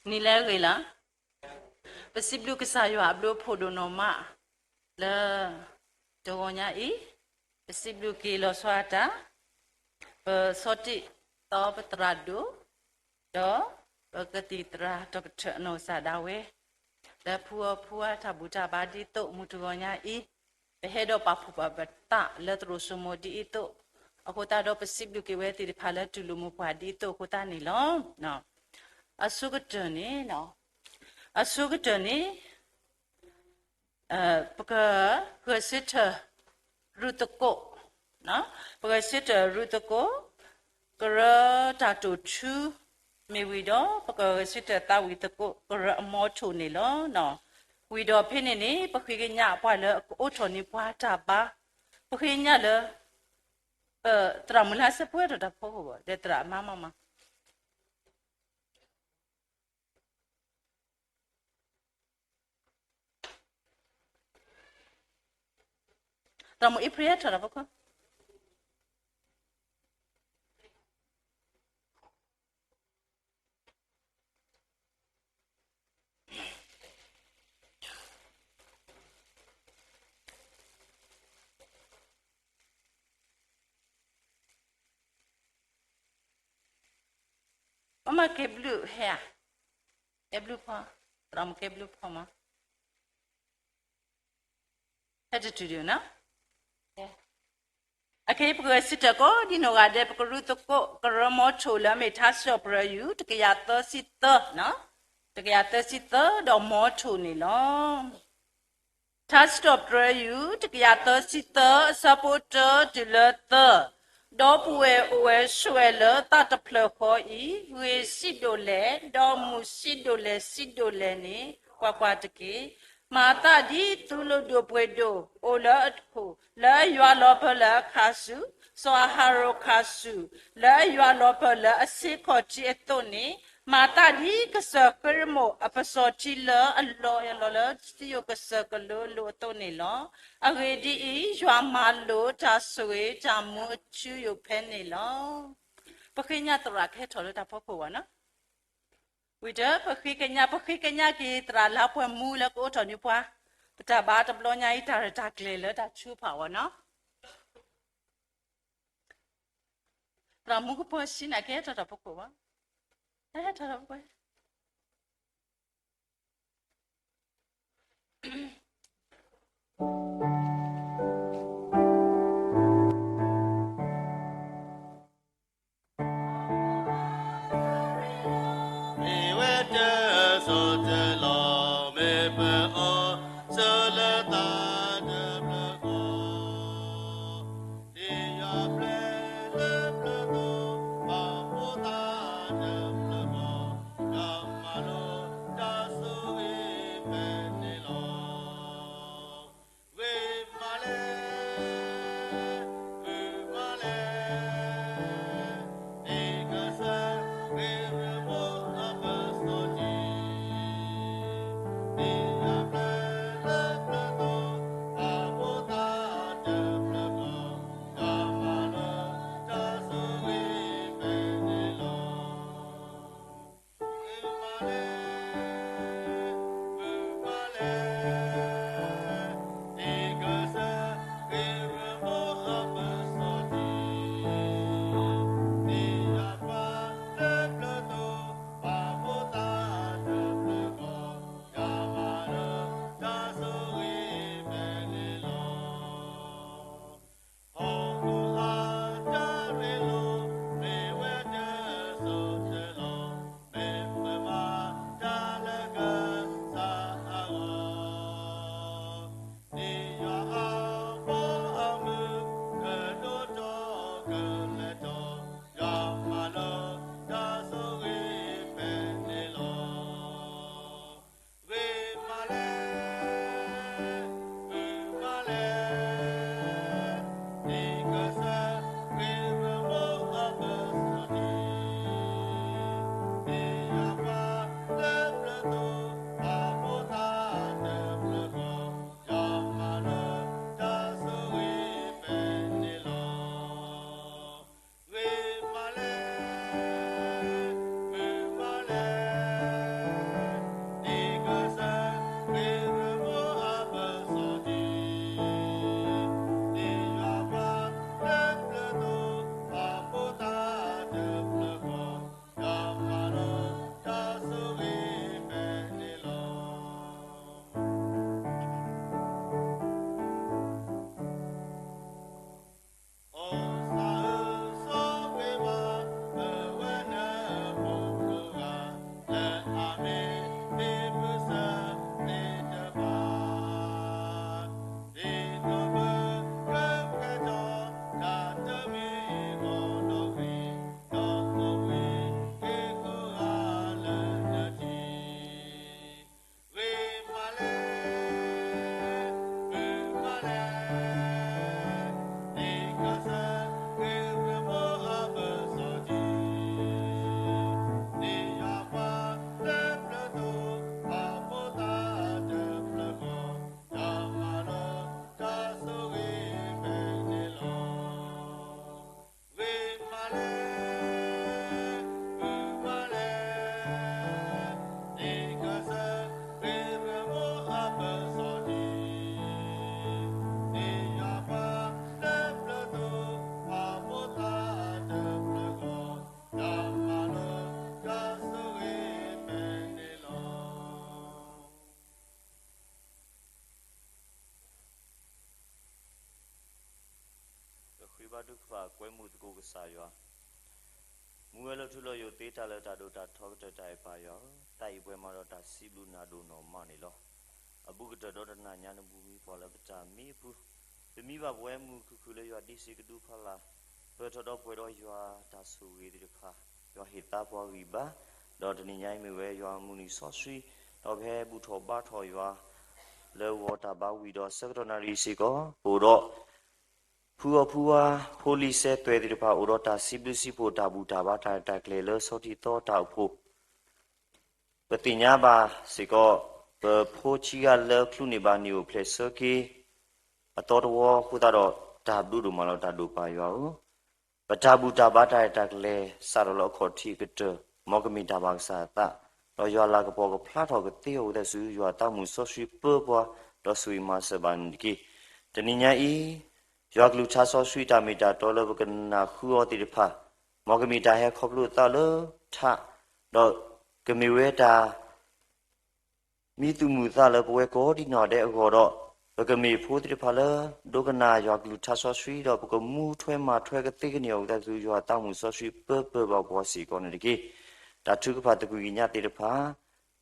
နံၤလၢအဂ့ၤလီၤ. ပစံးဘျုးကစၢ်ယွၤအဘျုးအဖှိၣ်ဒိၣ်နီၢ်မး လၢတဂီၤညါအံၤ, ပစံးဘျုးက့ၤလီၤဆီအတၢ်, ပဆီတံၢ်သီပသရၣ်ဒိၣ်, ဒီးပကသံၣ်သရၣ်ဒီကထၢၣ်အနီၢ်ကစၢ်ဒၣ်ဝဲ, လၢဖုအီၣ်ဖုအါတၢ်ဘူၣ်တၢ်ဘါဒ်သိး မုၢ်တဂီၤညါအံၤ, ပဟဲဒီးပာ်ဖှိၣ်ပသးလၢသရိာ်စိမိၤဒ်အံၤသိး, အဃိသတးဒီးပစံးဘျုးက့ၤဝဲသ့ၣ်တဖၣ်လၢတူၢ်လိာ်မိၢ်ပှၢ်ဒ်အံၤသိးအဃိသတးန့ၣ်လီၤ. အဆိကတၢၢ်န့ၣ်, အဆိကတၢၢ်န့ၣ် ပကဂဲၤဆၢထၢၣ်ရူၢ်သကိး, ပဂဲၤဆၢထၢၣ်ရူၢ်သကိး ကရၢတၢ်တိာ်ထူ မ့ၢ်ဝံၤဒီး ပကဂဲၤဆၢထၢၣ်သးဝံၣ်သကိး ကရၢအမီထိၣ်န့ၣ်လီၤ. ဝံၤဒီးဖဲန့ၣ်န့ၣ် ပဃ့ကညးပှၤလၢကအိးထီၣ်န့ၢ်ပှၤတၢ်ဘါ, ပဃ့ကညးလၢ သရၣ်မုၣ်လၢစဲပှဲၤထီၣ်တၢ်ဖီခိၣ်ဘၣ် ဒီးသရၣ်မါမါမါ သရၣ်မုၣ်အ့ဖြ့ၣ်ထီၣ်တၢ်ဖီခိၣ် မ့ၢ်မ့ၢ်ကဲဘျုးဟဲဧါ, ကဲဘျုးဖီ, သရၣ်မုၣ်ကဲဘျုးဖီမး, ဟဲတတုၤဒံးနီၤ, အခဲအံၤ ပကဂဲၤဆၢထၢၣ်ကိးဒ်နီၢ်ဂၤဒဲး ပကရူၢ်သကိး ကရၢမီထိၣ်လၢအမ့ၢ်ထါစံးထီၣ်ပတြၢၤယူၢ် တကယၤသၢဆံသၢ, တကယၤသၢဆံသၢ ဒီးမီထိၣ်န့ၣ်လီၤ. ထါစံးထီၣ်ပတြၢၤယူၢ် တကယၤသၢဆံသၢ အဆၢဖိတၢတုၤလၢသၢ, ဒီပုၢ်ဝဲၢ်အိၣ်ဝဲဆိးဝဲလၢသးတဖျၢၣ်ဃီအံၤ, ဂ့ၤဆံးဒိၣ်လဲၣ်, ဒီးမုာ်ဆံးဒိၣ်လဲၣ်ဆံးဒိၣ်လဲၣ်န့ၣ် ကွၢ်ကွၢ်တက့ၢ်. မၤသးဒ်သုးလိာ်ဒိၣ်ပှ့ၤဒိၣ်အိၣ်လၢအခိၣ်, လၢယွၤလီၤဖျါလၢအခါဆူၣ်, စီၤအၤဟရိၣ်အခါဆူၣ်, လၢယွၤလီၤဖျါလၢအဆ့ခီၣ်ထံးအသိးန့ၣ်, မၤသးဒ်ကစၢၢ်ဃ့ရမိၣ်အပစီၤထံလၢအလီၢ်အလီၢ်လၢစံယိၣ်ကစၢၢ်ကလိလၢအသိးန့ၣ်လီၤ. အဂ့ၢ်ဒ်အံၤ, ယွၤမၤလိာ်တၢ်ဆိၣ်ဂ့ၤတၢ်မူအထူအယိာ်ဖဲန့ၣ်လီၤ. ပဃ့ကညးသရၣ်ကဟဲထီၣ်လၢတၢ်ဖီခိၣ်ဘၣ်နီၤ. ဝံၤဒီး ပဃ့ကညး, ပဃ့ကညးက့ၤသရၣ်လၢပှဲၤမူလၢကအိးထီၣ်န့ၢ်ပှၤ ပတၢ်ဘါတဘျီညါအံၤ တၢ်ရဲၣ်တၢ်ကျဲၤလၢတၢ်ထုကဖၣ်အဂီၢ်နီၤ. သရၣ်မူကပီၤစံနၤ ကဟဲထီၣ်တၢ်ဖီခိၣ်ဘၣ်, ဟဲထီၣ်တၢ်ဖီခိၣ်. တၢ်ထုကဖၣ် ကွဲမုာ်သကိးကစၢ်ယွၤ, မူဝဲလၢထူလၢယိာ်သ့ တၢ်လၢတၢ်ဒိၣ်တၢ်ထီကတၢၢ် တၢ်အဲၣ်ပၢ်ယွၤဧၢ, တၢ်အံးပှဲၤမးဒီးတၢ်စံးဘျုးနၤဒိၣ်နီၢ်မးန့ၣ်လီၤ. အဘူးကတၢၢ်ဒီးတနၤညါ နဘူးမံပှၤလၢပတၢ်မံအပူၤ, ပမံဘၣ်ပဝဲမုာ်ခုၣ်ခုၣ်လၢယွၤဒံးဆံးကဒုဖးလၢ်, ပၢၢ်ထီၣ်ဒီးပှဲၤဒီးယွၤတၢ်ဆိၣ်ဂ့ၤသ့ၣ်တဖၣ်, ယွၤဟ့ၣ်သါပှၤဂံၢ်ဘါ, ဒီးတနံၤညါအံၤမ့ၢ်ဝဲယွၤမုၢ်နံၤစီဆှံ, ဒီးပဟဲဘူၣ်ထီၣ်ဘါထီၣ်ယွၤ လၢဂီၤတၢ်ဘါဝံၤဒီးဆၢကတီၢ်နၣ်ရံၣ်စ့ၢ်ကီး, ပအိၣ်ဒီး ဖုအီၣ်ဖုဝါ ဖိလံၤစဲသွဲၣ်သ့ၣ်တဖၣ် အိၣ်ဒီးတၢ်စံးဘျုးစံးဖှိၣ် တၢ်ဘူၣ်တၢ်ဘါ တၢ်ရဲၣ်တၢ်ကျဲၤလၢဆီထံသီတၢ်အိၣ်ဖှိၣ်, ပသ့ၣ်ညါဘၣ်စ့ၢ်ကီး, ပဖိဆံးဂၤလၢချုးန့ၢ်ဘၣ်နံၣ်အိၣ်ဖျဲၣ်ဆၢက့ၤ အသီတဝီအဃိသတးဒီး တၢ်ဘျုးဒိၣ်မးလီၤ တၢ်ဒိၣ်ပၢ်ယွၤဧၢ, ပတၢ်ဘူၣ်တၢ်ဘါ တၢ်ရဲၣ်တၢ်ကျဲၤ စးထီၣ်လၢအခီၣ်ထံးအကတၢၢ် မ်ကမ့ၢ်တၢ်ဘၣ်ကစၢ်အသး, ဒီးယွၤလၤကပီၤကဖျါထီၣ်ကသ့အီၤအဃိသတးဆူ ယွၤသးမုာ်စီဆှံပၢပှၤ ဒီးဆိၣ်ဂ့ၤမၤစၢၤဘၣ်န့ၣ်တက့ၢ်. တနံၤညါအံၤ ယွၤကလုၢ်ကထါစီဆှံတၢ်မ့ၢ်တၢ်တီလၢပကနၢ်ဟူအီၤသ့ၣ်တဖၣ်, မ်ကမ့ၢ်တၢ်ဟဲခီဖျိအသးလၢထး, ဒီးကမ့ၢ်ဝဲတၢ် မံသူၣ်မုာ်သးလၢပဝဲကိးဒံနီၢ်ဒဲးအဂီၢ်ဒီး, ပကမ့ၢ်ဖိသ့ၣ်တဖၣ်လၢ ဒိကနၣ်ယွၤကလုၢ်ကထါစီဆှံ ဒီးပကမူထွဲမၤထွဲကသ့ကန့ၢ်အီၤအဃိသတးဆူ ယွၤသးမုာ်စီဆှံပၢပၢဘၣ်ပှၤစ့ၢ်ကီးန့ၣ်တက့ၢ်. တၢ်ထုကဖၣ်သကွံာ်ကညးသ့ၣ်တဖၣ်,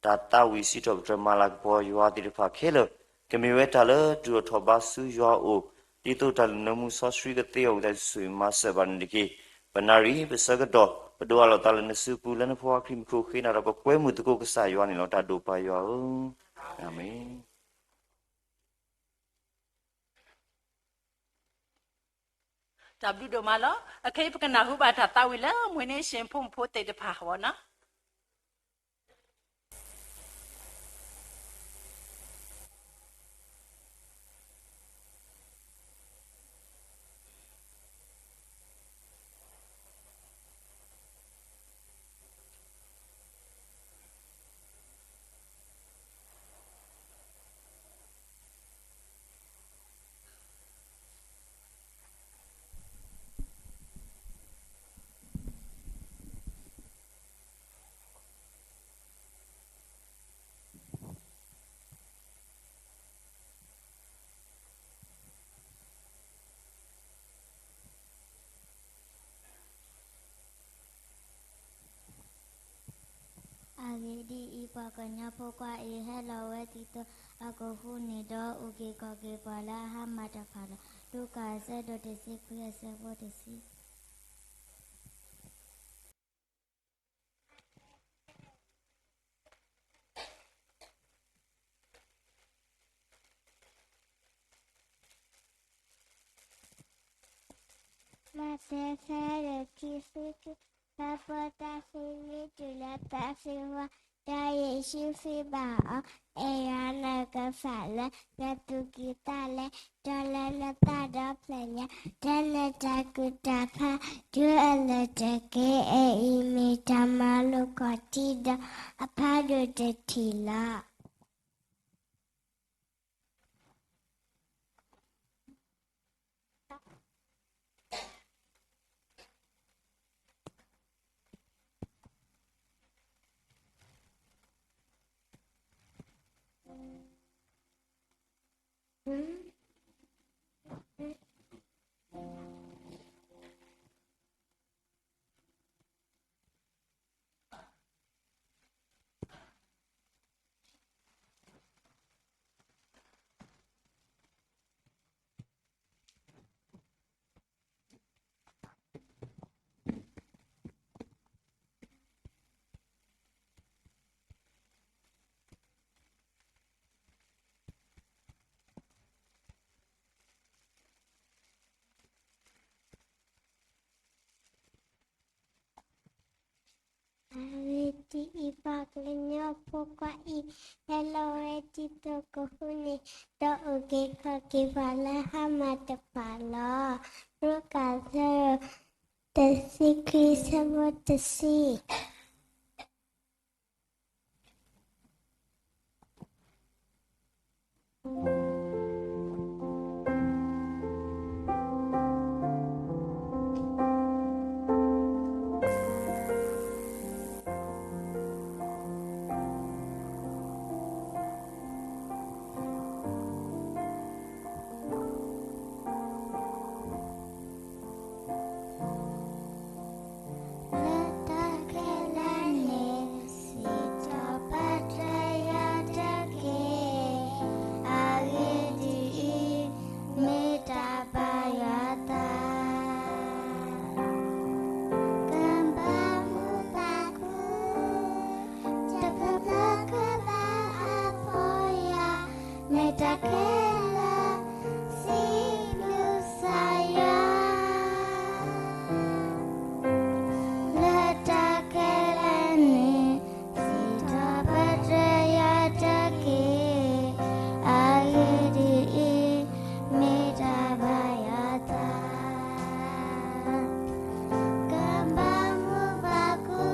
တၢ်သးဝံၣ်စံးထီၣ်ပတြၢၤမၤလၤကပီၤယွၤသ့ၣ်တဖၣ်ခဲလၢာ်, ကမ့ၢ်ဝဲတၢ်လၢတုၤထီၣ်ထီၣ်ဘးဆူယွၤအအိၣ်, ဒ်သိးတၢ်လုၢ်နၢမူစီဆှံကသ့အီၤအဃိသတးဆူ ဆိၣ်ဂ့ၤမၤစၢၤဘၣ်န့ၣ်တက့ၢ်. ပနၣ်ရံၣ် ပဆၢကတီၢ် ပဒိးအးလီၤသးလၢနစုပူၤ လၢနဖိခွါခရံာ်မံၤအဃိ ဃ့နၤဒီးပကွဲမုာ်သကိးကစၢ်ယွၤန့ၣ်လီၤ. တၢ်ဒိၣ်ပၢ်ယွၤဧၢ, အၤမ့ၣ်. တၢ်ဘျုးဒိၣ်မးလီၤ. အခဲအံၤပကနၢ်ဟူဘၣ်တၢ်သးဝံၣ်လၢ မွေးနေ့ရှင် ဖိမုၣ်ဖိသ့ၣ်တဖၣ်အဂီၢ်န့ၣ်လီၤ. အဂ့ၢ်ဒ်အံၤ, ပှၤကညီဖိခွါအံၤ ဟဲလီၤဝဲဒ်သိးအကဟူးန့ၢ်ဒီး အုၣ်က့ၤခီၣ်က့ၤပှၤလၢအဟါမၢ်တဖၣ်လီၤ. လူၤကၣ်အဆၢဒိၣ်တဆံခွံ အဆၢဖိတဆံ မးသဲ အဆၢဒိၣ်ခံဆံခံ အဆၢဖိသၢဆံလွံၢ်တုၤလၢသၢဆံဃိး, ဒီးယ့ၣ်ၡူးစံးဘၣ်အီၤ, အဲၣ်ယၤနကစၢ်လၢနသူၣ်ကံၢ်သးလဲ, ဒီးလၢနသးဒီဖျၢၣ်ညါ, ဒီးနတၢ်ကူၣ်တၢ်ဖး တုၤအလၢာ်တက့ၢ်. အအံၤမ့ၢ်တၢ်မၤလိာ်ခီၣ်ထံးဒီး အဖးဒိၣ်တထံၣ်လီၤ. အဂ့ၢ်ဒ်အံၤ, ပှၤကညီဖိခွါအံၤ ဟဲလီၤဝဲဒ်သိးကဟူးန့ၢ် ဒီးအုၣ်က့ၤခီၣ်က့ၤပှၤလၢဟါမၢ်တဖၣ်လီၤ. လူၤကၣ်အဆၢဒိၣ်တဆံခွံ အဆၢဖိတဆံ တၢ်ခဲလၢာ် စံးဘျုးကစၢ်ယွၤ, လၢတၢ်ခဲလၢာ်န့ၣ် စံးထီၣ်ပတြၢၤယွၤတက့ၢ်. အဂ့ၢ်ဒ်အံၤ, မ့ၢ်တၢ်ဘၣ်ယွၤသး ကဘၣ်မူဘၣ်ခု,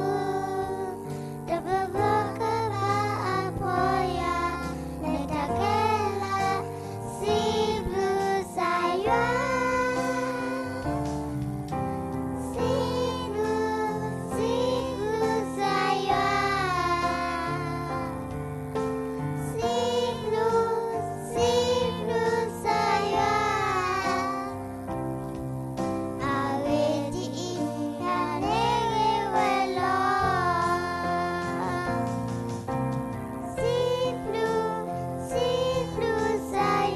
တဘျီဘျီကဘၣ်အဖှီၣ်ယၤ, လၢတၢ်ခဲလၢာ် စံးဘျုးကစၢ်ယွၤ, စံးဘျုး, စံးဘျုးကစၢ်ယွၤ, စံးဘျုး, စံးဘျုးကစၢ်ယွၤ အဂ့ၢ်ဒ်အံၤ, ယွၤန့ၣ်ဂ့ၤဝဲလီၤ. စံးဘျုး, စံးဘျုးကစၢ်ယွၤ, စံးဘျုး, စံးဘျုးကစၢ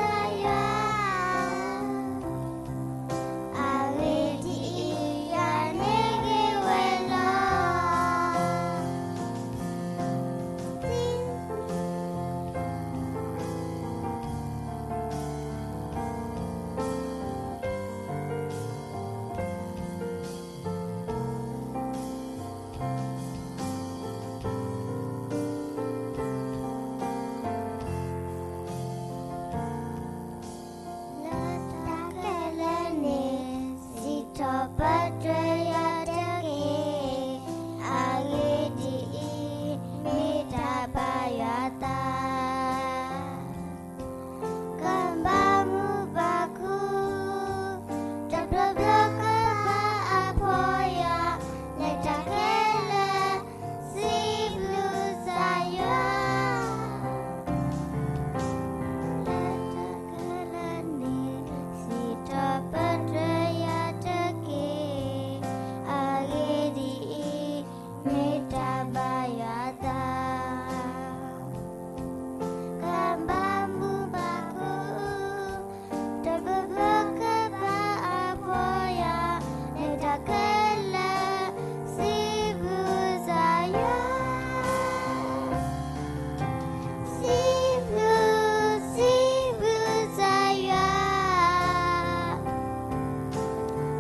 ်ယွၤ အဂ့ၢ်ဒ်အံၤ, ယွၤန့ၣ်ဂ့ၤဝဲလီၤ. လၢတၢ်ခဲလၢာ်န့ၣ် စံးထီၣ်ပတြၢၤယွၤတက့ၢ်. အဂ့ၢ်ဒ်အံၤ, မ့ၢ်တၢ်ဘၣ်ယွၤသး ကဘၣ်မူဘၣ်ခု, တဘျီဘျီကဘၣ်အဖှီၣ်ယၤ, လၢတၢ်ခဲလၢာ် စံးဘျုးကစၢ်ယွၤ, လၢတၢ်ခဲလၢာ်န့ၣ် စံးထီၣ်ပတြၢၤယွၤတက့ၢ်. အဂ့ၢ်ဒ်အံၤ, မ့ၢ်တၢ်ဘၣ်ယွၤသး ကဘၣ်မူဘၣ်ခု, တဘျီဘျီကဘၣ်အဖှီၣ်ယၤ, လၢတၢ်ခဲလၢာ် စံးဘျုးကစၢ်ယွၤ, စံးဘျုး, စံးဘျုးကစၢ်ယွၤ,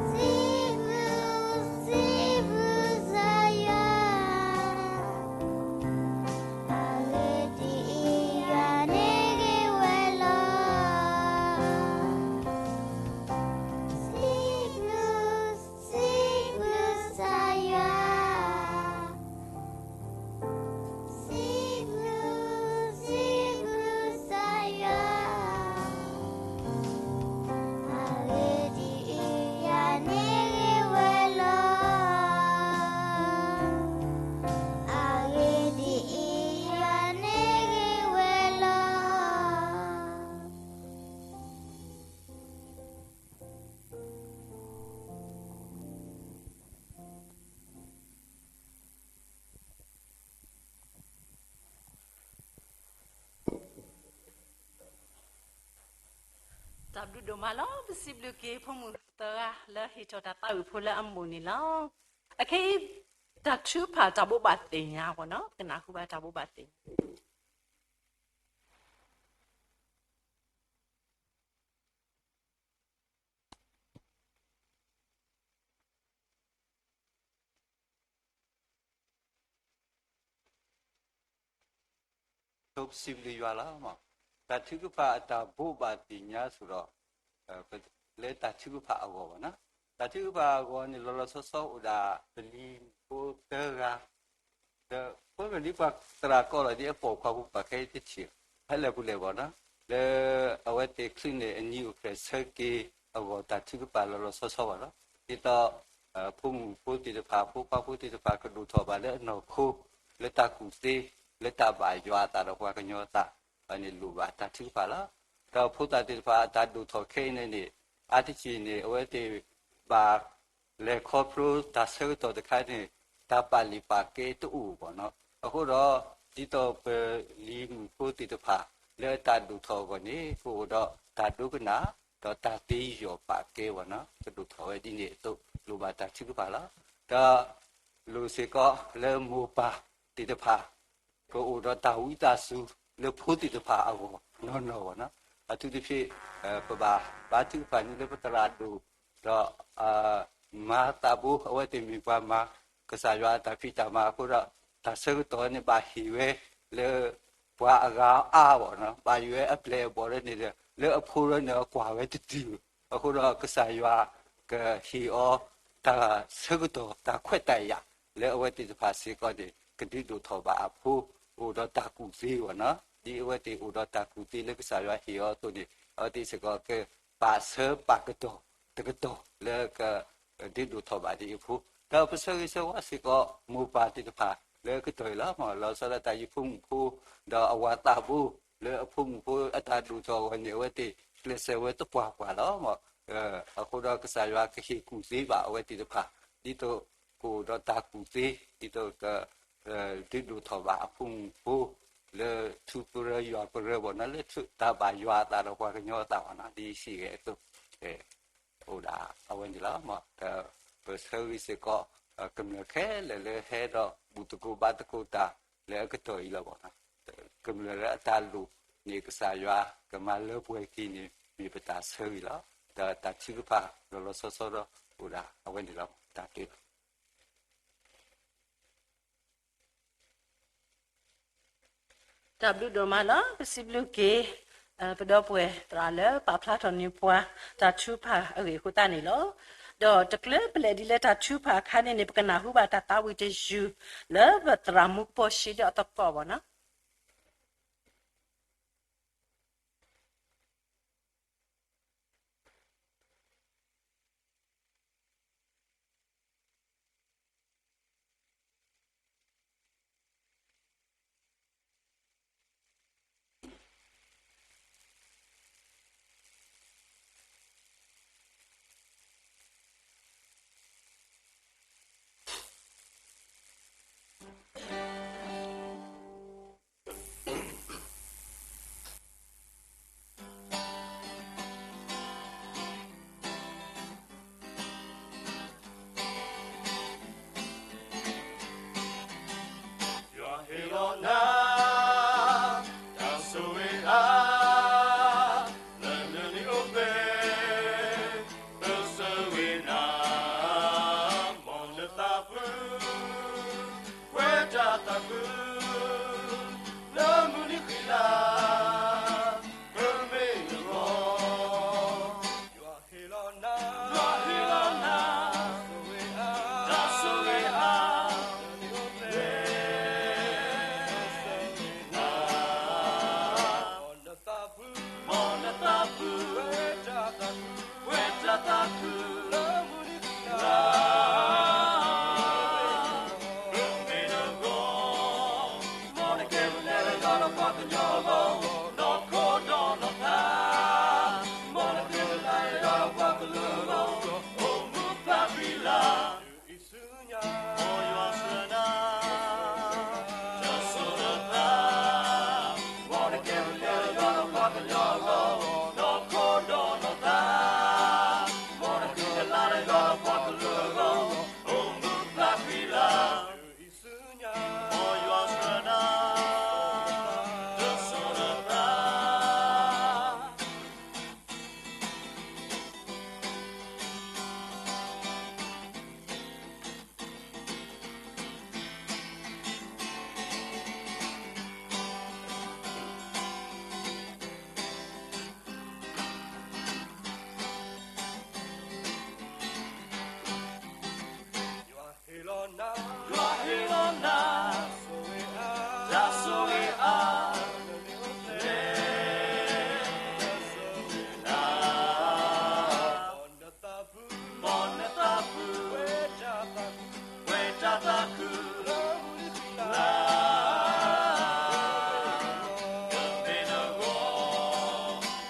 စံးဘျုး, စံးဘျုးကစၢ်ယွၤ အဂ့ၢ်ဒ်အံၤ, ယွၤန့ၣ်ဂ့ၤဝဲလီၤ. စံးဘျုး, စံးဘျုးကစၢ်ယွၤ, စံးဘျုး, စံးဘျုးကစၢ်ယွၤ အဂ့ၢ်ဒ်အံၤ, ယွၤန့ၣ်ဂ့ၤဝဲလီၤ. အဂ့ၢ်ဒ်အံၤ, ယွၤန့ၣ်ဂ့ၤဝဲလီၤ. တၢ်ဘျုးဒိၣ်မးလီၤ. ပစံးဘျုးက့ၤဖိမုၣ်သၢဂၤလၢဟ့ၣ်ထီၣ်တၢ်သးဝံၣ်ဖိလၢအမုာ်န့ၣ်လီၤ. အခဲအံၤ တၢ်ထုကဖၣ်တၢ်ဘိးဘၣ်သ့ၣ်ညါပှၤနီၤ, ကနၢ်ဟူဘၣ်တၢ်ဘိးဘၣ်သ့ၣ်ညါ ပစံးဘျုးယွၤလီၤ. တၢ်ထုကဖၣ်အတၢ်ဘိးဘၣ်သ့ၣ်ညါဆိဒီး လၢတၢ်ထုကဖၣ်အဂီၢ်ဘၣ်နီၤ. တၢ်ထုကဖၣ်အဂီၢ်န့ၣ် လီၤလီၤဆီဆီအိၣ်ဒၣ် ပလံၤဖိသၢဂၤ ဒီး ပမ့ၢ်ဒ်ပှၤသရၣ်ကီၢ်လီၤ ဒ်အပိာ်ခွါဖိပာ်ခဲအံၤတထံၣ် ဟဲလၢာ်ပူၤလဲၣ်ဘၣ်နီၤ. လၢအဝဲသ့ၣ်ချုးန့ၣ် အနံၤအိၣ်ဖျဲၣ်ဆၢက့ၤအဂီၢ် တၢ်ထုကဖၣ်လီၤလီၤဆီဆီဘၣ်လီၤ. ဒ်သိး ဖိမုၣ်ဖိသ့ၣ်တဖၣ် ဖိခွါဖိသ့ၣ်တဖၣ် ကဒိၣ်ထီၣ်ဘၣ်လၢအနီၢ်ခိ လၢတၢ်ကူၣ်သ့ လၢတၢ်ဘၣ်ယွၤအသးဒီးပှၤကညီအသးန့ၣ် လိၣ်ဘၣ်တၢ်ထုကဖၣ်လီၤ. ဒီးဖိသၣ်သ့ၣ်တဖၣ် အတၢ်ဒိၣ်ထီၣ်ခဲအံၤန့ၣ်န့ၣ် အါတက့ၢ်န့ၣ် အဝဲသ့ၣ်ဘၣ် လဲၤခီဖျိတၢ်ဆၢကတီၢ်တခါန့ၣ် တၢ်ပာ်လုၢ်ပာ်ကဲတအိၣ်ဘၣ်နီၤ. အဃိဒီး ဒ်သိးပလံၤမုၣ်ဖိသ့ၣ်တဖၣ် လၢအတၢ်ဒိၣ်ထီၣ်အဂီၢ်န့ၣ် ကအိၣ်ဒီးတၢ်ဒိကနၣ် ဒီးတၢ်သ့ယီၢ်ပာ်ကဲဘၣ်နီၤ. ကဒိၣ်ထီၣ်ဝဲဒ်န့ၣ်အသိး လိၣ်ဘၣ်တၢ်ထုကဖၣ်လီၤ. ဒီး လိၣ်စ့ၢ်ကီးလၢမိၢ်ပၢ်သ့ၣ်တဖၣ် ကအိၣ်ဒီးတၢ်ဝံသးစူၤလၢဖိသ့ၣ်တဖၣ်အဂီၢ်နီၢ်နီၢ်ဘၣ်နီၤ. အထူးသဖြင့် ပဘၣ်ဘါထုကဖၣ်န့ၣ်လၢပသရၣ်ဒိၣ် ဒီး မၤသးဘိ အဝဲသ့ၣ်မ့ၢ်ပှၤမၤကစၢ်ယွၤအတၢ်ဖံးတၢ်မၤအဃိဒီး တၢ်ဆၢကတီၢ်န့ၣ်ဘၣ်ဟ့ၣ်ဝဲလၢ ပှၤအဂၤအါဘၣ်နီၤ, ဘၣ်ယွဲအပျဲၢ်အဘီၣ်လၢန့ၣ်ဒီး လၢအဖိဒီးန့ၣ်အကွၢ်ဝဲတတုၤဘၣ်. အဃိဒီးကစၢ်ယွၤကဟ့ၣ်အီၤ တၢ်ဆၢကတီၢ် တၢ်ခွဲးတၢ်ယာ် လၢအဝဲသ့ၣ်တဖၣ်စ့ၢ်ကီးန့ၣ် ကဒုးဒိၣ်ထီၣ်ဘၣ်အဖိ အိၣ်ဒီးတၢ်ကူၣ်သ့ဘၣ်နီၤ. ဒ်အဝဲသ့ၣ်အိၣ်ဒီးတၢ်ကူၣ်သ့လၢကစၢ်ယွၤဟ့ၣ်အီၤအသိးန့ၣ် အဝဲသ့ၣ်စ့ၢ်ကီးက ပာ်ဆၢပာ်ကတီၢ်တကတီၢ်လၢက ဒုးဒိၣ်ထီၣ်ဘၣ်ဒ်အဖိ, ဒီးပဆၢဂ့ၤဆၢဝါစ့ၢ်ကီးမိၢ်ပၢ်သ့ၣ်တဖၣ်လၢအကတီၢ်အံၤလီၤ. လီၤဆီဒၣ်တၢ်အံၤဖိမုၣ်ဖိ ဒီးအဝၤသးဘိ လၢအဖိမုၣ်ဖိအတၢ်ဒိၣ်ထီၣ်အဂီၢ်န့ၣ် အဝဲသ့ၣ်ကျဲးစၢးဝဲသပှၢ်ပှၢ်လီၤ. အဃိဒီးကစၢ်ယွၤကဟ့ၣ်ကူၣ်သ့ဘၣ်အဝဲသ့ၣ်တဖၣ် ဒ်သိးကအိၣ်ဒီးတၢ်ကူၣ်သ့ ဒ်သိးက ဒုးဒိၣ်ထီၣ်ဘၣ်အဖိမုၣ်ဖိ လၢထူပရၢယွၤပရၢဘၣ်နီၤ, လၢတၢ်ဘၣ်ယွၤအသးဒီးပှၤကညီအသးဘၣ်နီၤ, ဒ်စံးဂဲၤအသိး အိၣ်ဒၣ်အဝဲန့ၣ်လီၤ. ဒီးပဆၢဂ့ၤစ့ၢ်ကီး ကမျၢၢ်ခဲလၢာ်လၢဟဲဒီးဘူၣ်သကိးဘါသကိးတၢ်လၢအကတီၢ်အံၤလီၤဘၣ်နီၤ, ကမျၢၢ်လၢအတၢ်လိၣ်န့ၣ် ကစၢ်ယွၤကမၤလၢပှဲၤက့ၤန့ၣ် မ့ၢ်ပတၢ်ဆၢဂ့ၤလီၤ. ဒီးတၢ်ထုကဖၣ်လီၤလီၤဆီဆီဒီးအိၣ်ဒၣ်အဝဲန့ၣ်လီၤ. တၢ်ဘျုးလီၤ. တၢ်ဘျုးဒိၣ်မးလီၤ. ပစံးဘျုးက့ၤ ပဒီပုၢ်ဝဲၢ်သရၣ်လၢပာ်ဖျါထီၣ်န့ၢ်ပှၤ တၢ်ထုကဖၣ်အဂ့ၢ်အဃိသတးန့ၣ်လီၤ. ဒီးတချုးပလဲၤဒ်လၢတၢ်ထုကဖၣ်အခါန့ၣ်န့ၣ် ပကနၢ်ဟူဘၣ်တၢ်သးဝံၣ်တယုၢ် လၢပသရၣ်မူကပိာ်ရှံဒီးအသကိးဘၣ်နီၤ.ယွၤဟ့ၣ်လီၤနၤ တၢ်ဆိၣ်ဂ့ၤအါ လၢနလံၤအိၣ်ဖျဲၣ် ပဆၢဂ့ၤနၤ မ်နသးဖု ဝဲတၢ်သးခု လၢမုၢ်နံၤဃံလၤ ပမ့ၢ်နဂီၢ် ယွၤဟ့ၣ်လီၤနၤ ယွၤဟ့ၣ်လီၤနၤ တၢ်ဆိၣ်ဂ့ၤအါ လၢနလံၤအိၣ်ဖျဲၣ် ပဆၢဂ့ၤနၤ မ်နသးဖု မ်နသးဖု ဝဲတၢ်သးခု ဝဲတၢ်သးခု လၢမုၢ်နံၤဃံလၤ ပမ့ၢ်နဂီၢ် မ်နကဲပလဲလၢယွၤဒီးပှၤကညီအဂီၢ် နီၢ်ခိဒီးနီၢ်သး မ်နကဲပလဲလၢယွၤဒီးပှၤကလုာ်အဂီၢ် အိၣ်မူဖျါဃံလၤ ဆူညါ မ်ယွၤဆှၢနၤ တၢ်ဆိၣ်လၢသး မ်နကဲပလဲလၢယွၤဒီးပှၤကညီအဂီၢ် နီၢ်ခိဒီးနီၢ်သး မ်နကဲပလဲလၢယွၤဒီးပှၤကလုာ်အဂီၢ် အိၣ်မူဖျါဃံလၤ ဆူညါ မ်ယွၤဆှၢနၤ တၢ်ဆိၣ်လၢသး ယွၤဟ့ၣ်လီၤနၤ ယွၤဟ့ၣ်လီၤနၤ တၢ်ဆိၣ်ဂ့ၤအါ လၢ မ်နသးဖု မ်နသးဖု ဝဲတၢ်သးခု ဝဲတၢ်သးခု လၢ ပမ့ၢ်နဂီၢ်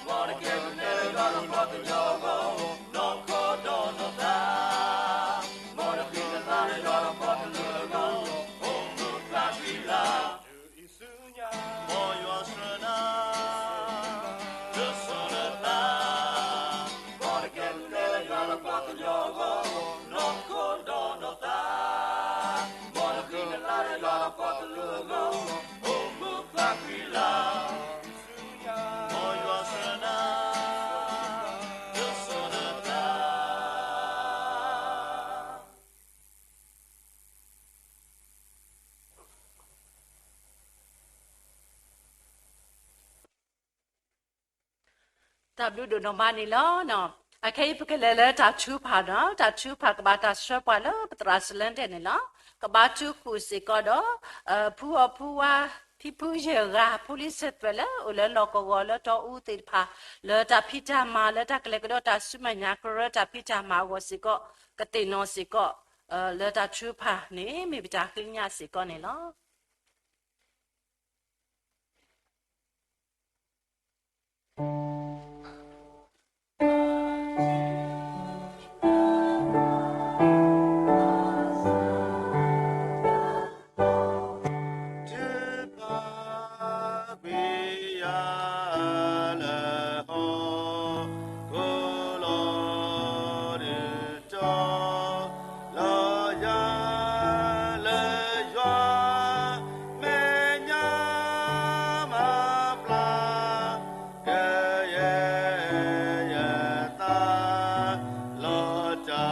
မ်နကဲပလဲလၢယွၤဒီးပှၤကညီအဂီၢ် နီၢ်ခိဒီးနီၢ်သး မ်နဃံနသးလၢယွၤဒီးပှၤကလုာ်အဂီၢ် အိၣ်မူဖျါဃံလၤ ဆူညါ မ်ယွၤဆှၢနၤ တၢ်ဆိၣ်လၢသး မ်နကဲပလဲလၢယွၤဒီးပှၤကညီအဂီၢ် နီၢ်ခိဒီးနီၢ်သး တၢ်ဘျုးဒိၣ်နီၢ်မးန့ၣ်လီၤ. အခဲအံၤပကလဲၤလၢတၢ်ထုကဖၣ်နီၤ, တၢ်ထုကဖၣ်ကဘၣ်တၢ်ဆှၢပှၤလၢပသရၣ်စလၢၣ်ဒဲးန့ၣ်လီၤ. ကဘါထုကဖၣ်စ့ၢ်ကီးဒီး ဖုအီၣ်ဖုဝါ ဖံဖုယဲၢ်ဂၤ ဖိလံၤစၢၤသွဲၣ်လၢအိၣ်လၢလီၢ်ကဝီၤလၢတီအူသ့ၣ်တဖၣ် လၢတၢ်ဖံးတၢ်မၤ လၢတၢ်ကလဲၤကဒီးတၢ်ဆူမဲာ်ညါ ကရၢတၢ်ဖံးတၢ်မၤအဂီၢ်စ့ၢ်ကီး ကသ့ၣ်နီၣ်စ့ၢ်ကီး လၢတၢ်ထုကဖၣ်န့ၣ် မ့ၢ်ပတၢ်ဃ့ကညးစ့ၢ်ကီးန့ၣ်လီၤ. လီၤယၤလၢယွၤမဲာ်ညါမၤပျၢ် ကယဲၢ်ယသးလီၤတၢ်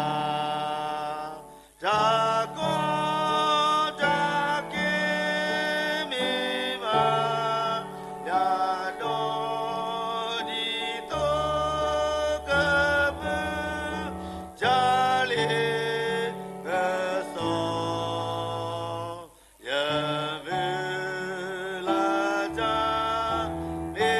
တၢ်ကီတၢ်ခဲမ့ၢ်ဘၣ် ယၤဒီးဒ်သိးကဖု တၢ်လ့ပစီ ယမုၢ်လၢ်တၢ်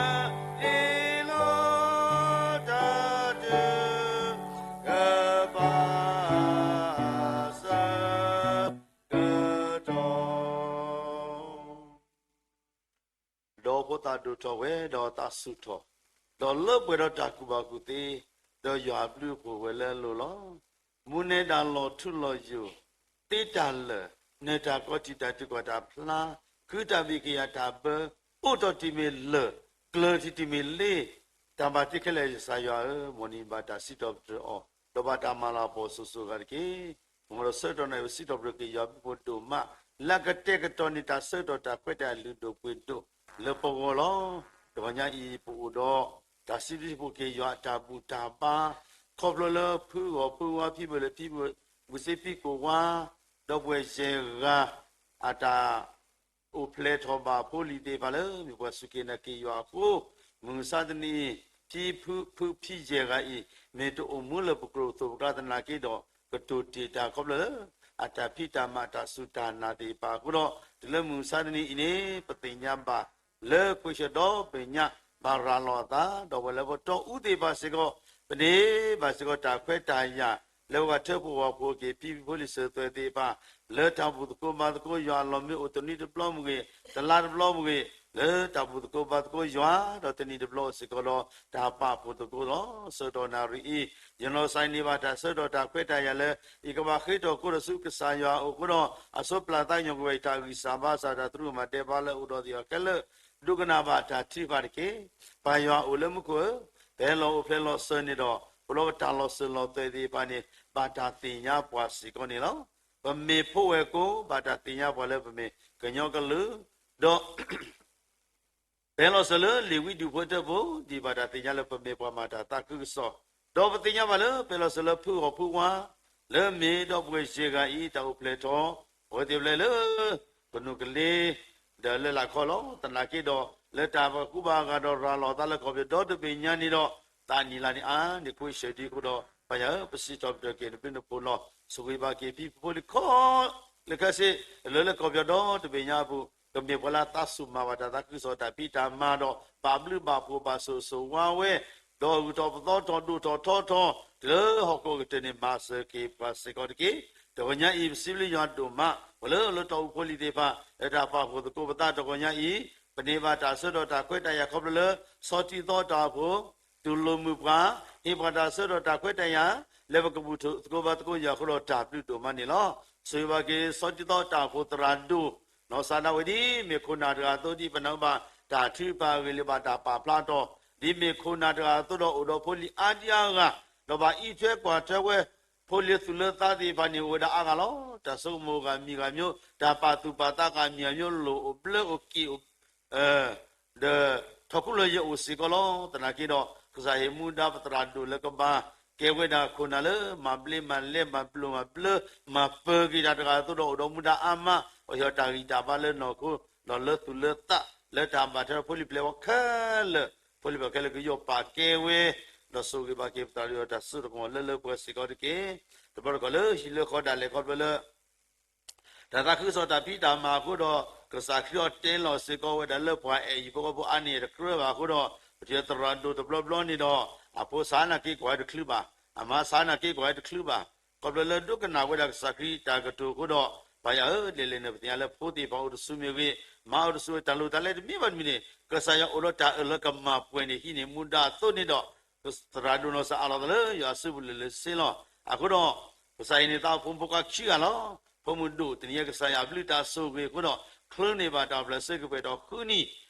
မ့ၢ်တၢ်လ့လိတၢ်တုၤ ကဘၣ်ဆၢကတီၢ် ဒီးဖိသၣ်ဒိၣ်ထီၣ်ဝဲဒီးသးဆူၣ်ထီၣ်, ဒီးလၢပှဲၤဒီးတၢ်ကူၣ်ဘၣ်ကူၣ်သ့, ဒီးယွၤအဘျုးအဖှိၣ်ဝဲလၢအလိၤလီၤ. မူနံၤဒၣ်လီၤထူလီၤယိာ်, သ့တၢ်လၢာ်, နၢၤတၢ်ကီတံာ်တာ်တုၤကွၢ်တၢ်ဖျါ, ဃုတၢ်ဘၣ်ကယၤတၢ်ဘၢ, အိးထီၣ်တံၢ်မ့ၢ်လၢၢ်, ကျၢၤထံတံၢ်မ့ၢ်လ့, တၢ်ဘၣ်တ့ခဲလၢာ်ကစၢ်ယွၤဧၢ, မ်နဘၣ်တၢ်စံးထီၣ်ပတြၢၤအီၤ, ဒီးဘၣ်တၢ်မၤလၤကပီၤစိၤစိၤအဂၤတက့ၢ်. မ်ဒီးဆၢကတီၢ်နၣ်ရံၣ် ပစံးထီၣ်ပတြၢၤက့ၤယွၤအဘျုးအဖှိၣ်ဒိၣ်မး, လၢအကတဲာ်ကတီၤန့ၢ်တၢ်ဆၢကတီၢ်တၢ်ခွဲးတၢ်ယာ်လုၢ်ဒိၣ်ပှ့ၤဒိၣ်လၢပဂီၢ်လီၤ. တဂီၤညါအံၤ ပအိၣ်ဒီး တၢ်စံးဘျုးစံးဖှိၣ်က့ၤယွၤအတၢ်ဘူၣ်တၢ်ဘါ, ခီဖျိလၢဖုဂီၢ်ဖုဝါ ဖံဘၢၣ်လၢၢ်ဖံဘၢၣ်, ဝံၣ်စ့ဖံကိးဝါ, ဒီပုၢ်ဝဲၢ်ယဲၢ်ဂၤ အတၢ် အိၣ်ဖျဲၣ်ထီၣ်ဘၣ်ဖိလံၤသ့ၣ်တဖၣ်လၢ မ့ၢ်ပှၤစူၢ်က့ၤနာ်က့ၤယွၤအဃိ, မုၢ်မဆါတနံၤအံၤ ဖံဖုဖံယဲၢ်ဂၤအံၤ မ့ၢ်တအိၣ်မူလၢပကြၢးသိးပကျါသနာ်က့ဒီး ကတိၤတ့ၢ်တၢ်ခီဖျိလၢ အတၢ်ဖံးတၢ်မၤတၢ်စူၢ်တၢ်နာ်သ့ၣ်တဖၣ်အဃိဒီး တုၤလၢမုၢ်မဆါတနံၤအံၤန့ၣ် ပသ့ၣ်ညါဘၣ် လၢခွဲးဆၢဒီဘ့ၣ်ညါ ဘၣ်ရၤလီၤအသး ဒီးပဝဲလၢပတီၢ်အူသ့ၣ်တဖၣ်စ့ၢ်ကီး ပန့ၢ်ဘၣ်စ့ၢ်ကီးတၢ်ခွဲးတၢ်ယာ် လၢပကထၢဖှိၣ်ဝီၤဖှိၣ်က့ၤ ဖံဖုဖိလံၤစၢၤသွဲၣ်သ့ၣ်တဖၣ် လၢတၢ်ဘူၣ်သကိးဘါသကိးယွၤအလီၢ်မ့ၢ်အိၣ်တနွံတဘျီမ့ၢ်ဂ့ၤ, တလါတဘျီမ့ၢ်ဂ့ၤ, လၢတၢ်ဘူၣ်သကိးဘါသကိးယွၤ ဒီးတနံၤတဘျီစ့ၢ်ကီးဒီး တၢ်ပာ်ဖှိၣ်သကိးလီၤ. ဆၢကတီၢ်နၣ်ရံၣ်အံၤ ယနီၢ်ကစၢ်န့ၢ်ဘၣ်တၢ်ဆၢကတီၢ်တၢ်ခွဲးတၢ်ယာ်လၢ ယကဘၣ်ဃ့ထီၣ်ဃီထီၣ်ဆူကစၢ်ယွၤအအိၣ်အဃိဒီး အဆိပျၢ်သးကညီၤကွံာ် တၢ်ဂံၢ်စၢ်ဘါစၢ် တၢ်သရူးကမၤဒဲးဘးလၢအအိၣ်ဒီးသ့ၣ်အီၤခဲလၢာ် ဒိကနၣ်ဘၣ်တၢ်ထုကဖၣ်တက့ၢ်. ပၢ်ယွၤအိၣ်လၢမူခိၣ်ဧၢ, ပဟဲလီၤအိၣ်ဖျဲၣ်လီၤစၢၤန့ၣ်ဒီး ပလီၢ်ပတၢ်လီၤစၢၤလီၤသွဲၣ်သ့ၣ်တဖၣ်န့ၣ် ဘၣ်တၢ်သ့ၣ်ညါပှၤစ့ၢ်ကီးန့ၣ်လီၤ. ပမ့ၢ်ဖိဝဲၢ်ကိ ဘၣ်တၢ်သ့ၣ်ညါပှၤလၢပမ့ၢ်ကညီကလုာ်, ဒီး ပဟဲလီၤစၢၤလၢလ့ၣ်ဝံဒူၣ်ဖိတၢၣ်ဖိ ဒ်ဘၣ်တၢ်သ့ၣ်ညါလၢပမ့ၢ်ပှၤမၤတၢ်သးခုကစီၣ်, ဒီးပသ့ၣ်ညါဘၣ်လၢ ပဟဲလီၤစၢၤလၢဖုဂီၢ်ဖုဝါ လၢမ့ၢ်ဒီပုၢ်ဝဲၢ်ယဲၢ်ဂၤအံၤ တၢ်အိၣ်ဖျဲၣ်ထီၣ် အဝဲသ့ၣ်ဖျဲၣ်လၢ ကနူာ်ကလ့ ဒီးလၢလာ်ခီလီၤ. သနာ်က့ဒီး လၢတၢ်ပာ်ကူဘၣ်အဂၤဒီးရၤလီၤသးလၢကီၢ်ပယီၤဒီတဘ့ၣ်ညါန့ၣ်ဒီး သးနံၣ်လါန့ၣ်အါန့ၢ်ခွံဆၢဒံးအဃိဒီး ပၢ်ယွၤဧၢ ပစံးထီၣ်ပတြၢၤက့ၤနဘျုးနဖှိၣ်လီၤ. ဆိၣ်ဂ့ၤဘၣ်က့ၤဖံဖုဖိလံၤခီ လၢခဲစ့ၢ် လၢလၢကီၢ်ပယီၤဒီတဘ့ၣ်ညါအပူၤ ကမ့ၢ်ပှၤလၢအသးဆူၣ်မၤဘၣ်တၢ်သးခုကစီၣ်တၢ်ဖံးတၢ်မၤဒီး ဘၣ်ဘျုးဘၣ်ဖှိၣ်ဘၣ်ဆိၣ်ဂ့ၤဆိၣ်ဝါဝဲ ဒီးဂုၢ်ထီၣ်ပသီထီၣ်ဒိၣ်ထီၣ်ထီထီၣ် တုၤလၢဟီၣ်ခိၣ်ကတၢၢ်န့ၣ် မၤစၢၤက့ၤပှၤစ့ၢ်ကီးတက့ၢ်. တဂီၤညါအံၤ ပစံးဘျုးယွၤဒိၣ်မး ပှၤလၢလၢတၢ်အိၣ်ဖှိၣ်လံၤသ့ၣ်တဖၣ် လၢတၢ်ပာ်ဖှိၣ်သကိးပသးတဂီၤညါအံၤ ပန့ၢ်ဘၣ်တၢ်ဆၢကတီၢ်တၢ်ခွဲးတၢ်ယာ်ခီဖျိလၢ ဆီတံၢ်သီတၢ်အိၣ်ဖှိၣ် တူၢ်လိာ်မုာ်ပှၤ ဟ့ၣ်ပှၤတၢ်ဆၢကတီၢ်တၢ်ခွဲးတၢ်ယာ် လၢပကဘူၣ်ထီၣ်သကိးဘါသကိးယွၤအဃိဒီးတၢ်ဘျုးဒိၣ်မးန့ၣ်လီၤ. ဆိၣ်ဂ့ၤဘၣ်က့ၤ ဆီတံၢ်သီတၢ်အိၣ်ဖှိၣ်သရၣ်ဒိၣ် နီၢ်စၢ်ဒၣ်ဝဲဒ်အမ့ၢ်ခိၣ်နၢ်တဂၤအသိး ဒ်ပနၢ်ဟူဘၣ်တၢ်ထုကဖၣ်အဂ့ၢ် လၢဘၣ်တၢ်ပာ်ဖျါထီၣ် ဒ်မ့ၢ်ခိၣ်နၢ်တဂၤအသိးဒီး အိၣ်ဒီးဖိလံၤအါဒံအါဂၤ ဒီးဘၣ်အံးထွဲကွၢ်ထွဲဝဲ ဖိလံၤသူၣ်လၢသးသ့ၣ်တဖၣ်န့ၣ် အိၣ်ဝဲဒၣ်အါဂၤလီၤ. တၢ်ဆိကမိၣ်ဂၤမံၤဂၤမံၤ တၢ်ပာ်သူၣ်ပာ်သးဂၤမံၤဂၤမံၤ လိၣ်အိၣ်ဘျၢအိၣ်က့ၣ်အိၣ် ဒီးထီၣ်ခိၣ်လၢယအိၣ်စ့ၢ်ကီးလီၤ. သနာ်က့ဒီး ကစၢ်ဟ့ၣ်မူဒါပသရၣ်ဒိၣ်လၢကဘၣ် ကဲဝဲဒၣ်ခိၣ်နၢ်လၢ မၤဘျ့မၤလဲၢ် မၤဘျိးမၤဘျၢ မၤပၢၤက့ၤတၢ်တဂၤအသိးဒီး အိၣ်ဒီးမူဒါအါမး အီၣ်ဟ့ၣ်အီၤတၢ်ဂံၢ်တၢ်ဘါလၢနီၢ်ခိ ဒီးလၢသူၣ်လၢသး လၢတၢ်ဘၣ်ထွဲဒီးဖိလံၤပျဲၢ်ဝီခဲလၢာ် ဖိလံၤဘၣ်ခဲလၢာ်ကယီၢ်ပာ်ကဲဝဲ, ဒီးဆိၣ်ဂ့ၤဘၣ်က့ၤပသရၣ်ဒိၣ်တၢ်စိတၢ်ကမီၤလၢလၢပှဲၤပှဲၤစ့ၢ်ကီးတက့ၢ်. တဘျီတခီၣ်လၢဟံၣ်လၢဃီဒၣ်လဲာ်ခီဖျိလၢ တၢ်သးခုကစီၣ်တၢ်ဖံးတၢ်မၤအဃိဒီး ကစၢ်ခရံာ်အီၤတဲလီၤစ့ၢ်ကီးဝဲဒၣ်လၢပှၤအဲၣ်ဟံၣ်ဖိဃီဖိအါန့ၢ်တကြၢးဘၣ်အဃိဒီး ပထံၣ်သရၣ်ဒိၣ်တဘျီဘျီန့ၣ်ဒီး အဖိဆါနာ်က့ကွၢ်ဝဲတချုးဘၣ်, အမါဆါနာ်က့ကွၢ်ဝဲတချုးဘၣ်. ခီဖျိလၢဒိကနၣ်ဝဲဒၣ်ကစၢ်ခရံာ်တၢ်ကတိၤအဃိဒီး ပၢ်ယွၤဧၢ ဒ်လဲၣ်န့ၣ် ပသ့ၣ်ညါလၢဖိသ့ၣ်တဖၣ်အိၣ်တဆူမ့ၢ်ဂ့ၤ, မၤအိၣ်တဆူတၢ်လိၣ်တၢ်လဲတမံၤဘၣ်တမံၤန့ၣ် ကစၢ်ယွၤအိၣ်ဒီးတၢ်အၢၣ်လီၤကမၣ်ပှဲၤန့ၣ် ဟံးန့ၢ်မူဒါအသိးန့ၣ်ဒီး သရၣ်ဒိၣ်နီၢ်စၢ်အးလီၤသးလၢယွၤအစုပူၤလၢာ်လၢာ်ဆ့ဆ့လီၤ. အဃိဒီး ကစၢ်ဟ့ၣ်န့ၢ်သးဖိမုၣ်ဖိခွါခံဂၤလီၤ. ဖိမုၣ်ဒိၣ်တနံၤညါကစၢ်ယွၤဘျုးတၢ်ဆိၣ်ဂ့ၤအဃိဒီး ချုးန့ၢ်ဘၣ်တၢ်ပျၢၤဆၢက့ၤပှဲၤထီၣ်ဃုနံၣ်,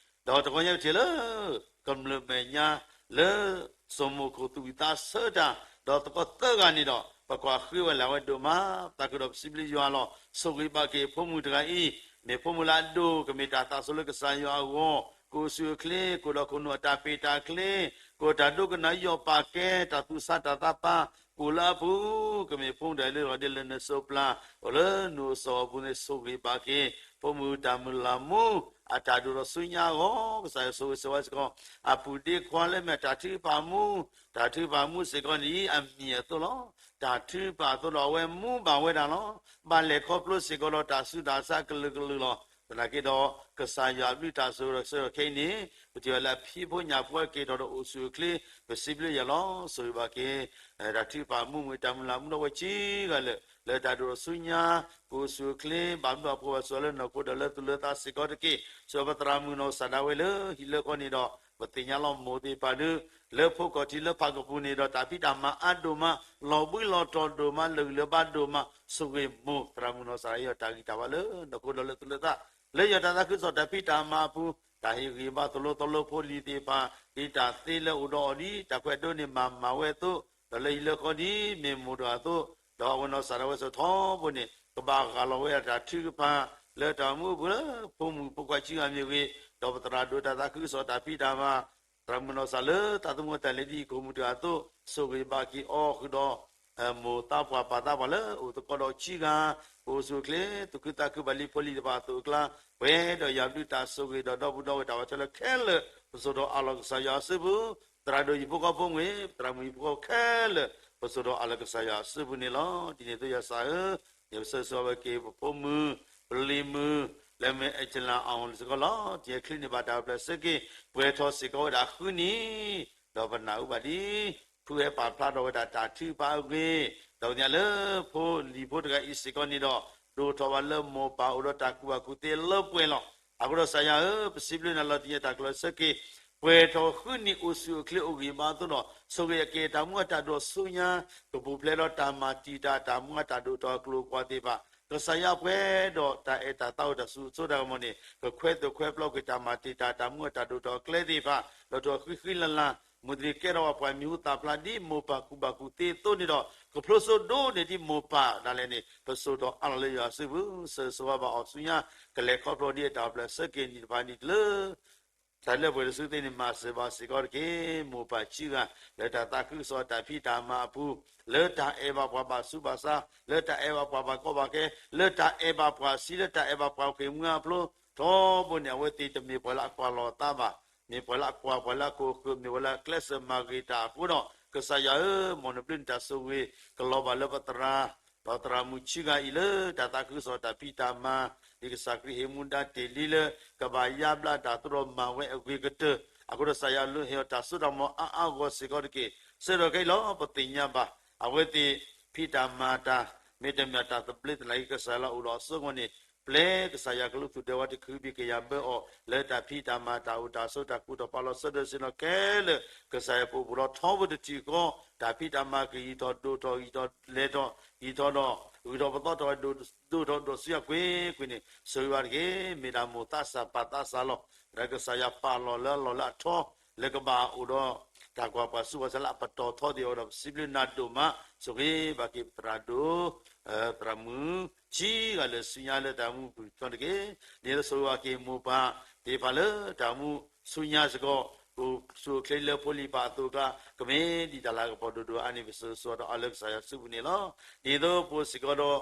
ဒီးတခီညါပထံၣ်လၢ ကမျၢၢ်မဲာ်ညါလၢ စိာ်မိၣ်ခိၣ်သူၣ်ဝံၣ်သးဆၢတၢ်, ဒီးသကိးသၢဂၤန့ၣ်ဒီး ပကွၢ်ဃ့ဝဲလၢအဝဲဒိၣ်မး, ပသးခုဒီးပစံးဘျုးယွၤလီၤ. ဆိၣ်ဂ့ၤဘၣ်က့ၤဖိမုၣ်တဂၤအံၤ, မ့ၢ်ဖိမုၣ်လၢအဒိၣ် ကမ့ၢ်တၢ်သးစီဆှံလၢကစၢ်ယွၤအဂီၢ်, ကအိၣ်ဆူၣ်အိၣ်ချ့ ကအိၣ်ဒီးခိၣ်နူာ်အတၢ်ပ့ၢ်တၢ်ကျ့, ကအိၣ်တၢ်ဒိကနၣ်ယီၣ်ပာ်ကဲ တၢ်သူၣ်ဆါတၢ်သးပာ် ကအိၣ်လၢအပူၤ, ကမ့ၢ်ဖိမုၣ်တဂၤလၢအဂီၢ်ဒ်လဲၣ်န့ၣ် စိၤပျၢ် အိၣ်လၢနူၢ်အစီၤအပူၤန့ၣ် ဆိၣ်ဂ့ၤဘၣ်က့ၤ ဖိမုၣ်တၢ်မုၢ်လၢ်မူ အတၢ်ဒိၣ်ထီၣ်ဆူညါအဂီၢ် ကစၢ်ယွၤဆိၣ်ဂ့ၤဆိၣ်ဝါစ့ၢ်ကီး အပုၢ်ဒ့ခွါလၢမ့ၢ်တၢ်ထုကဖၣ်မူ, တၢ်ထုကဖၣ်မူစ့ၢ်ကီးန့ၣ် အမံၤအသိးလီၤ. တၢ်ထုကဖၣ်အသိးဒီးအဝဲမူဘၣ်ဝဲဒၣ်လီၤ. ဘၣ်လဲၤခီဖျိစ့ၢ်ကီးဒီးတၢ်ဆူးတၢ်ဆါကလုာ်ကလုာ်လီၤ. သနာ်က့ဒီး ကစၢ်ယွၤအဘျုးတၢ်ဆိၣ်ဂ့ၤဒီးဆၢက့ၤခဲအံၤန့ၣ် ပထံၣ်ဝဲလၢအဖံးဖိညၣ်ဖိက့ၤထီၣ်ဒီးအိၣ်ဆူၣ်အိၣ်ချ့ ပစံးဘျုးယွၤလီၤ. ဆိၣ်ဂ့ၤဘၣ်က့ၤ တၢ်ထုကဖၣ်မူမ့ၢ်တၢ်မုၢ်လၢ်မူဒီးဝဲခံဂၤလၢာ် လၢတၢ်ဒိၣ်ထီၣ်ဆူညါ ကအိၣ်ဆူၣ်အိၣ်ချ့ ဘၣ်မနုၤအဖိဘၣ်ဆိၣ်လၢနီၢ်ခိဒီးလၢသူၣ်လၢသးစ့ၢ်ကီးတက့ၢ်. ဆိၣ်ဂ့ၤပသရၣ်မုၣ်နီၢ်စၢ်ဒၣ်ဝဲလၢဟံၣ်လၢဃီန့ၣ်ဒီး ပသ့ၣ်ညါလီၤမိၢ်သ့ၣ်တဖၣ်ဒုး လၢဖိကီၢ်ထံးလၢဖၣ်ကပူၤန့ၣ်ဒီး တၢ်ဖံးတၢ်မၤအါဒိၣ်မး လီၤဘှံးလီၤတီၤဒိၣ်မး လၢာ်ဂံၢ်လၢဘါဒိၣ်မး ဆိၣ်ဂ့ၤမိၢ်သရၣ်မုၣ်နီၢ်စၢ်ဒၣ်ဝဲအတၢ်ဂံၢ်တၢ်ဘါလၢနီၢ်ခိဒီးလၢသူၣ်လၢသး လၢယွၤတၢ်သးခုကစီၣ်တၢ်ဖံးတၢ်မၤအပူၤ တၢ်ဟ့ၣ်ဂံၢ်ဘါသိၣ်လိသီလိဖိလံၤသ့ၣ်တဖၣ် ဒ်တၢ်သ့လၢအိၣ်ဒီးအီၤဒ် တၢ်ခွဲးဒိးန့ၢ်မၤမၤဝဲအသိး ဒီးလၢဟံၣ်လၢဃီဒ်မ့ၢ်မိၢ်တဂၤအသိး ဒီးအဝဲနီၢ်စၢ်ဒၣ်ဝဲစ့ၢ်ထီဘိန့ၣ် ကဘၣ်ဂၢ်လီၤဝဲဒၣ်တၢ်ထုကဖၣ် လၢတၢ်အိၣ်မူအပူၤလၢ ဖိမုၣ်ဖိခွါခံဂၤမ့ၢ်ဂ့ၤ, ဒီးပသရၣ်ဒိၣ်တၢ်သးခုကစီၣ်တၢ်ဖံးတၢ်မၤ သရၣ်မုၣ်နီၢ်စၢ်လၢတၢ်သူၣ်မူတၢ်လဲၤဒ်အံၤ ခိၣ်မုၢ်တဂၤအသိး ဆိၣ်ဂ့ၤဘၣ်က့ၤအီၤဃုာ်ဒီး မိၢ်သးပှၢ်ပၢ်သးပှၢ်လၢအိၣ်သကိးဒီးခံဂၤ ကအိၣ်ဆူၣ်အိၣ်ချ့ သူၣ်ခုသးခုဘၣ်လံဖိလံၤတဖၣ်အသိးအကျါ ပှဲၤဒီးယွၤဘျုးတၢ်ဆိၣ်ဂ့ၤဒီးဒီပုၢ်ဒီဝဲၢ်တၢ်ဘၣ်ထွဲလၢခဲလၢာ် ပစိာ်ဒီးအးလီၤကစၢ်ယွၤအစုပူၤ, သရၣ်ဒိၣ်ဟံၣ်ဖိဃီဖိမ့ၢ်ဂ့ၤ သရၣ်မုၣ်ဟံၣ်ဖိဃီဖိခဲလၢာ် ပစိာ်ဒီးအးလီၤကစၢ်ယွၤအစုပူၤန့ၣ်လီၤ. ဒ်န့ၣ်အသိးယွၤစၢ်ဧၢ, ယဆၢဂ့ၤဆၢဝါဘၣ်က့ၤပဖိမုၣ် ပလံၤမုၣ် လၢမ့ၢ်အဲၣ်ကလၤအီၤစ့ၢ်ကီးလီၤ. တချုးန့ၢ်ဘၣ်တၢ်ပျၢၤဆၢက့ၤ ပှဲၤထီၣ်စ့ၢ်ကီးဝဲဒၣ်ဃုနံၣ် ဒီးပနၢ်ဟူဘၣ်ဒ် ဖုဟဲပာ်ဖျါထီၣ်ဝဲဒၣ်တၢ်ထုကဖၣ်အဂ့ၢ်, ဒီးပသ့ၣ်ညါလၢဖိလံၤဖိတဂၤအံၤစ့ၢ်ကီးန့ၣ်ဒီး ဒိၣ်ထီၣ်ဘၣ်လၢမိၢ်ပၢ်အိၣ်ဒီးတၢ်ကူၣ်ဘၣ်ကူၣ်သ့လၢပှဲၤလီၤ. အဃိဒီးကစၢ်ယွၤဧၢ, ပစံးဘျုးနၤလီၤတံၢ်ညါတၢ်ကျၢၤဆၢက့ၤ ပှဲၤထီၣ်ဃုနံၣ်အိၣ်ဆူၣ်အိၣ်ချ့အိၣ်ဂံၢ်ဘါအသိးဒီး ဆိၣ်ဂ့ၤအက့ၤတၢ်မူအတၢ်ဒိၣ်ဆူညါ ကပူၤဖျဲးဒီးတၢ်မၤတံာ်တာ်တၢ်မူအတၢ်ဒိၣ်ထီၣ်အကျိၤအကွာ်သ့ၣ်တဖၣ် ကစၢ်ယွၤပှဲၤဒီးတၢ်အဲၣ်တၢ်သးအိၣ်တၢ်ဆူးတၢ်ကမီၤန့ၣ် ကခွဲးသိၣ်ခွဲးပျီကွံာ်တၢ်မၤတံာ်တာ်တၢ်မူအတၢ်ဒိၣ်ထီၣ်အကျဲသ့ၣ်တဖၣ် ဒီးထီၣ်ဃံဃံလၤလၤ မုၢ်တနံၤကဲထီၣ်ပှၤမံၤဟူသၣ်ဖျါဒ်မိၢ်ပၢ်ကူၣ်ဘၣ်ကူၣ်သ့အသိးန့ၣ်ဒီး ကဖျိစိဒိၣ်န့ၢ်ဒ်မိၢ်ပၢ်ဒၣ်လဲာ်န့ၣ် ပစိာ်ထီၣ်အးလီၤလၢယွၤစုပူၤ ဆၢဂ့ၤဆၢဝါဘၣ်အီၤဆူညါ ကလဲၤခီဖျိဒ်အတၢ်ပျၢၤဆၢက့ၤနံၣ်တဖၣ်နံၣ်တလၢ တၢ်လၢပှဲၤတစုသ့န့ၣ် မၤစၢၤဘၣ်စ့ၢ်ကီးတက့ၢ်. မိၢ်ပၢ်ခံဂၤ လၢတၢ်သးခုကစီၣ်တၢ်ဖံးတၢ်မၤအပူၤ လၢတၢ်အဲၣ်ဘၣ်ပှၤဘၣ်ဆူးဘၣ်ဆါ လၢတၢ်အဲၣ်ဘၣ်ပှၤဘၣ်ကီဘၣ်ခဲ လၢတၢ်အဲၣ်ဘၣ်ပှၤဆံး လၢတၢ်အဲၣ်ဘၣ်ပှၤအိၣ်က့ၤမူအဖျိ ထီဘိန့ၣ် အဝဲသ့ၣ်တမ့ၢ်ပှၤလၢအကွၢ်လီၤအသးဘၣ်. မ့ၢ်ပှၤလၢအကွၢ် ပှၤလၢအကိၢ်ဃုာ် မ့ၢ်ပှၤလၢအကျဲးစၢးမၤဂ့ၤတၢ်အဃိဒီး ကစၢ်ယွၤဧၢ, မ်နဘျုးနတၢ်ဆိၣ်ဂ့ၤ ကလီၤဘၣ်လၢပသရၣ် ဒီးသရၣ်မုၣ်ခံဂၤအံၤလၢတၢ်သးခုကစီၣ်တၢ်ဖံးတၢ်မၤ ဒ်ကစၢ်ခရံာ်ဟ့ၣ်မူဒါတ့ၢ်လံလၢ ကဘၣ်ယါဘျါတၢ်သိးဒီးမၤဝဲအဂ့ၤကတၢၢ် အဃိဒီးကစၢ်ယွၤလူၤဟ့ၣ်အီၤတၢ်စိတၢ်ကမီၤအါအါဂီၢ်ဂီၢ်စ့ၢ်ကီးတက့ၢ်. ဆၢကတီၢ်ခဲအံၤလီၤ ပသ့ၣ်ညါဘၣ် အဝဲသ့ၣ်ဖံးတၢ်မၤတၢ် မ့တမ့ၢ်တၢ်သဘျ့သနာ်က့ ကစၢ်ယွၤလၢအအိၣ်ဒီးအစိကမီၤန့ၣ် ပျဲကစၢ်ယွၤကလူးသူၣ်ဒဲဝဲတခူဘံၣ်ကယၤဘၢအီၤ လၢတၢ်ဖံးတၢ်မၤတၢ်အိၣ်တၢ်ဆိးတၢ်ကူၣ်ထီၣ်ပာ်လီၤဆၢဒၢးဆ့ၣ်နီၤခဲလၢာ် ကစၢ်ယွၤပအိၣ်ဘူးလီၤထီဘိတထံၣ်ဃီ တၢ်ဖံးတၢ်မၤကယံာ်ထီၣ်ဒိၣ်ထီၣ်ဂံၢ်ထီၣ်လဲၤထီၣ် ယံာ်ထီၣ်ဒီး ဂုၢ်ထီၣ်ပသီထီၣ်ဝဲဒိၣ်ထီၣ်ဒိၣ်ဆူညါကွ့ၢ်ကွ့ၢ်န့ၣ် ဆိၣ်ဂ့ၤဘၣ်တက့ၢ်. မ့ၢ်ဒၣ်မိၢ်သးစၢ်ပၢ်သးစၢ်လီၤ. ဒီးကစၢ်ယွၤပာ်လီၤလၢအလီၢ်လၢအထီ လၢကဘၣ်အိၣ်ဒီး တၢ်ကွၢ်ပှၤဆူးပှၤဆါလၢအပတီၢ်ထီသ့ၣ်အီၤဒီး ပစံးဘျုးနၤဒိၣ်မး ဆိၣ်ဂ့ၤဘၣ်က့ၤပသရၣ်ဒိၣ် သရၣ်မုၣ်ခံဂၤလၢာ်ဆူညါလၢတၢ်မူပူၤထီတက့ၢ်. ဒ်သိးဆိၣ်ဂ့ၤဘၣ်က့ၤမိၢ်ပၢ်သ့ၣ်တဖၣ်လၢတၢ်မူဆူညါစ့ၢ်ကီး ကအိၣ်ဆူၣ်အိၣ်ချ့လၢဖိလံၤပၢ်အသိးအကျါ ကမ့ၢ်ဒ်တၢ်လၤကပီၤဒိၣ်ဒိၣ်အါန့ၣ် ပစိာ်စိအီၤဒီးအါလၢကစၢ်ယွၤစုပူၤန့ၣ်လီၤ. ဒ်သိးပအိၣ်စ့ၢ်ကီးဒီး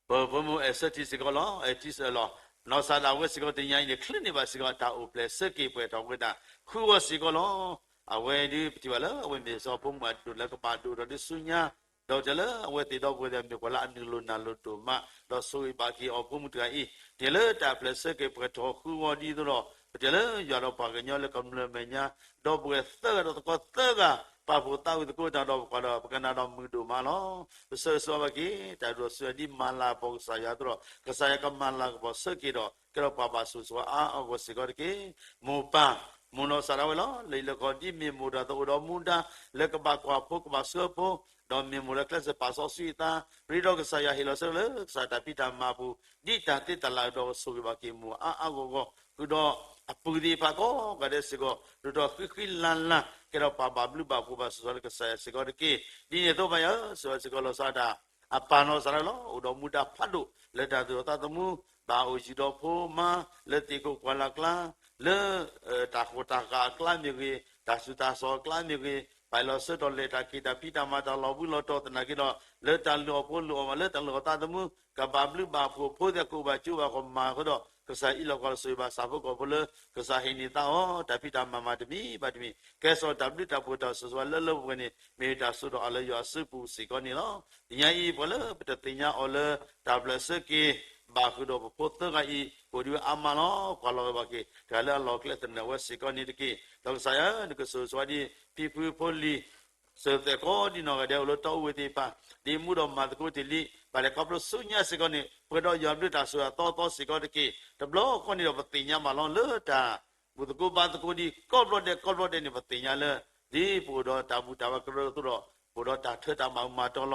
ပဖိမုၣ်အဲၣ်ဆၢထံစ့ၢ်ကီးလီၤ. အဲၣ်ထံစၢလီၤ. နီၢ်စၢ်ဒၣ်ဝဲစ့ၢ်ကီးတနံၤအံၤန့ၣ် ချုးန့ၢ်ဘၣ်စ့ၢ်ကီးတၢ်အိၣ်ဖျဲၣ်ဆၢက့ၤပှဲၤထီၣ်ဝဲဒၣ် ဃုဝီစ့ၢ်ကီးလီၤ. အဝဲဒုးပထံၣ်ဘၣ်လၢအဝဲမ့ၢ်စီၤဖိမုၣ်အဒိၣ်လၢကဘၣ်ဒိၣ်ထီၣ်ဒုးဆူညါ, ဒီးပတဲလၢအဝဲသ့ၣ်ဒီပုၢ်ဝဲၢ်သ့ၣ်မ့ၢ်ပှၤလၢအနုာ်လိာ်နၢ်လိာ်ဒိၣ်မး, ဒီးဆိၣ်ဂ့ၤဘၣ်က့ၤအီၤဖိမုၣ်တဂၤအံၤ, န့ၣ်လၢတၢ်အိၣ်ဖျဲၣ်ဆၢက့ၤပှဲၤထီၣ်ဃုဝီဒ်သိးဒီး ပတဲလၢယွၤဒီးပှၤကညီလၢကမျၢၢ်မဲာ်ညါ ဒီပုၢ်ဝဲၢ်သၢဂၤဒီးသကိးသၢဂၤ ပာ်ဖှိၣ်သးဝံၣ်သကိးတၢ်ဒီးပှၤဒီး ပကနၣ်ဒီးမုာ်ဒိၣ်မးလီၤ. ပဆၢဂ့ၤဆၢဝါဘၣ်က့ၤ တၢ်ဒိးဆူအဒ်မၤလၤကပီၤကစၢ်ယွၤအသိးဒီး ကစၢ်ယွၤကမၤလၤကပီၤဆၢက့ၤဒီး ကဲထီၣ်ပှၤဘၣ်ဆိၣ်ဂ့ၤဆိၣ်ဝါအါအါဂီၢ်ဂီၢ်စ့ၢ်ကီးတက့ၢ်. မိၢ်ပၢ် မိၢ်နီၢ်စၢ်ဒၣ်ဝဲလီၤ. လၢယလီၢ်ကီၢ်ဒ်မ့ၢ်မိၢ်ဒီးသအိၣ်ဒီးမူဒါ လၢကဘၣ်ကွၢ်ဖိကဘၣ်ဆှၢဖိ, ဒီးမ့ၢ်မိၢ်လၢကျဲးစၢးပာ်စီဆှံအသး ရ့ဒီးကစၢ်ယွၤဟ့ၣ်လီၤဆၢလၢကစၢ်တၢ်ဖံးတၢ်မၤအပူၤ ဒ်တၢ်သ့တၢ်လၢ်ဒီးကဆိၣ်ဂ့ၤဘၣ်က့ၤမိၢ်အါအါဂီၢ်ဂီၢ် ဃုာ်ဒီးအပုၢ်သ့ၣ်တဖၣ်ကိးဂၤဒဲးစ့ၢ်ကီး ဒိၣ်ထီၣ်ဃံဃံလၤလၤ ကဲထီၣ်ပှၤဘၣ်ဘျုးဘၣ်ဖှိၣ်ဘၣ်ဆိၣ်ဂ့ၤဆိၣ်ဝါလၢကစၢ်ယွၤစ့ၢ်ကီးတက့ၢ်. ဒ်န့ၣ်အသိးပၢ်ယွၤဧၢ, ဆိၣ်ဂ့ၤစ့ၢ်ကီးလီၤဆီဒၣ်တၢ် အပၢ်နီၢ်စၢ်ဒၣ်ဝဲလီၤ. အိၣ်ဒီးမူဒါဖးဒိၣ် လၢတၢ်သူၣ်ထီၣ်သးသမူ ဘၣ်အိၣ်ယံၤဒီးဖိမါ လၢသ့ၣ်ခိၣ်ပှၢ်လၢ်ကျါ လၢ တၢ်ဃိၣ်တၢ်ဃၣ်အကျါမ့ၢ်ဂ့ၤ, တၢ်ဆူးတၢ်ဆါအကျါမ့ၢ်ဂ့ၤ, ဘၣ်လီၤဆၢထီၣ်လဲၤတၢ်က့ၤတၢ်ဖံးတၢ်မၤတၢ်လီၤဘှံးလီၤတီၤ သနာ်က့ဒီး လၢတၢ်လုၢ်အီၣ်ဖိလုၢ်အီၣ်မး လၢတၢ်လုၢ်အီၣ်သးသမူ ကဘၣ်ဘျုးဘၣ်ဖှိၣ် ဖိသ့ၣ်ကအိၣ်ဘၣ်ကၠိဘၣ်ကီၢ်မၤဃုာ်ဒီး ကစၢ်အံးလီၤကွၢ်လီၤဆိၣ်ဂ့ၤဘၣ်ဆၣ်ဖိကီၢ်ဖိလၢ ကစၢ်ဟ့ၣ်န့ၢ်သးအီၤ တၢ်ဖံးတၢ်မၤမၤတမံၤဘၣ်တမံၤ ကဲထီၣ်တၢ်ဘျုးတၢ်ဖှိၣ်တၢ်ဆိၣ်ဂ့ၤဆိၣ်ဝါလၢလၢပှဲၤပှဲၤန့ၣ် မ့ၢ်တၢ်ဆိၣ်ဒီးအီၤလၢယွၤအစုပူၤစ့ၢ်ကီးန့ၣ်လီၤ. တနံၤအံၤ ပှၤလၢပတသ့ၣ်ညါအီၤလၢ တၢ်အိၣ်ဖျဲၣ်ဆၢက့ၤ ဘၣ်ဃုာ်ဒီးပဖိသၢဂၤအံၤ ကအိၣ်ဒံးဝဲအါမးလီၤ. ကွၢ်လီၤဝဲဘၣ်က့ၤ တဂၤလၢအလီၢ်ကျဲသနၢၣ်ဝဲစ့ၢ်ကီးန့ၣ်တက့ၢ်. ဒီးကစၢ်ယွၤ နကဆိၣ်ဂ့ၤဆိၣ်ဝါဒ် ဖံဖုဖိလံၤ စၢၤသွဲၣ်ကိးဒံနီၢ်ဂၤဒဲး အိၣ်လၢတီအူဝ့ၢ်သ့ၣ်တဖၣ် ဒ်မူဒီးမၤသကိးတ့ၢ်လံ ဘၣ်လဲၤခီဖျိဆူညါစ့ၢ်ကီးန့ၣ် ပှဲၤဒီးယွၤဘျုးတၢ်ဆိၣ်ဂ့ၤအသီသီစ့ၢ်ကီးတက့ၢ်. တဘျီဃီန့ၣ်ဒီးပသ့ၣ်ညါဘၣ်လီၤ လၢတၢ်ဘူၣ်သကိးဘါသကိးဒ် ကိးဘျီဒဲးကိးဘျီဒဲးန့ၣ် ပသ့ၣ်ညါလၢ ဒ်ပအိၣ်ဒီးတၢ်ဘူၣ်တၢ်ဘါကရၢကရိအသိးဒီး ပအိၣ်ဒီးတၢ်ထၢတၢ်မၤမၤတီၤ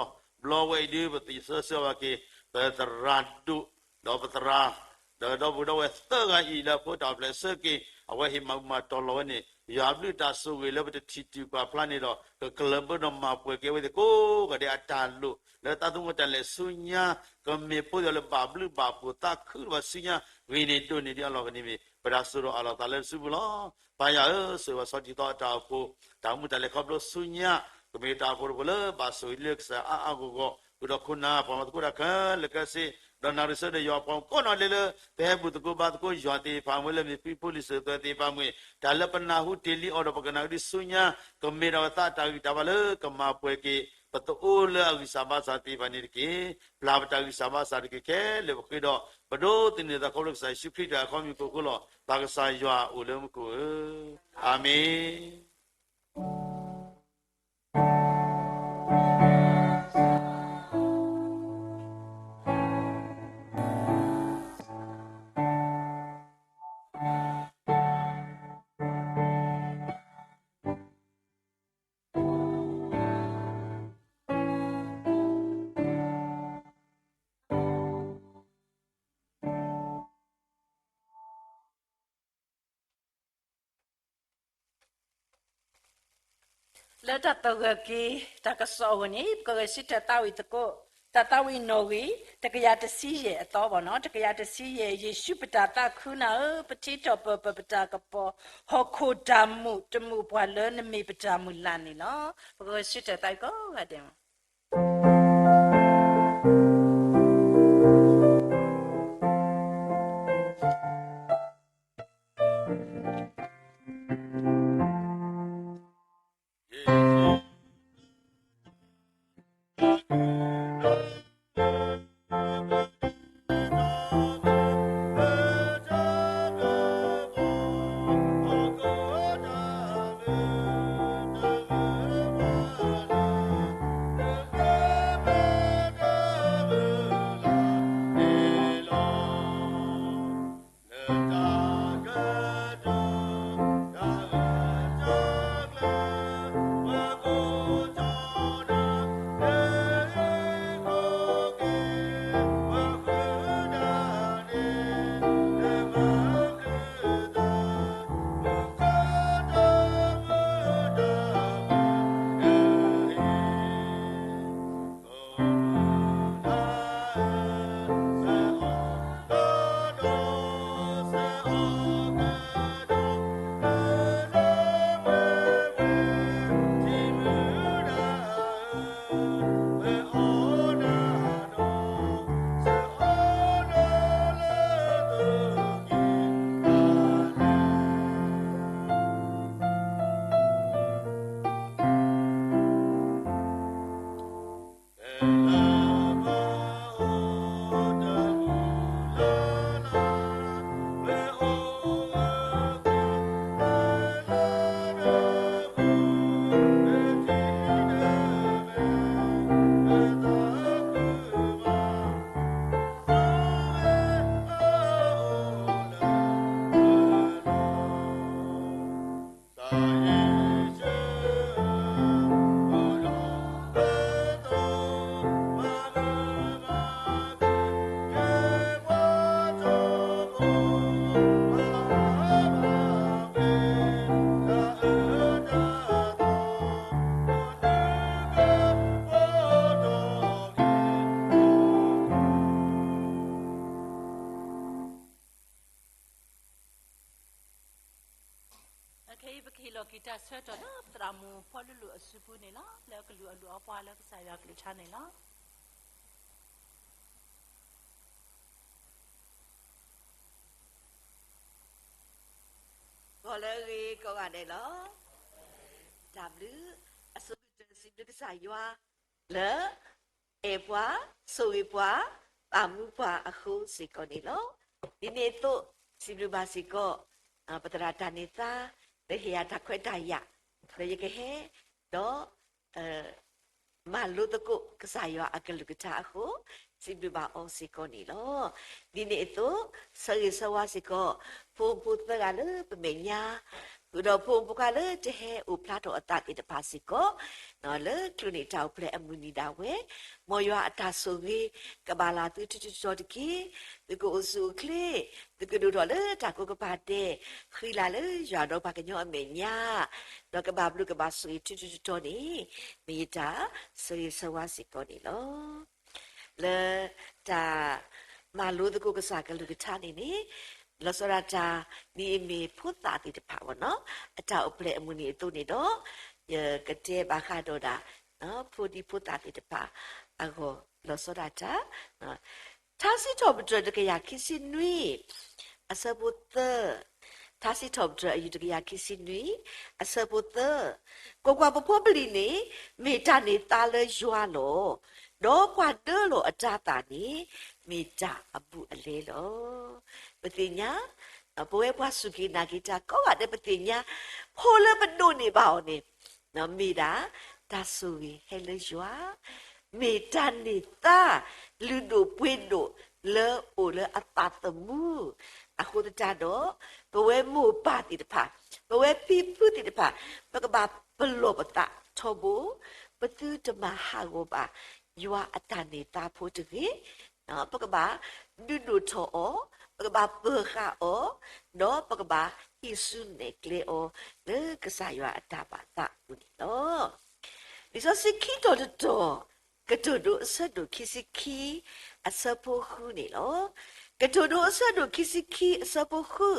လီၤ. ဘျီဝဲအံၤဒုး ပသ့ၣ်ဆၢဆၢဘၣ်က့ၤ ပသရၣ်ဒိၣ် ဒီးပသရၣ် ဒီးဒီပုၢ်ဒီဝဲၢ်သၢဂၤအံၤလၢအဖိတၢ်အိၣ်ဖျဲၣ်ဆၢက့ၤ အဝဲဟ့ၣ်မၤဘူၣ်မၤတီၤလီၤဝဲန့ၣ် ယွၤဘျုးတၢ်ဆိၣ်ဂ့ၤလၢပတထံၣ်တုၤကွၢ်ဖျါန့ၣ်ဒီး ကကျၢၢ်ဘၢဒီးမၤပှဲၤက့ၤဝဲသ့ၣ်ကိးဂၤဒဲးအတၢ်လိၣ် လၢသးသမူတၢ်လဲၤဆူညါ ကမ့ၢ်ဖိသ့ၣ်လၢဘၣ်ဘျုးဘၣ်ဖှိၣ်သးခုဘၣ်ဆူညါ ဂ့ၤန့ၢ်ဒိၣ်န့ၢ်ဒံးအလီၢ်ကန့ၣ်မ့ၢ် ပတၢ်ဆိၣ်ဒီးအးလီၤသးလၢနစုပူၤလီၤ. ပၢ်ယွၤဧၢ, ဆိၣ်ဂ့ၤဘၣ်ဆီတံၢ်သီအတၢ်အိၣ်ဖှိၣ် တၢ်အိၣ်မူတၢ်လဲၤခီဖျိဆူညါ ကမ့ၢ်တၢ်အိၣ်ဖှိၣ်တဖှိၣ်လၢဘၣ်ဆိၣ်ဂ့ၤလၢကစၢ်အါအါဂီၢ်ဂီၢ် ဃုာ်ဒီးခိၣ်နၢ် ပှၤမၤသကိးတၢ်ခဲလၢာ်ခဲဆ့ ဒီးနၣ်ရံၣ်ဆၢဒီးယွၤအပှၤကိးနီၢ်ဒဲးလၢ ပဟဲဘူၣ်သကိးဘါသကိးယွၤသ့ၣ်တဖၣ်မ့ၢ် လၢမ့ၢ်ဖံဖုလံၤစၢၤသွဲၣ်သ့ၣ်တဖၣ်မ့ၢ် တၢ်လၢပနၢ်ဟူတ့ၢ်လံအီၤဒီးပကနၣ်ဒ်ဆူညါ ကမ့ၢ်ဒၣ်ဝဲသးအတၢ်ဂံၢ်တၢ်ဘါလၢကမၤပှဲၤက့ၤ ပသအိၣ်လၢအဂံၢ်စၢ်ဘါစၢ်သ့ၣ်တဖၣ်န့ၣ်တက့ၢ်. ပျၢ်ပတၢ်ဂံၢ်စၢ်ဘါစၢ်တက့ၢ်ခဲလၢာ်ပဃ့ဒီး ပဒိးသန့ၤသးခီဖျိကစၢ်ယ့ၣ်ၡူးခရံာ်တၢ်ခီမ့ၢ်ကိၣ်ဃိလီၤ. ပၢ်ကစၢ်ယွၤအိၣ်လၢမူခိၣ်ဧၢ, အၤမ့ၣ်. လၢတၢ်သဂၢၢ်က့ၤ တၢ်ကစီၣ်အဂီၢ်န့ၣ် ပကဂဲၤဆၢထၢၣ်သးဝံၣ်သကိး တၢ်သးဝံၣ်နီၣ်ဂံၢ် တကယၤတဆံယဲၢ်အသီဘၣ်နီၤ, တကယၤတဆံယဲၢ်, ယ့ၣ်ၡူးပတၢ်သးခုနၢ်ဧၢ, ပထံထီၣ်ပၢၢ်ပၢၢ်ပတၢ်ကပီၤ, ဟီၣ်ခိၣ်တၢ်မူးတမူးပှၤလၢနမ့ၢ်ပတၢ်မုၢ်လၢ်န့ၣ်လီၤ. ပကဂဲၤဆၢထၢၣ်သးဝံၣ်ကိးဂၤဒဲးမး. ဆၢထၢၣ်လၢသရၣ်မုၣ်ဖီလူလူအစုပူၤန့ၣ်လီၤ. လၢကလုၢ်အလုၢ်အီပှၤလၢကစၢ်ယွၤကလုၢ်ကထါန့ၣ်လီၤ. ဂီၤလၢအဂ့ၤကိးဂၤဒဲးလီၤ. တၢ်ဘျုး, အဆိကတၢၢ်စံးဘျုးကစၢ်ယွၤ လၢ အဲၣ်ပှၤ, ဆိၣ်ဂ့ၤပှၤ, ပာ်မူပှၤအဃိစ့ၢ်ကီးန့ၣ်လီၤ. ဒ်န့ၣ်အသိး စံးဘျုးဘၣ်စ့ၢ်ကီး ပသရၣ်တၢ်န့ၢ်သါ လၢဟ့ၣ်ယၤတၢ်ခွဲးတၢ်ယာ် လၢယကဟဲ ဒီး မၤလိသကိးကစၢ်ယွၤအကလုၢ်ကထါအဃိ စံးဘျုးဘၣ်အီၤစ့ၢ်ကီးန့ၣ်လီၤ. ဒ်န့ၣ်အသိး ဆၢဂ့ၤဆၢဝါစ့ၢ်ကီး ဖိမုၣ်ဖိသၢဂၤလၢပမဲာ်ညါ ဃုာ်ဒီးဖိမုၣ်ဖိခွါလၢတဟဲအိၣ်ဖျါထီၣ်အသးသ့ၣ်တဖၣ်စ့ၢ်ကီး လၢကျိၤန့ၣ်တၢ်အိၣ်ဖျဲၣ်အမုၢ်နံၤဒၣ်ဝဲ, မ်ယွၤအတၢ်ဆိၣ်ဂ့ၤ ကဘၣ်လၢသုထူထူတီၤတီၤတက့ၢ်. သုကအိၣ်ဆူၣ်အိၣ်ချ့, သုကဒိၣ်ထီၣ်လၢတၢ်ကိးကပၤဒဲး, ဃံလၤလၢယွၤဒီးပှၤကညီအမဲာ်ညါ, ဒီးကဘၣ်ဘျုးကဘၣ်ဆိၣ်ဂ့ၤထူထူတီၤတီၤန့ၣ် မ့ၢ်ယတၢ်ဆၢဂ့ၤဆၢဝါစ့ၢ်ကီးန့ၣ်လီၤ. လၢတၢ်မၤလိသကိးကစၢ်ကလုၢ်ကထါန့ၣ်န့ၣ် လီၤဆီဒၣ်တၢ် ဒ်အမ့ၢ်ဖိသၣ်သ့ၣ်တဖၣ်အဂီၢ်န့ၣ် အတၢ်အိၣ်ဖျဲၣ်အမုၢ်နံၤအသိးန့ၣ်ဒီး ယကတဲဘၣ်ဃးဒီးဒၣ် ဖိဒံဖိသၣ်သ့ၣ်တဖၣ်အဂီၢ် လီၤဆီဒၣ်တၢ် ထါစံးထီၣ်ပတြၢၤတကယၤခံဆံနွံ အဆၢဖိသၢ, ထါစံးထီၣ်ပတြၢၤအယုၢ်တကယၤခံဆံနွံ အဆၢဖိသၢ, ကွၢ်ကွၢ်, ပဖိပလံၤန့ၣ် မ့ၢ်တၢ်န့ၢ်သါလၢယွၤလီၤ. ဒီးပှၤဒၢလီၤအတၤသၣ်န့ၣ် မ့ၢ်တၢ်အဘူးအလဲလီၤ. ပသ့ၣ်ညါ ပဝဲပှၤစူၢ်က့ၤနာ်က့ၤတၢ်ကိးဂၤဒဲး ပသ့ၣ်ညါ ဖိလၢပဒိးန့ၢ်ဘၣ်အီၤန့ၣ် မ့ၢ်ဒၣ် တၢ်ဆိၣ်ဂ့ၤဟဲလၢယွၤ, မ့ၢ်တၢ်န့ၢ်သါ လုၢ်ဒိၣ်ပှ့ၤဒိၣ်လၢအိၣ်လၢအသးသမူ, အဃိသတးဒီး ပဝဲမိၢ်ပၢ်သ့ၣ်တဖၣ်, ပဝဲဖံဖုသ့ၣ်တဖၣ် ပကဘၣ်ပလီၢ်ပသးထီဘိ, ပသုတမၤဟးဂီၤဘၣ် ယွၤအတၢ်န့ၢ်သါဖိတဂ့ၤ ပကဘၣ်ဒုးဒိၣ်ထီၣ်အီၤ, ပကဘၣ်ပၢၤဃာ်အီၤ, ဒီးပကဘၣ်ဟံးစုနဲၣ်ကျဲအီၤ လၢကစၢ်ယွၤအတၢ်ဘၣ်သးအပူၤန့ၣ်လီၤ. လံာ်စီဆှံခံတီၤတတီၤ, ကတိၤဒိအဆၢဒိၣ်ခံဆံခံ အဆၢဖိဃုန့ၣ်လီၤ. ကတိၤဒိအဆၢဒိၣ်ခံဆံခံ အဆၢဖိဃု,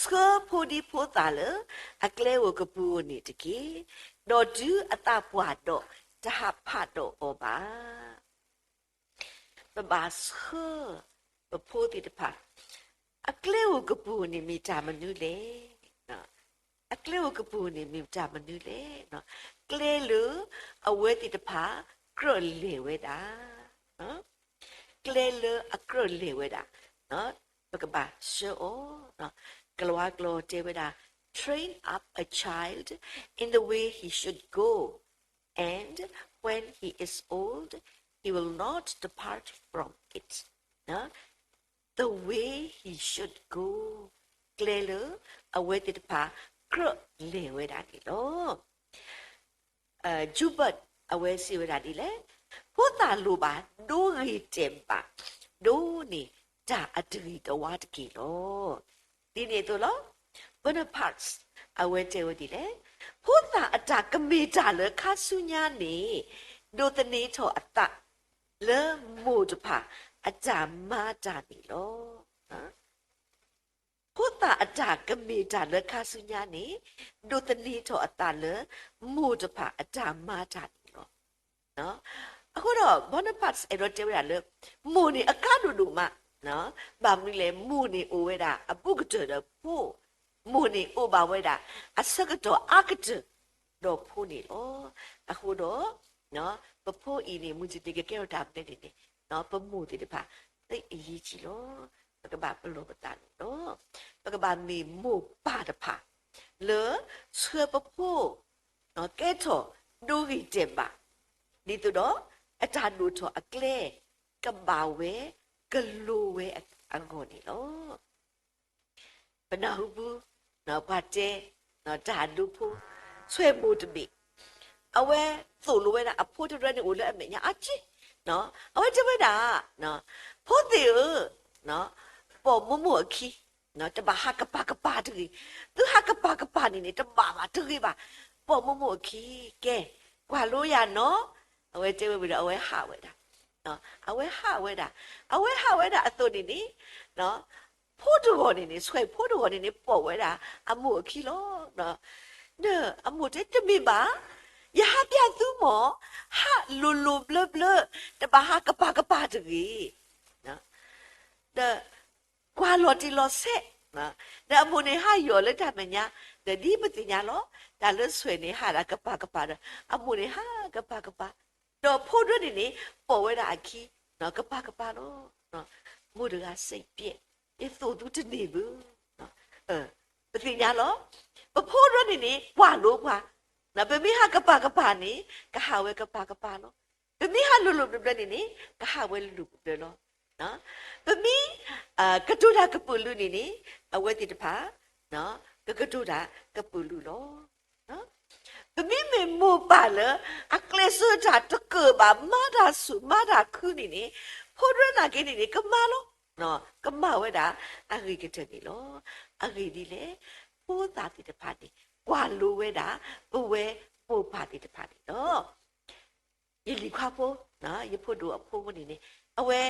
ဆှၢဖိဒံဖိသၣ်လၢ အကျဲဧိၤကပူၤဧိၤန့ၣ်တက့ၢ်. ဒီးတုၤအသးပှၢ်ဒီး တဟးဖးဒီးအီၤဘၣ်. ပဘၣ်ဆှၢ ပဖိသ့ၣ်တဖၣ် အကျဲဧိၤကပူၤန့ၣ်မ့ၢ်တၢ်မနုၤလဲၣ်. အကျဲဧိၤကပူၤန့ၣ်မ့ၢ်တၢ်မနုၤလဲၣ်. ကျဲလၢအဝဲသ့ၣ်တဖၣ် ကြၢးလဲၤဝဲဒၣ် ကျဲလၢအကြၢးလဲၤဝဲဒၣ် ပကဘၣ်ဆှၢအီၤ. ကလၤဝါကျိာ်တဲဝဲဒၣ် Train up a child in the way he should go, and when he is old, he will not depart from it. The way he should go. ကျဲလၢအဝဲသ့ၣ်တဖၣ် ကြၢးလဲၤဝဲဒၣ်န့ၣ်လီၤ. Joubert အဝဲစံးဝဲဒၣ်ဒ်လဲၣ်, ဖိသၣ်လိၣ်ဘၣ်ဒိဂ့ၤတဲာ်ဘၣ်, ဒိးန့ၢ်တၢ်အတဂ့ၤတဝါတက့ၢ်လီၤ. ဒ်န့ၣ်အသိးလီၤ. Bonaparte အဝဲတဲဝဲဒ်လဲၣ်, ဖိသၣ်အတၢ်ကမ့ၢ်တၢ်လၢခါဆူညါန့ၣ် ဒိးသန့ၤထီၣ်အသးလၢမိၢ်တဖၣ်အတၢ်မၤတၢ်န့ၣ်လီၤ. ဖိသၣ်အတၢ်ကမ့ၢ်တၢ်လၢခါဆူညါန့ၣ် ဒိးသန့ၤထီၣ်အသးလၢမိၢ်တဖၣ်အတၢ်မၤတၢ်န့ၣ်လီၤ. အဃိဒီး Bonaparte အဲၣ်ဒိးတဲဝဲဒၣ်လၢ မိၢ်န့ၣ်အကါဒိၣ်ဒိၣ်မး, ဘၣ်မနုၤလဲၣ်, မိၢ်န့ၣ်အိၣ်ဝဲဒၣ်အဘူးကတၢၢ်ဒီးဖိ, မိၢ်န့ၣ်အိၣ်ဘၣ်ဝဲဒၣ် အဆၢကတီၢ်အါကတၢၢ်ဒီးဖိန့ၣ်လီၤ. အဃိဒီး ပဖိအံၤန့ၣ် မုၢ်တနံၤကကဲထီၣ်တၢ်မနုၤန့ၣ်န့ၣ် ပမိၢ်သ့ၣ်တဖၣ် သိပ်အရေးကြီးလီၤ. ပကဘၣ်ပလီၢ်ပသးန့ၣ်လီၤ. ပကဘၣ်မ့ၢ်မိၢ်ပၢ်တဖၣ် လၢဆှၢပဖိ ကဲထီၣ်ဒိဂ့ၤတဲာ်ဘၣ်, ဒ်သိးဒီး အတၢ်ဒိၣ်ထီၣ်အကျဲ ကဘၣ်ဝဲ ကလိၤဝဲအဂီၢ်န့ၣ်လီၤ. ပနၢ်ဟူပူၤ ပှၤတဲ တၢ်ဒိဖိ ဆွဲၣ်မိၢ်တဘ့ၣ် အဝဲသိၣ်လိဝဲဒၣ်အဖိတရၢန့ၣ်အိၣ်လၢအမဲာ်ညါအါက့, အဝဲတဲဝဲဒၣ် ဖိသ့ၣ်ဧၢ, ပိာ်မိၢ်မိၢ်အခံ, တဘၣ်ဟးကပၤကပၤတဂ့ၤ, သုဟးကပၤကပၤန့ၣ်န့ၣ် တဘၣ်ဘၣ်တဂ့ၤဘၣ်, ပိာ်မိၢ်မိၢ်အခံ, ကဲ ကွၢ်လိယၤနီၤ, အဝဲတဲဝဲဝံၤဒီး အဝဲဟးဝဲဒၣ်, အဝဲဟးဝဲဒၣ်, အဝဲဟးဝဲဒၣ်အသိးန့ၣ်န့ၣ် ဖိတဂီၢ်န့ၣ်န့ၣ် ဆွဲၣ်ဖိတဂီၢ်န့ၣ်န့ၣ် ပိာ်ဝဲဒၣ်အမိၢ်အခံလီၤ. ဒီးအမိၢ်တဲ တမ့ၢ်ဘၣ်, ယဟးပျးသုမၢ်, ဟးလိၤလိၤဘျၢဘျၢ, တဘၣ်ဟးကပၤကပၤတဂ့ၤ. ဒီးကွၢ်လီၤတံၢ်လီၤဆဲး, ဒီးအမိၢ်န့ၣ်ဟးယီၤလၢတၢ်မဲာ်ညါ, ဒီးဒ်ပသ့ၣ်ညါလီၤ, တၢ်လၢဆွဲးန့ၣ်ဟးဒၣ်ကပၤကပၤဒီး အမိၢ်န့ၣ်ဟးကပၤကပၤ, ဒီးဖိဒိၣ်န့ၣ်န့ၣ် ပိာ်ဝဲဒၣ်အခံ, ကပၤကပၤလီၤ. မိၢ်တဂၤစံးပျဲၣ်, ယသိၣ်သုတန့ၢ်ဘၣ်. ပသ့ၣ်ညါလီၤ. ပဖိဒိၣ်န့ၣ်န့ၣ် ကွၢ်လိပှၤ, ပမ့ၢ်ဟးကပၤကပၤန့ၣ် ကဟးဝဲကပၤကပၤလီၤ. ပမ့ၢ်ဟးလိၤလိၤဘျၢဘျၢန့ၣ်န့ၣ် ကဟးဝဲလိၤလိၤဘျၢဘျၢလီၤ. ပမ့ၢ် ကတိၤတၢ်ကပုာ်လုးန့ၣ်န့ၣ် အဝဲသ့ၣ်တဖၣ် ကကတိၤတၢ်ကပုာ်လုးလီၤ. ပမ့မ့ၢ်မိၢ်ပၢ်လၢ အကျဲးစၢးတၢ်တကၢၣ်ဘၣ် မၤတၢ်ဆူၣ်မၤတၢ်ခုန့ၣ်န့ၣ် ဖိဒိၣ်နာ်က့န့ၣ်န့ၣ် ကမၤလီၤ. ကမၤဝဲဒၣ်အဂ့ၤကတၢၢ်န့ၣ်လီၤ. အဂ့ၢ်ဒ်လဲၣ်, ဖိသၣ်သ့ၣ်တဖၣ်န့ၣ် ကွၢ်လိဝဲဒၣ် ပဝဲမိၢ်ပၢ်သ့ၣ်တဖၣ်န့ၣ်လီၤ. ယလံၤခွါဖိ, ယဖိဒိၣ်အဖိန့ၣ်န့ၣ် အဝဲ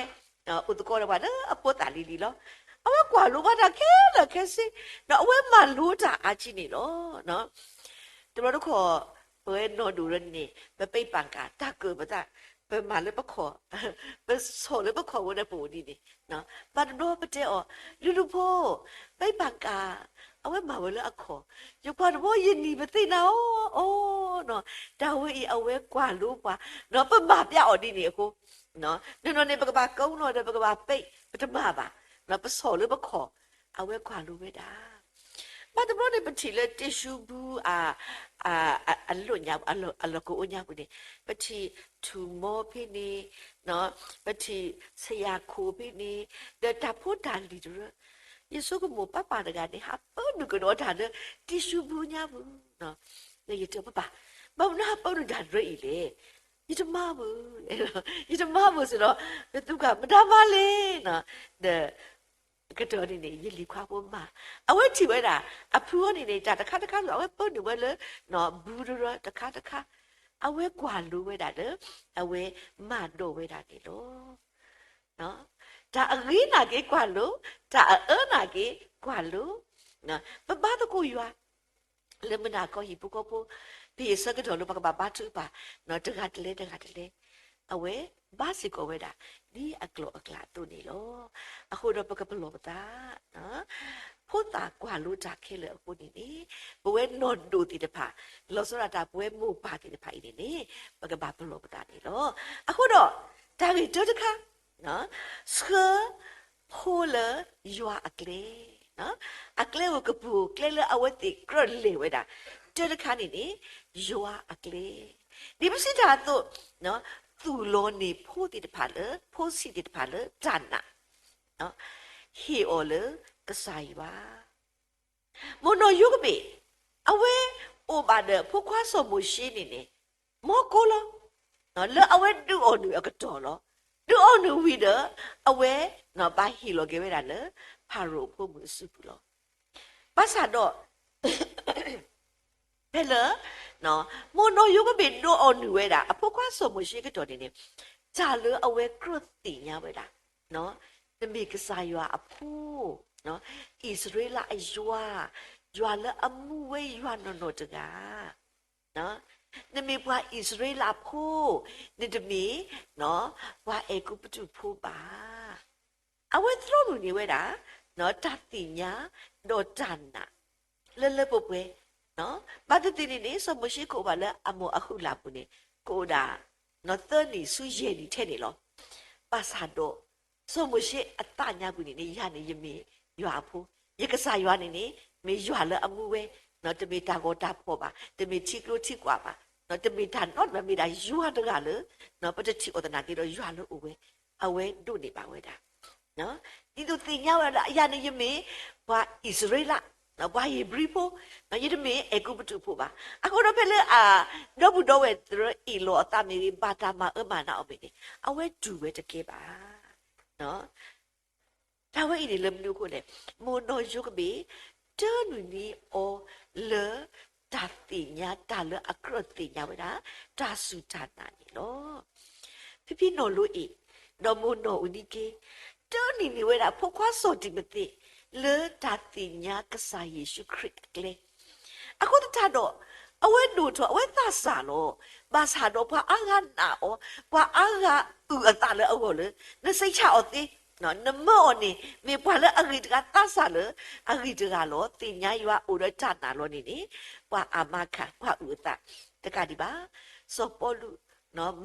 အိၣ်သကိးဒီးပှၤလၢအဖိသၣ်လံၤလံၤလီၤ. အဝဲကွၢ်လိဘၣ်တၢ်ခဲလၢာ်ခဲဆ့, ဒီးအဝဲမၤလိတၢ်အါကံန့ၣ်လီၤ. တဘျီတခီၣ် ပဝဲနီၢ်ဒိၣ်ဒီးန့ၣ် ပပ့ပာ်ကၣ်တၢ်ကၢၣ်ပသး, ပမၤလၢပခီၣ်, ပဆီၣ်လၢပခီၣ်ဝဲဒီးပအိၣ်ဒ်န့ၣ်, ဘၣ်တဘျီပတဲအီၤ, လုၢ်လုၢ်ဖိ, ပ့ပာ်ကၣ် အဝဲမၤဝဲလၢအခီၣ်, ယကွၢ်တဘျီယနံၤပသ့ၣ်နၤအီၤ, အီၤ, တၢ်ဝဲအံၤအဝဲကွၢ်လိပှၤ, ပမၤပျးအီၤဒ်န့ၣ်အဃိ, နီၢ်နီၢ်န့ၣ် ပကဘၣ်ကိးနီၢ်ဒီးပကဘၣ်ပ့ ပတမၤဘၣ်, ပဆီၣ်လၢပခီၣ်, အဝဲကွၢ်လိဝဲဒၣ်. ဘၣ်တဘျီန့ၣ် ပထံၣ်လၢတံၢ်စူၤဘု အ အလီၢ်ကအိၣ်ညါပူၤန့ၣ်, ပထံၣ်ထူၣ်မီဖဲန့ၣ်, ပထံၣ်ဆရာခိၣ်ဖဲန့ၣ်, ဒီးတၢ်ဖိတၢ်လံၤတရၢ, ယဆိကမိၣ်ပၢ်ပၢ်တဂၤန့ၣ် ဟးပၢနုာ်ကဒီးတၢ်လၢ တံၢ်စူၤဘုညါပူၤ, ဒီးယတဲပၢ်ပၢ်, ဘၣ်မနုၤဟးပၢနုာ်တၢ်တရၢအံၤလဲၣ်, ယတမၤဘၣ်, ယတမၤဘၣ်စ့ၢ်ဒီး, ပသူကၣ်မတၤမၤလဲၣ်, ဒီး ကတၢၢ်န့ၣ်န့ၣ် ယလံၤခွါဖိမၤ, အဝဲထံၣ်ဝဲဒၣ် အဖုအီၤန့ၣ်န့ၣ် တၢ်တခါတခါ အဝဲပၢနုာ်ဝဲလၢ ဘုတရၢတခါတခါ, အဝဲကွၢ်လိဝဲဒၣ်လၢ အဝဲမၤဒိးဝဲဒၣ်န့ၣ်လီၤ. တၢ်အဂ့ၤနာ်က့ကွၢ်လိ, တၢ်အအၢနာ်က့ကွၢ်လိ, ပဘါသကိးယွၤ လၢမုၢ်နၤခီဟံၣ်ဖိဃီဖိ, ဖဲအဆၢကတီၢ်လၢပကဘၣ်ဘါထုကဖၣ် တဂၤတလဲတဂၤတလဲ, အဝဲဘါစ့ၢ်ကီးဝဲဒၣ် ဒ်အကျိၤအကျဲအသိးန့ၣ်လီၤ. အဃိဒီးပကပလီၢ်ပသး, ဖိသၣ်ကွၢ်လိတၢ်ခဲလၢာ်အဃိန့ၣ်န့ၣ်, ပဝဲနီၢ်ဒိၣ်သ့ၣ်တဖၣ်, လီၤဆီဒၣ်တၢ်ပဝဲမိၢ်ပၢ်သ့ၣ်တဖၣ်အံၤန့ၣ်န့ၣ်, ပကဘၣ်ပလီၢ်ပသးန့ၣ်လီၤ. အဃိဒီး, တၢ်ဂ့ၢ်တၢတခါ, ဆှၢဖိလၢယွၤအကျဲ, အကျဲဧိၤကပူၤဧိၤ ကျဲလၢအဝဲသ့ၣ်ကြၢးလဲၤဝဲဒၣ်, တၢတခါန့ၣ်န့ၣ်, ယွၤအကျဲ, ဒ်ပစံးတၢ်အသိး, သူၣ်လီၤန့ၢ်ဖိသ့ၣ်တဖၣ်လၢ ဖိဆံးသ့ၣ်တဖၣ်လၢတၢ်နာ်, ဟ့ၣ်အီၤလၢကစၢ်ယွၤ မိၢ်နီၢ်ယိၤကဘ့ၣ်, အဝဲအိၣ်ဘၣ်ဒီးဖိခွါစီၤမိၤၡ့န့ၣ်န့ၣ်, မီၢ်ကိလီၤ, လၢအဝဲဒုးအီၣ်နုာ်အကတီၢ်လီၤ. ဒုးအီၣ်နုာ်ဝံၤဒီး, အဝဲဘၣ်ဟ့ၣ်လီၤက့ၤဝဲဒၣ်လၢ ဖၤရိၤအဖိမုၣ်အစုပူၤလီၤ. ဘၣ်ဆၣ်ဒီး ဖဲလၢ မိၢ်နီၢ်ယိၤကဘ့ၣ်ဒုးအီၣ်နုာ်ဝဲဒၣ် အဖိခွါစီၤမိၤၡ့အကတီၢ်န့ၣ်န့ၣ်, တၢ်လၢအဝဲကြၢးသ့ၣ်ညါဝဲဒၣ်, နမ့ၢ်ကစၢ်ယွၤအဖိ, အံၣ်စရ့လးအယွၤ, ယွၤလၢအမူဝဲယွၤနီၢ်နီၢ်တဂၤ, နမ့ၢ်ပှၤအံၣ်စရ့လးဖိ, နတမ့ၢ် ပှၤအဲၤကူပတူးဖိဘၣ်. အဝဲသြီမုၢ်န့ၢ်ဝဲဒၣ် တၢ်သ့ၣ်ညါ ဒီးတၢ်နာ် လၢလၢပှဲၤပှဲၤ, ဘၣ်သ့ၣ်သ့ၣ်န့ၣ်န့ၣ် စီၤမိၤၡ့ကအိၣ်ဘၣ်လၢအမိၢ်အဟုးလၢ်ပူၤန့ၣ် ကအိၣ်ဒၣ် သၢနံၣ်ဆူယဲၢ်နံၣ်ထဲန့ၣ်လီၤ. ဘၣ်ဆၣ်ဒီး စီၤမိၤၡ့အသးညါပူၤန့ၣ်န့ၣ် ယၤန့ၣ်ယမ့ၢ်ယွၤအဖိ, ယကစၢ်ယွၤန့ၣ်န့ၣ် မ့ၢ်ယွၤလၢအမူဝဲ, တမ့ၢ်တၢ်ဂီၤတၢ်ဖီၣ်ဘၣ်, တမ့ၢ်ထံကျိထံကွၢ်ဘၣ်, တမ့ၢ်တၢ်နီတမံၤ မ့ၢ်ဒၣ်ယွၤတဂၤလၢ ပတထံၣ်အီၤသနာ်က့ဒီးယွၤလၢအိၣ်ဝဲ, အဝဲဒိးန့ၢ်ဘၣ်ဝဲဒၣ် ဒ်သိးသ့ၣ်ညါဝဲဒၣ်လၢ ယၤန့ၣ်ယမ့ၢ် ပှၤအံၣ်စရ့လး, ပှၤဧ့ၤဘြံၤဖိ, ယတမ့ၢ်အဲၤကူပတူးဖိဘၣ်. အဃိဒီးဖဲလၢအ ဒီပုၢ်ဒီဝဲၢ်သရၢအ့ၣ်လိာ်အသးမ့ၢ်ဂ့ၤ, ဘၣ်တၢ်မၤအၢမၤနးအီၤမ့ၢ်ဂ့ၤ, အဝဲတူၢ်ဝဲတကဲဘၣ်. တၢ်ဝဲအံၤန့ၣ်လၢမနုၤအဃိလဲၣ်, မိၢ်နီၢ်ယိၤကဘ့ၣ် တၢနုာ်န့ၢ်အီၤလၢ တၢ်သ့ၣ်ညါ တၢ်လၢအကြၢးသ့ၣ်ညါဝဲဒၣ် တၢ်စူၢ်တၢ်နာ်န့ၣ်လီၤ. ဖံဖံနီၢ်လိအ့ၣ် ဒီးမိၢ်နီၢ်အူနံက့ တၢနုာ်န့ၢ်ဝဲဒၣ် ဖိခွါစီၤတံၤမသ့း လၢတၢ်သ့ၣ်ညါကစၢ်ယ့ၣ်ၡူးခရံာ်အကျဲ, အဃိသတးဒီး အဝဲဒိၣ်ထီၣ် အဝဲသးစၢ်လီၤ. ဘၣ်ဆၣ်ဒီးပှၤအါဂၤနာ်အီၤ, ပှၤအါဂၤအုၣ်အသးလၢအဂီၢ်လၢ နစံးဆၣ်အီၤသ့, နမၢအီၤန့ၣ် မ့ၢ်ပှၤလၢအဂ့ၤတဂၤ သးစၢ်လၢအဂ့ၤတဂၤလီၤ. သ့ၣ်ညါယွၤအိၣ်ဒီးတၢ်နာ်လီၤန့ၣ်န့ၣ် ပှၤအါမးခး ပှၤအုၣ်အသးတကးဒံးဘၣ်. စီၤပီလူး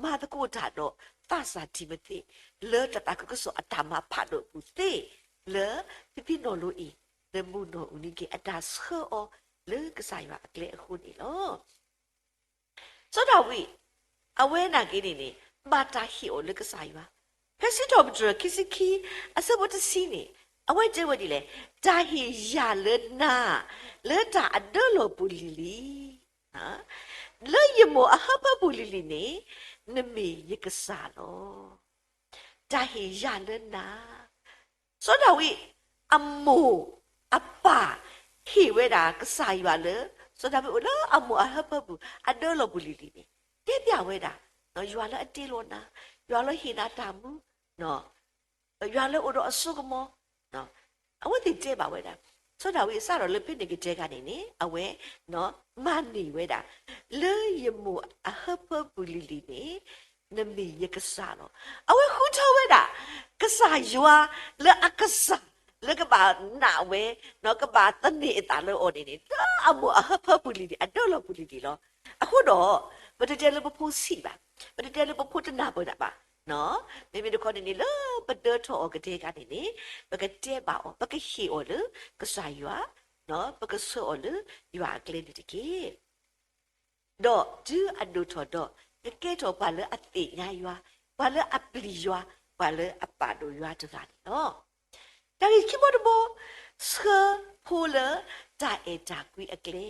မၤသကိးတၢ်ဒီးသးစၢ်တံၤမသ့း လၢတၢ်သးခုကစီၣ်အတၢ်မၤဖးဒိၣ်အပူၤသ့, လၢဖံဖံနီၢ်လိအ့ၣ် လၢမုၢ်နီၢ်အူနံက့ၤ အတၢ်ဆှၢအီၤလၢကစၢ်ယွၤအကျဲအဃိန့ၣ်လီၤ. စီၤဒၤဝံး အဝဲနာ်က့န့ၣ်န့ၣ် ဘၣ်တၢ်ဟ့ၣ်အီၤလၢကစၢ်ယွၤ, ဖဲစံးထီၣ်ပတြၢၤခံဆံခံ အဆၢဖိတဆံန့ၣ် အဝဲတဲဝဲဒ်လဲၣ်, တၢ်ဟ့ၣ်ယၤလၢနၤ လၢတၢ်အဒၢလီၢ်ပူၤလံၤလံၤ လၢယမိၢ်အဟၢဖၢပူၤလံၤလံၤန့ၣ် နမ့ၢ်ယကစၢ်လီၤ. တၢ်ဟ့ၣ်ယၤလၢနၤ, စီၤဒၤဝံး အမိၢ်အပၢ် ဟ့ၣ်ဝဲဒၣ်ကစၢ်ယွၤလၢ စီၤဒၤဝံးအိၣ်လၢအမိၢ်အဟၢဖၢပူၤ အဒၢလီၢ်ပူၤလံၤလံၤန့ၣ် တဲပျးဝဲဒၣ် ယွၤလၢအတ့လီၤနၤ, ယွၤလၢဟ့ၣ်နၤတၢ်မူ ယွၤလၢအိၣ်ဒီးအစိကမီၤ, အဝဲသ့ၣ်တဲဘၣ်ဝဲဒၣ်, စီၤဒၤဝံးအစးထီၣ်လၢဖဲန့ၣ်ကတဲဂၤန့ၣ်န့ၣ် အဝဲမၤန့ၢ်ဝဲဒၣ် လၢယမိၢ်အဟၢဖၢပူၤလံၤလံၤန့ၣ် နမ့ၢ်ယကစၢ်လီၤ. အဝဲဃုထၢဝဲဒၣ် ကစၢ်ယွၤလၢအကစၢ် လၢကဘၣ်နာ်ဝဲ, ကဘၣ်သန့ၤအသးလၢအီၤန့ၣ်န့ၣ် လၢအမိၢ်အဟၢဖၢပူၤလံၤလံၤ အဒၢလီၢ်ပူၤလံၤလံၤလီၤ. အဃိဒီး ပတတဲလၢပဖိဆံးဘၣ်, ပတတဲလၢပဖိတနၢ်ပၢၢ်ဒၣ်ဘၣ် မ့မ့ၢ်တခီန့ၣ်န့ၣ် လၢပဒၢထီၣ်အီၤကတဲဂၤန့ၣ်န့ၣ် ပကတဲဘၣ်အီၤ, ပကဟ့ၣ်အီၤလၢကစၢ်ယွၤ, ပကဆှၢအီၤလၢယွၤအကျဲန့ၣ်တက့ၢ်. ဒီးတုၤအဒိၣ်ထီၣ်ဒီး ကကဲထီၣ်ပှၤလၢအသ့ၣ်ညါယွၤ, ပှၤလၢအပျံၤယွၤ, ပှၤလၢအပာ်ဒိၣ်ယွၤတဂၤန့ၣ်လီၤ. တၢ်ဂ့ၢ်ခံဘီတဘီ, ဆှၢဖိလၢတၢ်အဲၣ်တၢ်ကွံအကျဲ,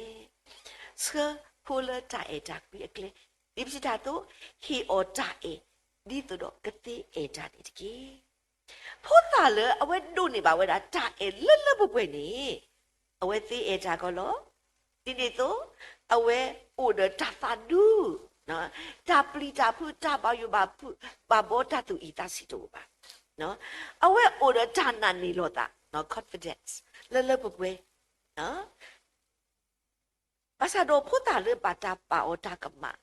ဆှၢဖိလၢတၢ်အဲၣ်တၢ်ကွံအကျဲ, ဒ်ပစံးတၢ်အသိး, ဟ့ၣ်အီၤတၢ်အဲၣ် ဒ်သိးဒီးကသ့အဲၣ်တၢ်န့ၣ်တက့ၢ်. ဖိသၣ်လၢအဝဲဒိးန့ၢ်ဘၣ်ဝဲဒၣ်တၢ်အဲၣ်လၢလၢပှဲၤပှဲၤန့ၣ်, အဝဲသ့အဲၣ်တၢ်ကီလီၤ. ဒ်န့ၣ်အသိး, အဝဲအိၣ်ဒီးတၢ်သးဒူ, တၢ်ပျံၤတၢ်ဖုး, တၢ်ဘၣ်ယိၣ်ဘၣ်ဖုး, ဘၣ်ဘီတၢ်သူၣ်အံၣ်သးဆံးတအိၣ်ဘၣ်. အဝဲအိၣ်ဒီးတၢ်နာ်န့ၢ်လီၤသး, confidence, လၢလၢပှဲၤပှဲၤ ဘၣ်ဆၣ်ဒီးဖိသၣ်လၢဘၣ်တၢ်ပာ်အီၤတၢ်ကမၣ်,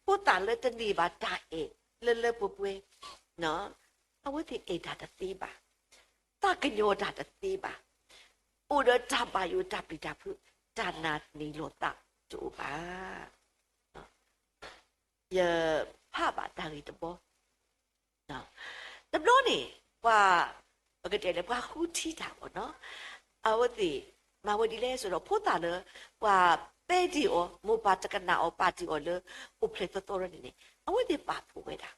ဖိသၣ်လၢတန့ၢ်ဘၣ်တၢ်အဲၣ်လၢလၢပှဲၤပှဲၤ, အဝဲသ့ၣ်အဲၣ်တၢ်တသ့ဘၣ်, သးကညီၤတၢ်တသ့ဘၣ်, အိၣ်ဒီးတၢ်ဘၣ်ယိၣ်တၢ်ပျံၤတၢ်ဖုး, တၢ်နာ်န့ၢ်လီၤသးတအိၣ်ဘၣ်. ယဖးဘၣ်တၢ်ဂ့ၢ်တဘီ, တဘျီန့ၣ် ပှၤ, ပကတဲလဲၣ် ပှၤဃုထံတၢ်အီၤနီၤ, အဝဲသ့ၣ်မၤဝဲဒ်လဲၣ်ဆိုတော့ ဖိသၣ်လၢ ပှၤပဲဒ့ၣ်အီၤ မိၢ်ပၢ်တကနၣ်အီၤ ပာ်တ့ၢ်အီၤလၢ အိၣ်ဖျဲၣ်သီသီန့ၣ်န့ၣ် အဝဲသ့ၣ်ပာ်ဖှိၣ်ဝဲဒၣ်,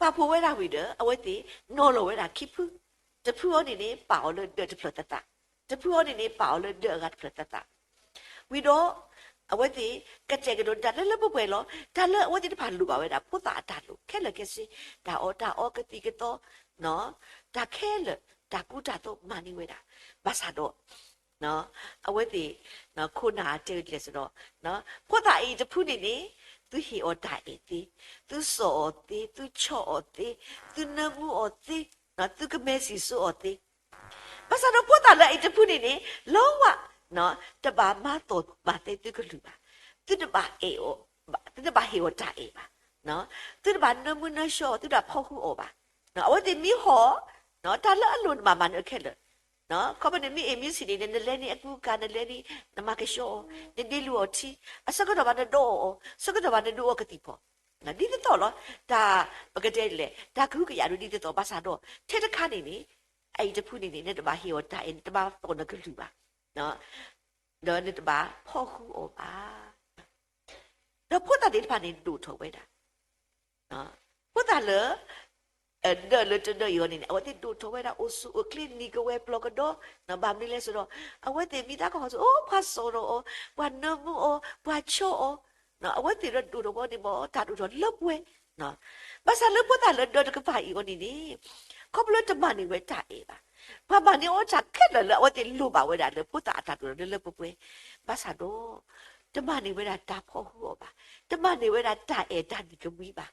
ပာ်ဖှိၣ်ဝဲဒၣ်ဝံၤဒီး အဝဲသ့ၣ်နီၤလီၤဝဲဒၣ်ခံဖု, တဖုအီၤန့ၣ်န့ၣ် ပာ်အီၤလၢဒၢးတဖျၢၣ်သးသး, တဖုအီၤန့ၣ်န့ၣ် ပာ်အီၤလၢဒၢးအဂၤတဖျၢၣ်သးသး ဝံၤဒီး အဝဲသ့ၣ်ကတဲာ်ကတီၤတၢ်လၢလၢပှဲၤပှဲၤလီၤ. တၢ်လၢအဝဲသ့ၣ်တဖၣ်လိၣ်ဘၣ်ဝဲဒၣ် ဖိသၣ်အတၢ်လိၣ်ခဲလၢာ်ခဲဆ့, တၢ်အီၣ်တၢ်အီ ကသံၣ်ကသီ, တၢ်ခဲလၢာ် တၢ်ကူတၢ်သိးမၤန့ၢ်ဝဲဒၣ်, ဘၣ်ဆၣ်ဒီး အဝဲသ့ၣ် ခိၣ်နၢ်တဲဝဲဒ်လဲၣ်ဆိုဒီး ဖိသၣ်အံၤတဖုန့ၣ်န့ၣ် သုဟ့ၣ်အီၤတၢ်အဲၣ်သ့, သုစိာ်အီၤသ့, သုဆီၣ်အီၤသ့, သုနၢမူအီၤသ့, သုကမဲာ်ဆံးစိအီၤသ့ ဘၣ်ဆၣ်ဒီးဖိသၣ်လၢအံၤတဖုန့ၣ်န့ၣ် လီဝဲ တဘၣ်မၤသီၣ်မၤသဲသုကလုၢ်ဘၣ်, သုတဘၣ်အဲၣ်အီၤ, သုတဘၣ်ဟ့ၣ်အီၤတၢ်အဲၣ်ဘၣ်, သုတဘၣ်နၢမူနၢဆှီအီၤ, သုတဘၣ်ဖီၣ်ဃုာ်အီၤဘၣ်. အဝဲသ့ၣ်မ့ၢ်ဟီၣ် တၢ်လၢအလိၣ်နဘၣ်မၤနၢၤခဲလၢာ်, ခီဖျိနမ့ၢ်အ့ၣ်မ့ၢ်ဆံးန့ၣ် နလဲန့ၢ်အကူအကၤ, နလဲန့ၢ် နမၤကဆှီအီၤ, နဒ့လုၢ်အီၤထံ, အဆၢကတီၢ်ဘၣ်နဒိးအီၤအီၤ, ဆၢကတီၢ်ဘၣ်နဒိးအီၤကသံၣ်ဖီ, ဒ်သိးသိးလီၤ. တၢ်ပကတဲဒ်လဲၣ် တၢ်ကဟုကယာ်ဒိၣ်ဒ်သိးသိး ဘၣ်ဆၣ်ဒီး ထဲတခါန့ၣ်န့ၣ် အအံၤတဖုန့ၣ်န့ၣ် နတဘၣ်ဟ့ၣ်အီၤတၢ်အဲၣ်, နတဘၣ်သီၣ်နကလုၢ်ဘၣ်, ဒီးနတဘၣ်ဖီၣ်ဃုာ်အီၤဘၣ်. ဒီးဖိသၣ်သ့ၣ်တဖၣ်န့ၣ်ဒိၣ်ထီၣ်ဝဲဒၣ်, ဖိသၣ်လၢ ဒၢးလၢတဒၢးအံၤအီၤန့ၣ်န့ၣ် အဝဲသ့ၣ်ဒိၣ်ထီၣ်ဝဲဒၣ် အိၣ်ဆူၣ်အိၣ်ချ့ နံၤကဝဲၤပျီၢ်ကဒီ, ဘၣ်မနုၤလဲၣ်ဆိုတော့ အဝဲသ့ၣ်မ့ၢ်သးကဟီၣ်ဆူၣ် အိၣ်ပှၤစိာ်ဒီးအီၤ, ပှၤနၢမူအီၤ, ပှၤဆီၣ်အီၤ, အဝဲသ့ၣ်ဒီးဒိၣ်ထီၣ်ဝဲန့ၣ် မ့ၢ်တၢ်ဒိၣ်ထီၣ်လၢပှဲၤ ဘၣ်ဆၣ်လၢဖိသၣ်လၢဒၢးတကပၤအံၤအီၤန့ၣ်န့ၣ် ခီဖျိတမၤန့ၢ်ဝဲတၢ်အဲၣ်ဘၣ်, ပှၤမၤန့ၢ်အီၤတၢ်ခဲလၢာ်လၢအဝဲသ့ၣ်လိၣ်ဘၣ်ဝဲဒၣ်လၢဖိသၣ်အတၢ်ဒိၣ်ထီၣ်လၢလၢပှဲၤပှဲၤ, ဘၣ်ဆၣ်ဒီး တမၤန့ၢ်ဝဲဒၣ်တၢ်ဖီၣ်ဃုာ်အီၤဘၣ်, တမၤန့ၢ်ဝဲဒၣ်တၢ်အဲၣ်တၢ်နံၤကမှံဘၣ်,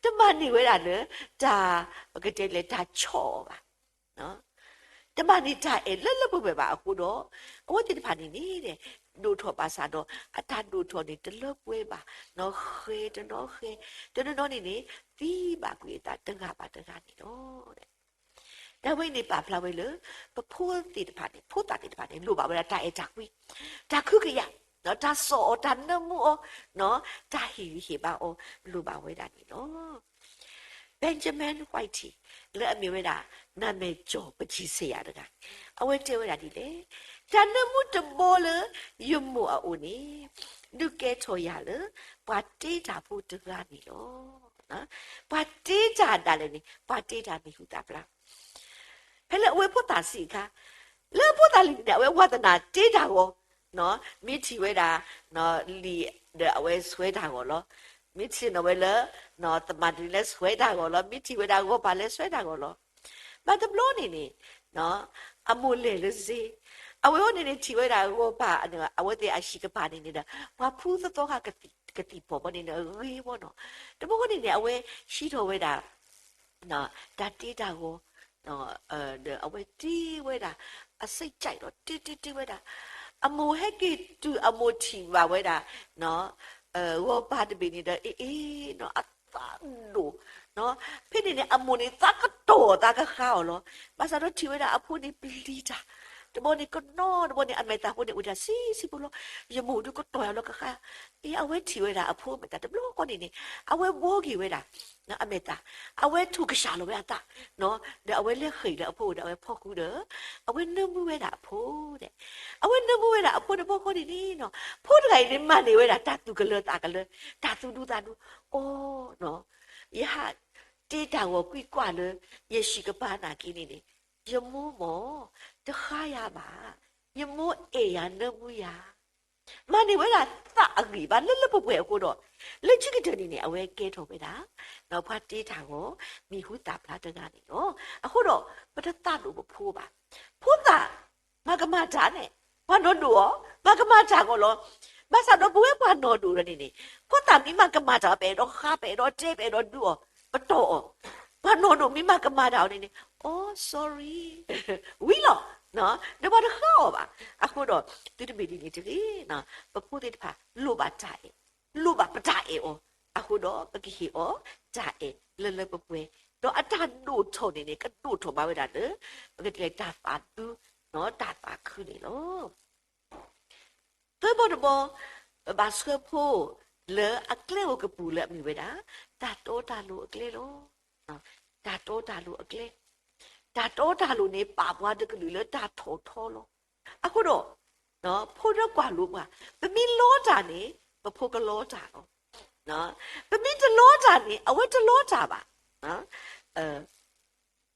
တမၤန့ၢ်ဝဲဒၣ်လၢ တၢ် ပကတဲလဲၣ် တၢ်ဆီၣ်အီၤဘၣ် တမၤန့ၢ်တၢ်အဲၣ်လၢလၢပှဲၤပှဲၤဘၣ်အဃိဒီး အဝဲသ့ၣ်တဖၣ်န့ၣ်န့ၣ် ဒိၣ်ထီၣ်ဘၣ်ဆၣ်ဒီး အတၢ်ဒိၣ်ထီၣ်န့ၣ် တလၢပှဲၤဘၣ်, နီၢ်ဃဲတနီၤဃဲ, တနီၤနီၤန့ၣ်န့ၣ် သံဘၣ်ကွံာ်အသးတဂၤဘၣ်တဂၤန့ၣ်လီၤ. တၢ်ဝဲအံၤန့ၣ်ပာ်ဖျါဝဲလၢ ပဖိသ့ၣ်တဖၣ်န့ၣ် ဖိသၣ်သ့ၣ်တဖၣ်န့ၣ် လိၣ်ဘၣ်ဝဲဒၣ်တၢ်အဲၣ်တၢ်ကွံ, တၢ်ခွဲးတၢ်ယာ်, တၢ်စိာ်အီၤ, တၢ်နၢမူအီၤ, တၢ်ဟ့ၣ်ဂံၢ်ဟ့ၣ်ဘါအီၤ လိၣ်ဘၣ်ဝဲဒၣ်န့ၣ်လီၤ. Benjamin White လၢအမ့ၢ်ဝဲဒၣ် နမဲာ်ကၠီၤပကံဆဲးယၤတဂၤ, အဝဲတဲဝဲဒၣ်ဒ်လဲၣ်, တၢ်နၢမူတဘီလၢယမိၢ်အအိၣ်န့ၣ် ဒုးကဲထီၣ်ယၤလၢ ပှၤတ့တၢ်ဖိတဂၤန့ၣ်လီၤ. ပှၤတ့တၢ်ဒၣ်လဲာ်န့ၣ် ပှၤတ့တၢ်မံၤဟူသၣ်ဖျါ ဖဲလၢအဝဲဖိသၣ်ဆံးအခါ, လၢဖိသၣ်လံၤန့ၣ် အဝဲဝါသနာတ့တၢ်ဂီၤ, မ့ၢ်ထံၣ်ဝဲဒၣ် လံာ်ဒီးအဝဲဆွဲတၢ်ဂီၤလီၤ. မ့ၢ်ထံၣ်နီၣ်ဝဲလၢ သမၣ်ဒုးလဲၤဆွဲတၢ်ဂီၤလီၤ. မ့ၢ်ထံၣ်ဝဲဒၣ်ဂီၤပၤလဲၤဆွဲတၢ်ဂီၤလီၤ. ဘၣ်တဘျီန့ၣ်န့ၣ် အမိၢ်လဲၤလၢစ့, အဝဲအံၤန့ၣ်န့ၣ် ထံၣ်ဝဲဒၣ်ဂီၤပၤ အဝဲသ့ၣ်အဟံၣ်ကပၤန့ၣ်န့ၣ်ဒီး ပှၤဖုသသီဃာ်ကသံၣ်ဖီၣ်ဘီန့ၣ်န့ၣ် အဂ့ၤဝဲနီၤ. တဘျီဃီန့ၣ်န့ၣ် အဝဲဟံးထီၣ်ဝဲဒၣ် တၢ်တ့တၢ်ဂီၤ ဒီးအဝဲတ့ဝဲဒၣ် အစ့ၣ်ကၠဲးဒီးတ့တ့တ့ဝဲဒၣ်. အမိၢ်ဟဲက့ၤတုၤအမိၢ်ထံၣ်ဘၣ်ဝဲဒၣ် ဂီၤပၤတဘ့ၣ်န့ၣ်ဒီး အ့ၣ်အ့ၣ် အသးဒိၣ်, ဖဲန့ၣ်န့ၣ် အမိၢ်န့ၣ်သးကတီၢ်သးကဃါအီၤလီၤ. ဘၣ်ဆၣ်ဒီးထံၣ်ဝဲဒၣ်အဖိန့ၣ်ပျံၤတၢ်, တဘျီန့ၣ်ကနီၤ တဘျီန့ၣ် အမဲာ်သၣ်ဖိန့ၣ် အိၣ်တၢ်ဆံးဆံးဖိလီၤ. ယမိၢ်ဒုးကတီၢ်ယၤလီၤကဃါ, အ့ၣ် အဝဲထံၣ်ဝဲဒၣ်အဖိမဲာ်သၣ် တဘျီဃီန့ၣ်န့ၣ် အဝဲဘှီက့ၤဝဲဒၣ် အမဲာ်သၣ်, အဝဲထူၣ်ကစၢ်လီၤဝဲအသး, ဒီးအဝဲလဲၤဃ့ၢ်လၢအဖိဒီး အဝဲဖီၣ်ဃုာ်ဒီး အဝဲနၢမူဝဲဒၣ်အဖိဒီး, အဝဲနၢမူဝဲဒၣ်အဖိတဘျီဃီန့ၣ်န့ၣ် ဖိတဂၤအံၤန့ၣ် မၤန့ၢ်ဝဲဒၣ်တၢ်သူၣ်ကလၢၤသးကလၢၤ, တၢ်သူၣ်ဒူသးဒူ, အိ, ယဟးတ့တၢ်ဂီၤကွံာ်ကွၢ်လၢ ယဟံၣ်ကပၤနာ်က့န့ၣ်န့ၣ် ယမိၢ်မ့ၢ်တဃါယၤဘၣ်, ယမိၢ်အဲၣ်ယၤနၢမူယၤ မၤန့ၢ်ဝဲဒၣ်သးအဂံၢ်ဘါလၢလၢပှဲၤပှဲၤအဃိဒီး, လၢခံကတၢၢ်န့ၣ်န့ၣ် အဝဲကဲထီၣ်ဝဲဒၣ် ပှၤတ့တၢ်ဂီၤ မံၤဟူသၣ်ဖျါတဂၤန့ၣ်လီၤ. အဃိဒီး ပတသးဒိၣ်ပဖိဘၣ်. ဖိသၣ် မၤကမၣ်တၢ်န့ၣ် ပှၤနီၢ်ဒိၣ်အီၤ မၤကမၣ်တၢ်အဂီၢ်လီၤ. ဘၣ်ဆၣ်ဒီးပဝဲပှၤနီၢ်ဒိၣ်ဒီးန့ၣ်န့ၣ် ဖိသၣ်မ့ၢ်မၤကမၣ်တၢ် ပအဲၣ်ဒိးဃါ ပအဲၣ်ဒိးတဲ ပအဲၣ်ဒိးဒုးအီၤ ပတီၢ်အီၤ, ပှၤနီၢ်ဒိၣ်မ့ၢ်မၤကမၣ်တၢ်အီၤန့ၣ်န့ၣ် အိ, sorry ဝံၤလီၤ, ဒီးပှၤတဃါအီၤဘၣ်. အဃိဒီး သုတမ့ၢ်ဒ်န့ၣ်တဂ့ၤ, ပဖိသ့ၣ်တဖၣ် လိၣ်ဘၣ်တၢ်အဲၣ်, လိၣ်ဘၣ်ပတၢ်အဲၣ်အီၤ, အဃိဒီးပကဟ့ၣ်အီၤတၢ်အဲၣ်လၢလၢပှဲၤပှဲၤ, ဒီးအတၢ်ဒိၣ်ထီၣ်န့ၣ်န့ၣ် ကဒိၣ်ထီၣ်ဘၣ်ဝဲဒၣ်လၢ ပကတဲတၢ်သးဒူ တၢ်သးခုန့ၣ်လီၤ. သၢဘီတဘီ, ပဘၣ်ဆှၢဖိလၢအကျဲအိၣ်ကပူၤလၢအမ့ၢ်ဝဲဒၣ် တၢ်တီတၢ်လိၤအကျဲလီၤ. တၢ်တီတၢ်လိၤအကျဲ, တၢ်တီတၢ်လိၤန့ၣ် ပာ်ပှၤတကလုာ်လၢတၢ်ထီၣ်ထီလီၤ. အဃိဒီး ဖိဒၢကွၢ်လိပှၤ, ပမ့ၢ်လီတၢ်န့ၣ် ပဖိကလီတၢ်လီၤ. ပမ့ၢ်တလီတၢ်န့ၣ် အဝဲတလီတၢ်ဘၣ်.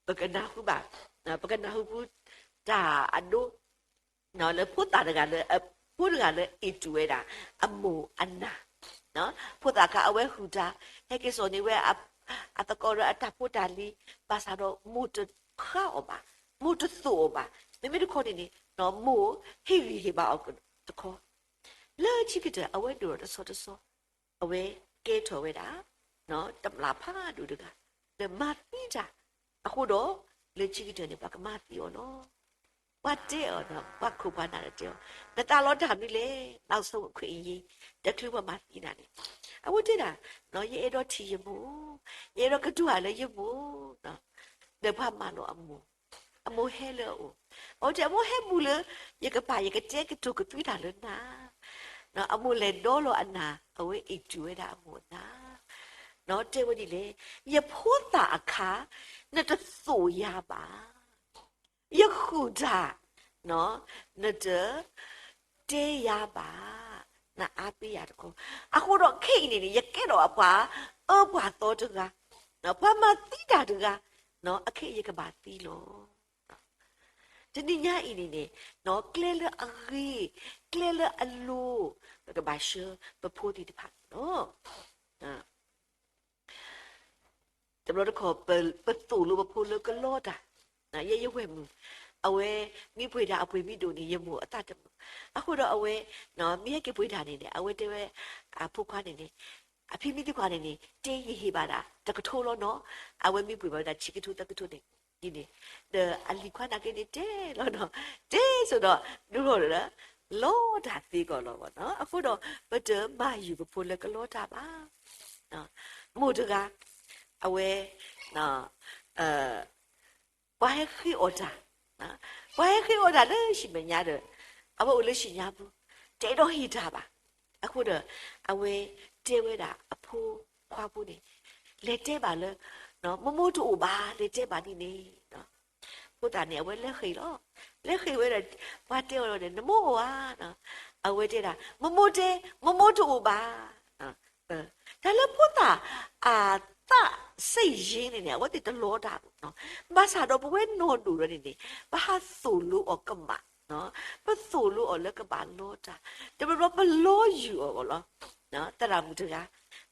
ပကနၢ်ဟူဘၣ်, ပကနၢ်ဟူပူၤ တၢ်အဒိ လၢဖိသၣ်တဂၤလၢ ဖိတဂၤလၢအ့ၣ်တူၢ်ဝဲဒၣ် အမိၢ်အနၢ်, ဖိသၣ်ခါအဝဲဟုၣ်တၢ်, ဟဲက့ၤစိာ်န့ၢ်ဝဲ အသကိးဒီးအတၢ်ဖိတၢ်လံၤ, ဘၣ်ဆၣ်ဒီးမိၢ်တဃါအီၤဘၣ်, မိၢ်တသိၣ်အီၤဘၣ်. မ့မ့ၢ်တခီန့ၣ်န့ၣ် မိၢ်ဟ့ၣ်ဂံၢ်ဟ့ၣ်ဘါအီၤတခီ, လၢခံကတၢၢ် အဝဲဒိၣ်ထီၣ်တဆီတဆီ, အဝဲကဲထီၣ်ဝဲဒၣ် တမျၢ်ဖးဒိၣ်တဂၤ လၢမၤသံတၢ်, အဃိဒီး လၢခံကတၢၢ်န့ၣ် ပှၤကမၤသံအီၤလီၤ. ပှၤတဲအီၤ, ပှၤခိၣ်ပှၤနၢ်ဒီးတဲအီၤ, နသးလီတၢ်မနုၤလဲၣ်, နောက်ဆုံးအခွင့်အရေး, တချုးပှၤမၤသံနၤန့ၣ်, အဝဲတဲဒၣ်, ယအဲၣ်ဒိးထံၣ်ယမိၢ်, ယအဲၣ်ဒိးကတိၤတၢ်လၢယမိၢ်, ဒီးပှၤမၤလိာ်အမိၢ်, အမိၢ်ဟဲလၢအအိၣ်, အဝဲတဲ အမိၢ်ဟဲဘူးလၢ ယကပာ်ယကတဲကတိၤကသွံတၢ်လၢနၤ, အမိၢ်လဲၤဒီလီၤအနၢ်, အဝဲအ့ၣ်တူၢ်ဝဲဒၣ်အမိၢ်အနၢ်, တဲဝဲဒ်လဲၣ်, ယဖိသၣ်အခါ နတသိၣ်ယၤဘၣ်, ယဟုၣ်တၢ်, နတတဲယၤဘၣ်, နအါပ့ယၤတခီ, အဃိဒီးခဲအံၤန့ၣ်န့ၣ် ယကဲထီၣ်ပှၤအၢပှၤသီတဂၤ, ပှၤမၤသံတၢ်တဂၤ, အခဲအံၤယကဘၣ်သံလီၤ. တနံၤညါအံၤန့ၣ်န့ၣ် ကျဲလၢအဂ့ၤ, ကျဲလၢအလိၤ, ပကဘၣ်ဆှၢပဖိသ့ၣ်တဖၣ်န့ၣ်လီၤ. တဘျီတခီၣ် ပသိၣ်လိပဖိလၢကလီတၢ်, ယဲယဝဲၢ်မုၣ်, အဝဲမ့ၢ်ပှ့ၤတၢ်အပှ့ၤမ့ၢ်ဒိၣ်န့ၣ် ယမိၢ်အသးတမုာ်, အဃိဒီးအဝဲ မ့ၢ်ဟဲက့ၤပှ့ၤတၢ်န့ၣ်န့ၣ် အဝဲတဲဝဲ အဖိခွါန့ၣ်န့ၣ်, အဖံမ့ၢ်သံကွၢ်န့ၣ်န့ၣ် တဲယဟ့ၣ်ဘၣ်ဒၣ် တကထိလီၤနီၤ, အဝဲမ့ၢ်ပှ့ၤဘၣ်ဝဲဒၣ် ဆံကထိသၢကထိန့ၣ်, ဒ်န့ၣ်, ဒီးအလံၤခွါနာ်က့န့ၣ်တဲလီၤနီၤ, တဲဆိဒီး ဒိၣ်ထီၣ်ဒီး လီတၢ်သ့ကီးလီၤ. အဃိဒီး ပတမၤယုာ်ပဖိလၢကလီတၢ်ဘၣ်. မိၢ်တဂၤ အဝဲ ပှၤဟဲဃ့အီၣ်တၢ်, ပှၤဟဲဃ့အီၣ်တၢ်လၢဟံၣ်မဲာ်ညါဒီး အဝဲအိၣ်လၢဟံၣ်ညါပူၤ, တအဲၣ်ဒိးဟ့ၣ်တၢ်ဘၣ်. အဃိဒီး အဝဲတဲဝဲဒၣ်အဖိခွါဖိန့ၣ်, လဲၤတဲဘၣ်လၢ မိၢ်မိၢ်တအိၣ်ဘၣ်, လဲၤတဲဘၣ်ဒ်န့ၣ်. ဖိသၣ်န့ၣ် အဝဲလဲၤဃ့ၢ်လီၤ. လဲၤဃ့ၢ်ဝဲဒီး ပှၤတဲအီၤလီၤန့ၣ်, နမိၢ်အိၣ်ဧါ. အဝဲတဲဒၣ် မိၢ်မိၢ်တဲ, မိၢ်မိၢ်တအိၣ်ဘၣ်. တၢ်လၢဖိသၣ်အသးစ့ၣ်ယ့န့ၣ်န့ၣ် အဝဲသ့ၣ်တလီတၢ်ဘၣ်. ဘၣ်ဆၣ်ဒီးပဝဲနီၢ်ဒိၣ်ဒီးန့ၣ်န့ၣ် ပဟးသိၣ်လိအီၤကမၣ်, ပသိၣ်လိအီၤလၢကဘၣ်လီတၢ်, တဘျီဘျီပလီယုာ်အီၤလီၤ. သရၣ်မုၣ်တဂၤ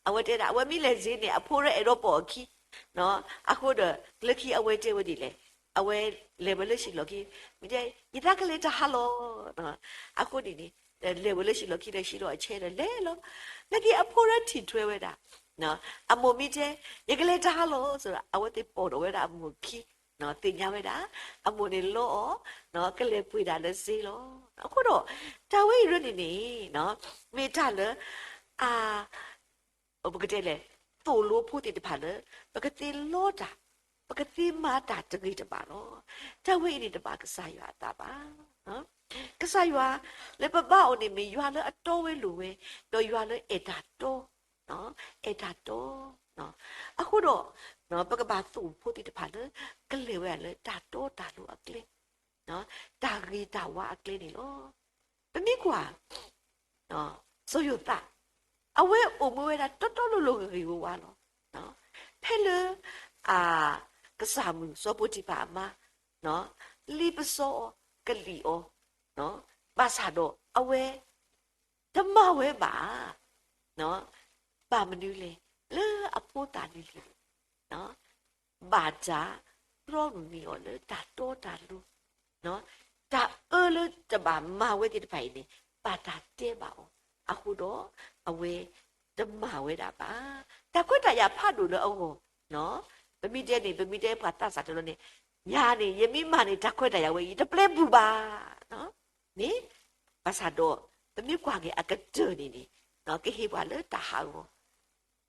အဝဲတဲဒၣ် အဝဲမ့ၢ်လဲၤစ့န့ၣ် အဖိရဲအဲၣ်ဒိးပိာ်အခံ, အဃိဒီး လၢခံအဝဲတဲဝဲဒ်လဲၣ်, အဝဲလဲၤဝဲလၢဟံၣ်လီၢ်ခံ, မ့ၢ်တဲ ယသးကလဲၤတၢ်ဟးလီၤ. အဃိန့ၣ်န့ၣ် လဲၤဝဲလၢဟံၣ်လီၢ်ခံဒီးဟံးလီၤအဆဲဒီးလဲၤလီၤ. လၢခံအဖိရဲထံၣ်ထွဲဝဲဒၣ်, အမိၢ်မ့ၢ်တဲ ယကလဲၤတၢ်ဟးလီၤ ဆိုဒီး အဝဲသ့ၣ်ပိာ်ထီၣ်ဝဲဒၣ်အမိၢ်ခံ, သ့ၣ်ညါဝဲဒၣ် အမိၢ်န့ၣ်လီအီၤ, ကလဲၤပှ့ၤဒၣ်လၢစ့လီၤ. အဃိဒီး တၢ်ဝဲအံၤရၢန့ၣ်န့ၣ် မ့ၢ်တၢ်လၢ အ ပကတဲလဲၣ်, သိၣ်လိဖိသ့ၣ်တဖၣ်လၢ ပကသ့လီတၢ်, ပကသ့မၤတၢ်တဂ့ၤတဘၣ်လီၤ. တၢ်ဝဲအံၤန့ၣ်တဘၣ်ကစၢ်ယွၤအသးဘၣ်. ကစၢ်ယွၤလၢပဘါအီၤန့ၣ်မ့ၢ်ယွၤလၢအတီဝဲလိၤဝဲ, ဒီးယွၤလၢအဲၣ်တၢ်တီ, အဲၣ်တၢ်တီ. အဃိဒီး ပကဘၣ်သိၣ်ဖိသ့ၣ်တဖၣ်လၢ ကလဲၤဝဲဒၣ်လၢတၢ်တီတၢ်လိၤအကျဲ, တၢ်ဂ့ၤတၢ်ဝါအကျဲန့ၣ်လီၤ. ပမ့ၢ်ကွၢ် စီၤယိၤသး အဝဲအိၣ်မူဝဲဒၣ်တီတီလိၤလိၤဂ့ၤဂ့ၤဝါဝါလီၤ. ဖဲလၢ အ ကစၢ်မုၣ်စီၤပီတံၤဖၢ်အမါ လံပစီအီၤ ကလံၣ်အီၤ, ဘၣ်ဆၣ်ဒီးအဝဲ တမၤဝဲဘၣ်. ဘၣ်မနုၤလဲၣ်, လၢအဖိသၣ်လံၤလံၤန့ၣ် ဘၣ်တၢ်တြီမုၢ်မံအီၤလၢတၢ်တီတၢ်လိၤ, တၢ်အၢလၢတဘၣ်မၤဝဲသ့ၣ်တဖၣ်အံၤန့ၣ် ဘၣ်တၢ်တဲဘၣ်အီၤ, အဃိဒီး အဝဲတမၤဝဲဒၣ်ဘၣ်. တၢ်ခွဲးတၢ်ယာ်ဖးဒိၣ်လၢအဂီၢ်, ပမ့ၢ်တဲန့ၣ် ပမ့ၢ်တဲပှၤသးစၢ်တလီၤန့ၣ်, ယၤန့ၣ် ယမ့ၢ်မၤန့ၣ် တၢ်ခွဲးတၢ်ယာ်ဝဲအံၤ တပျဲပူၤဘၣ်. န့ၣ် ဘၣ်ဆၣ်ဒီး ပမ့ၢ်ကွၢ်က့ၤအကတၢၢ်န့ၣ်န့ၣ် ကဟ့ၣ်ပှၤလၢတၢ်ဟးဂီၤ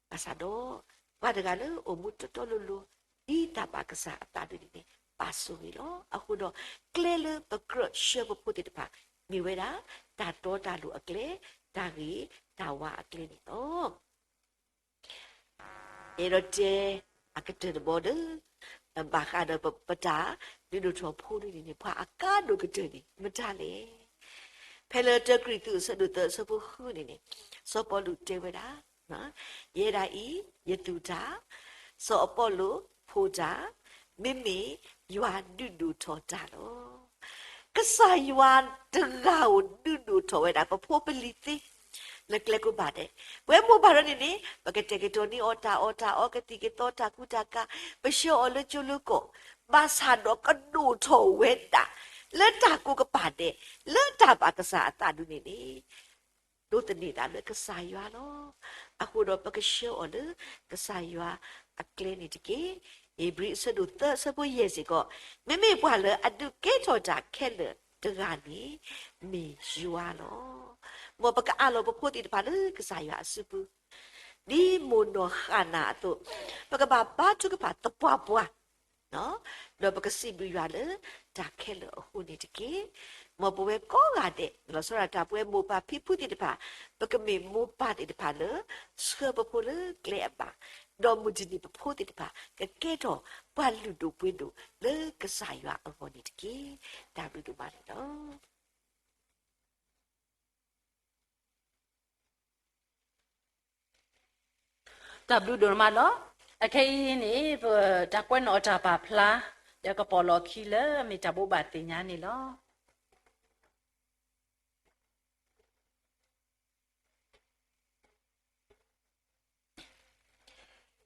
ဘၣ်ဆၣ်ဒီး ပှၤတဂၤလၢအိၣ်မူတီတီလိၤလိၤ ဒ်တၢ်ဘၣ်ကစၢ်အသးဒ်န့ၣ်န့ၣ် ဘၣ်ဆိၣ်ဂ့ၤလီၤ. အဃိဒီး ကျဲလၢပကြၢးဆှၢပဖိသ့ၣ်တဖၣ် မ့ၢ်ဝဲဒၣ် တၢ်တီတၢ်လိၤအကျဲ, တၢ်ဂ့ၤတၢ်ဝါအကျဲန့ၣ်လီၤ. ယအဲၣ်ဒိးတဲ အကတၢၢ်တဘီဒီး ဘၣ်ဃးဒီးပတၢ်ဒုးဒိၣ်ထီၣ်ဖိန့ၣ်န့ၣ် ပှၤအကါဒိၣ်ကတၢၢ်န့ၣ် မတၤလဲၣ်. ဖဲလၢတၢကရံၣ်သူးအဆၢဒိၣ်သၢအဆၢဖိဃုန့ၣ်န့ၣ် စီၤပီလူးတဲဝဲဒၣ်, ယဲဒၣ်အံၤ ယသူၣ်တၢ်, စီၤအပီလိၣ်ဖိတၢ်, မ့မ့ၢ်ယွၤဒုးဒိၣ်ထီၣ်တၢ်လီၤ. ကစၢ်ယွၤတဂၤဧိၤဒုးဒိၣ်ထီၣ်ဝဲဒၣ် ပဖိပလံၤသ့ လၢကျဲကိးဘၣ်ဒဲး. ပဝဲမိၢ်ပၢ်ဒ်န့ၣ်န့ၣ် ပကတဲာ်ကတီၤန့ၢ်အီၤတၢ်အီၣ်တၢ်အီ ကသံၣ်ကသီ တၢ်ကူတၢ်ကၤ, ပဆှၢအီၤလၢကၠိလၢကီၢ်, ဘၣ်ဆၣ်ဒီးကဒိၣ်ထီၣ်ဝဲဒၣ် လၢတၢ်ကိးကပၤဒဲး လၢတၢ်ဘၣ်ကစၢ်အသးဒ်န့ၣ်န့ၣ် ဒိးသန့ၤသးလၢကစၢ်ယွၤလီၤ. အဃိဒီးပကဆှၢအီၤလၢကစၢ်ယွၤအကျဲန့ၣ်တက့ၢ်. ဧ့ၤဘြံၤအဆၢဒိၣ်သၢအဆၢဖိယဲၢ်စ့ၢ်ကီး, မ့မ့ၢ်ပှၤလၢအဒုးကဲထီၣ်တၢ်ခဲလၢာ်တဂၤန့ၣ် မ့ၢ်ယွၤလီၤ. မ်ပကအးလီၤပဖိသ့ၣ်တဖၣ်လၢကစၢ်ယွၤအစုပူၤ ဒ်မိၢ်နီၢ်ဃၣ်နၤအသိး, ပကဘၣ်ဘါထုကဖၣ်သပှၢ်ပှၢ်, ဒီးပကစံးဘျုးယွၤလၢတၢ်ခဲလၢာ်အဃိန့ၣ်တက့ၢ်. မ်ပဝဲကိးဂၤဒဲး လီၤဆီဒၣ်တၢ်ပဝဲမိၢ်ပၢ်ဖံဖုသ့ၣ်တဖၣ်, ပကမ့ၢ်မိၢ်ပၢ်သ့ၣ်တဖၣ်လၢ ဆှၢပဖိလၢကျဲအဘၣ်, ဒီးမုၢ်တနံၤပဖိသ့ၣ်တဖၣ် ကကဲထီၣ်ပှၤလုၢ်ဒိၣ်ပှ့ၤဒိၣ်လၢကစၢ်ယွၤအဂီၢ်န့ၣ်တက့ၢ်. တၢ်ဘျုးဒိၣ်မးန့ၣ်လီၤ. တၢ်ဘျုးဒိၣ်မးလီၤ. အခဲအံၤန့ၣ် ပတၢ်ကွဲးနီၣ်အတၢ်ပာ်ဖျါ ဒီးကပီၤလီၢ်ခံလၢမ့ၢ်တၢ်ဘိးဘၣ်သ့ၣ်ညါန့ၣ်လီၤ.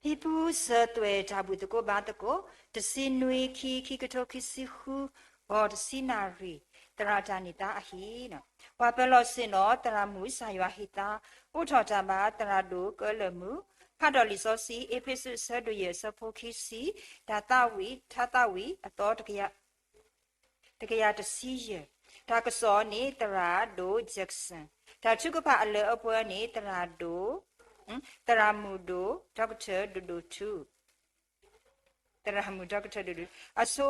ဟံၣ်ပူၤစၢၤသွဲၣ်တၢ်ဘူၣ်သကိးဘါသကိး တဆံနွံ ခံ ခံကထိခံဆံဃု ဂီၤတဆံနၣ်ရံၣ် သရၣ်တၢ်န့ၢ်သါအဟံၣ်, ပှၤပၢၤလီၢ်ဆ့ၣ်နီၤ သရၣ်မုၣ် ကစၢ်ယွၤဟ့ၣ်သါ အိးထီၣ်တၢ်ဘါ သရၣ်ဒိၣ်ကၢလၢာ်မုၣ်, ဖးဒီးလံာ်စီဆှံ အ့းဖ့းစူး အဆၢဒိၣ်ယဲၢ် အဆၢဖိခံဆံ, တၢ်သးဝံၣ် ထါသးဝံၣ် အသီ တကယၤတဆံယဲၢ်, တၢ်ကစီၣ်န့ၣ် သရၣ်ဒိၣ် Jackson, တၢ်ထုကဖၣ်အလၢအပှဲၤန့ၣ် သရၣ်ဒိၣ်, သရၣ်မုၣ်ဒိၣ် ဒီကထၢၣ်ဒိၣ်ဒိၣ်ထူ သရၣ်မုၣ်ဒီကထၢၣ်ဒိၣ်ဒိၣ်, အဆိ